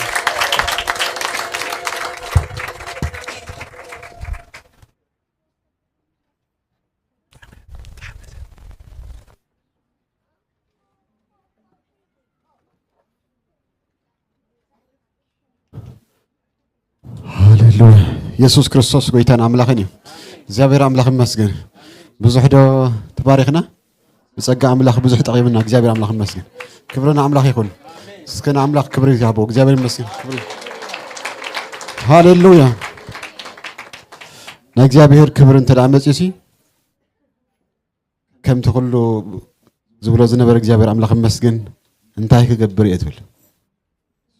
የሱስ ክርስቶስ ጎይታን ኣምላኽን እዩ። እግዚኣብሔር ኣምላኽ ይመስገን። ብዙሕ ዶ ተባሪኽና? ብጸጋ ኣምላኽ ብዙሕ ጠቒምና። እግዚኣብሔር ኣምላኽ ይመስገን። ክብሪ ንኣምላኽ ይኹን። እስከ ንኣምላኽ ክብሪ ይሃቦ። እግዚኣብሔር ይመስገን። ክብሪ። ሃሌሉያ። ናይ እግዚኣብሔር ክብሪ እንተ ደኣ መጺኡሲ፣ ከምቲ ኩሉ ዝብሎ ዝነበረ እግዚኣብሔር ኣምላኽ ይመስገን፣ እንታይ ክገብር እየ ትብል?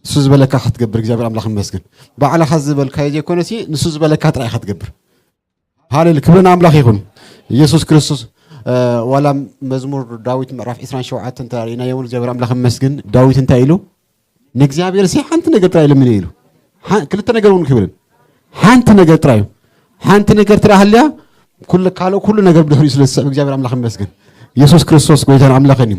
ንሱ ዝበለካ ክትገብር እግዚኣብሔር ኣምላኽ ይመስገን። ባዕልኻ ዝበልካዮ ዘይኮነሲ ንሱ ዝበለካ ጥራይ ኢኻ ትገብር። ሃሌሉ ክብሪ ንኣምላኽ ይኹን። ኢየሱስ ክርስቶስ፣ እ፣ ዋላ መዝሙር ዳዊት ምዕራፍ ዕስራን ሸውዓተን እንተ ርኢናዮ እውን እግዚኣብሔር ኣምላኽ ይመስገን። ዳዊት እንታይ ኢሉ? ንእግዚኣብሔር ሲ ሓንቲ ነገር ጥራይ ለምነ ኢሉ። ሓ-፣ ክልተ ነገር እውን ክብልን። ሓንቲ ነገር ጥራይ እዩ። ሓንቲ ነገር ጥራይ ሃልያ፣ ኩሉ፣ ካልእ ኩሉ ነገር ብድሕሪኡ ስለ ዝስዕብ እግዚኣብሔር ኣምላኽ ይመስገን። ኢየሱስ ክርስቶስ ጎይታን ኣምላኽን እዩ።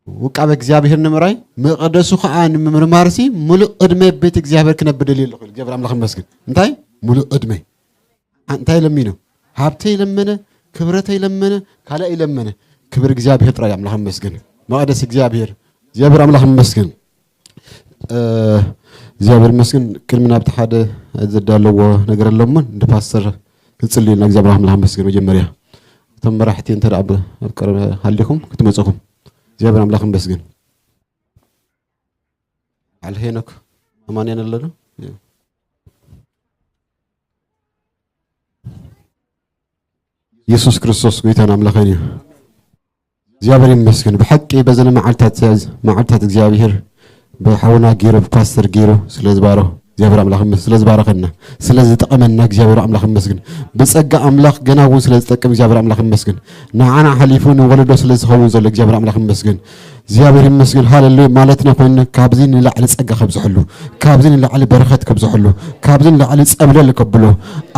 ውቃበ እግዚኣብሔር ንምርኣይ፣ መቕደሱ ኸዓ ንምምርማርሲ፣ ምሉእ ዕድመ ቤት እግዚኣብሔር ክነብር ደልየ ኣለኹ። እግዚኣብሔር ኣምላኽ ይመስገን። እንታይ? ምሉእ ዕድመ። ኣ-፣ እንታይ ለሚኑ? ሃብተይ ለመነ፣ ክብረተይ ለመነ፣ ካልእ ይለመነ። ክብር እግዚኣብሔር ጥራይ ኣምላኽ ይመስገን። መቕደስ እግዚኣብሔር፣ እግዚኣብሔር ኣምላኽ ይመስገን። እ፣ እግዚኣብሔር ይመስገን። ቅድሚ ናብቲ ሓደ ዘዳለዎ ነገር ኣሎ እሞ፣ እንደ ፓስተር ክጽልዩልና እግዚኣብሔር ኣምላኽ ይመስገን። መጀመርያ እቶም መራሕቲ እንተ ደኣ ኣብ፣ ኣብ ቀረባ ሃሊኹም ክትመጽኹም። እግዚኣብሔር ኣምላኽ ይመስገን። በዓል ሄኖክ ኣማንያን ኣሎ ዶ? ኢየሱስ ክርስቶስ ጎይታን ኣምላኽን እዩ። እግዚኣብሔር ይመስገን። ብሓቂ በዘን መዓልታት፣ መዓልታት እግዚኣብሔር ብሓውና ገይሩ፣ ብፓስተር ገይሩ ስለ ዝባሮ፣ እግዚኣብሔር ኣምላኽ ይመስገን። ስለ ዝባረኸና፣ ስለ ዝጠቐመና እግዚኣብሔር ኣምላኽ ይመስገን። ብጸጋ ኣምላኽ ገና እውን ስለ ዝጠቅም እግዚኣብሔር ኣምላኽ ይመስገን። ንዓና ሓሊፉ ንወለዶ ስለ ዝኸውን ዘሎ እግዚኣብሔር ኣምላኽ ይመስገን። እግዚኣብሔር ይመስገን። ሃሌሉያ። ማለትና ኮይኑ ካብዚ ንላዕሊ ጸጋ ከብዝሐሉ፣ ካብዚ ንላዕሊ በረኸት ከብዝሐሉ፣ ካብዚ ንላዕሊ ጸብለል ከብሎ፣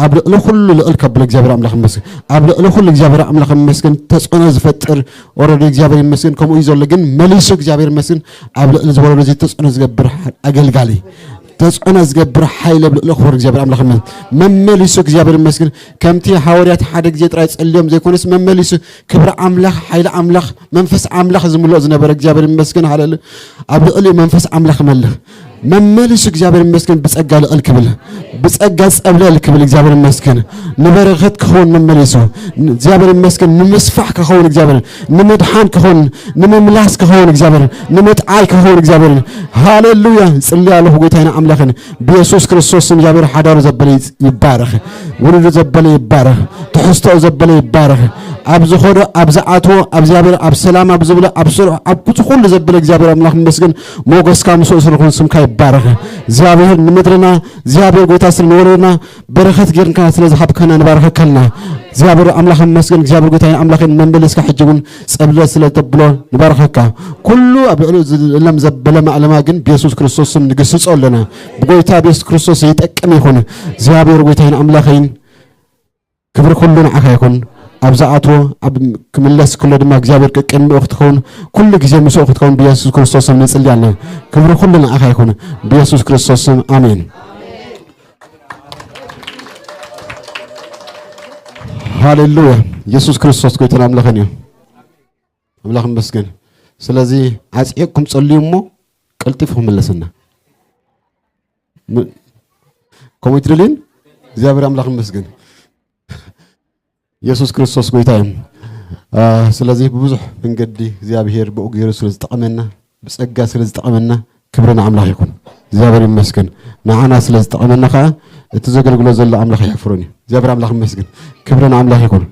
ኣብ ልዕሊ ኩሉ ልዕል ከብሎ እግዚኣብሔር ኣምላኽ ይመስገን። ኣብ ልዕሊ ኩሉ እግዚኣብሔር ኣምላኽ ይመስገን። ተጽዕኖ ዝፈጥር ኦረዲ እግዚኣብሔር ይመስገን። ከምኡ እዩ ዘሎ። ግን መሊሱ እግዚኣብሔር ይመስገን ኣብ ልዕሊ ዝበሎ እዚ ተጽዕኖ ዝገብር ኣገልጋሊ፣ ተጽዕኖ ዝገብር ሓይሊ ኣብ ልዕሊ ክቡር እግዚኣብሔር ኣምላኽ ይመስገን። መመሊሱ እግዚኣብሔር ይመስገን። ከምቲ ሃዋርያት ሓደ ግዜ ጥራይ ጸልዮም ዘይኮነስ መመሊሱ ክብሪ ኣምላኽ፣ ሓይሊ ኣምላኽ፣ መንፈስ ኣምላኽ ዝምልኦ ዝነበረ እግዚኣብሔር ይመስገን። ሃሌሉ ኣብ ልዕሊ መንፈስ ኣምላኽ መልኽ መመሊሱ እግዚኣብሔር ይመስገን። ብጸጋ ልዕል ክብል፣ ብጸጋ ጸብለል ክብል እግዚኣብሔር ይመስገን። ንበረኸት ክኸውን መመሊሱ እግዚኣብሔር ይመስገን። ንምስፋሕ ክኸውን እግዚኣብሔር፣ ንምድሓን ክኸውን፣ ንምምላስ ክኸውን እግዚኣብሔር፣ ንምጥዓይ ክኸውን እግዚኣብሔር። ሃሌሉያ። ጽልያ ኣለኹ ጎይታይን ኣምላኽን ብየሱስ ክርስቶስ ስም እግዚኣብሔር ሓዳሩ ዘበለ ይጽ-፣ ይባረኽ። ውሉዱ ዘበለ ይባረኽ። ትሕዝቶኡ ዘበለ ይባረኽ። ኣብ ዝኾዶ፣ ኣብ ዝኣትዎ፣ ኣብ እግዚኣብሔር፣ ኣብ ሰላም፣ ኣብ ዝብሎ፣ ኣብ ስርሑ፣ ኣብ ኩሉ ኩሉ ዘበለ እግዚኣብሔር ኣምላኽ ይመስገን። ሞገስካ ምስኡ ስለ ዝኾነ ስምካ ይባረኽ። እግዚኣብሔር ንምድርና፣ እግዚኣብሔር ጎይታ ስለ ንወለድና በረኸት ጌርካ ስለ ዝሃብካና ንባረኸካ ኣለና። እግዚኣብሔር ኣምላኽ ይመስገን። እግዚኣብሔር ጎይታይን ኣምላኽን መመሊስካ ሕጂ እውን ጸብለ ስለ ተብሎ ንባረኸካ። ኩሉ ኣብ ልዕሊኡ ዝእለም ዘበለ ማእለማ ግን ብየሱስ ክርስቶስ ስም ንግስጾ ኣለና። ብጎይታ ብየሱስ ክርስቶስ ይጠቅም ይኹን። እግዚኣብሔር ጎይታይን ኣምላኸይን ክብሪ ኩሉ ንዓኻ ይኹን። ኣብ ዝኣትዎ፣ ኣብ ክምለስ ኩሎ ድማ እግዚኣብሔር ቅድሚኡ ክትኸውን፣ ኩሉ ግዜ ምስኡ ክትኸውን ብየሱስ ክርስቶስ ስም ንጽሊ ኣለና። ክብሪ ኩሉ ንዓኻ ይኹን። ብየሱስ ክርስቶስ ስም ኣሜን። ሃሌሉያ። የሱስ ክርስቶስ ጎይታን ኣምላኽን እዩ። ኣምላኽ ይመስገን። ስለዚ ኣጽዒቕኩም ጸልዩ እሞ ቀልጢፉ ክምለሰና። ም-፣ ከምኡ ትደልዩን? እግዚኣብሔር ኣምላኽ ይመስገን። የሱስ ክርስቶስ ጎይታ እዩ። አ፣ ስለዚ ብብዙሕ መንገዲ እግዚኣብሔር ብኡ ገይሩ ስለ ዝጠቐመና፣ ብጸጋ ስለ ዝጠቐመና ክብሪ ንኣምላኽ ይኹን። እግዚኣብሔር ይመስገን። ንዓና ስለ ዝጠቐመና ኸዓ እቲ ዘገልግሎ ዘሎ ኣምላኽ ኣየሕፍሮን እዩ። እግዚኣብሔር ኣምላኽ ይመስገን። ክብሪ ንኣምላኽ ይኹን።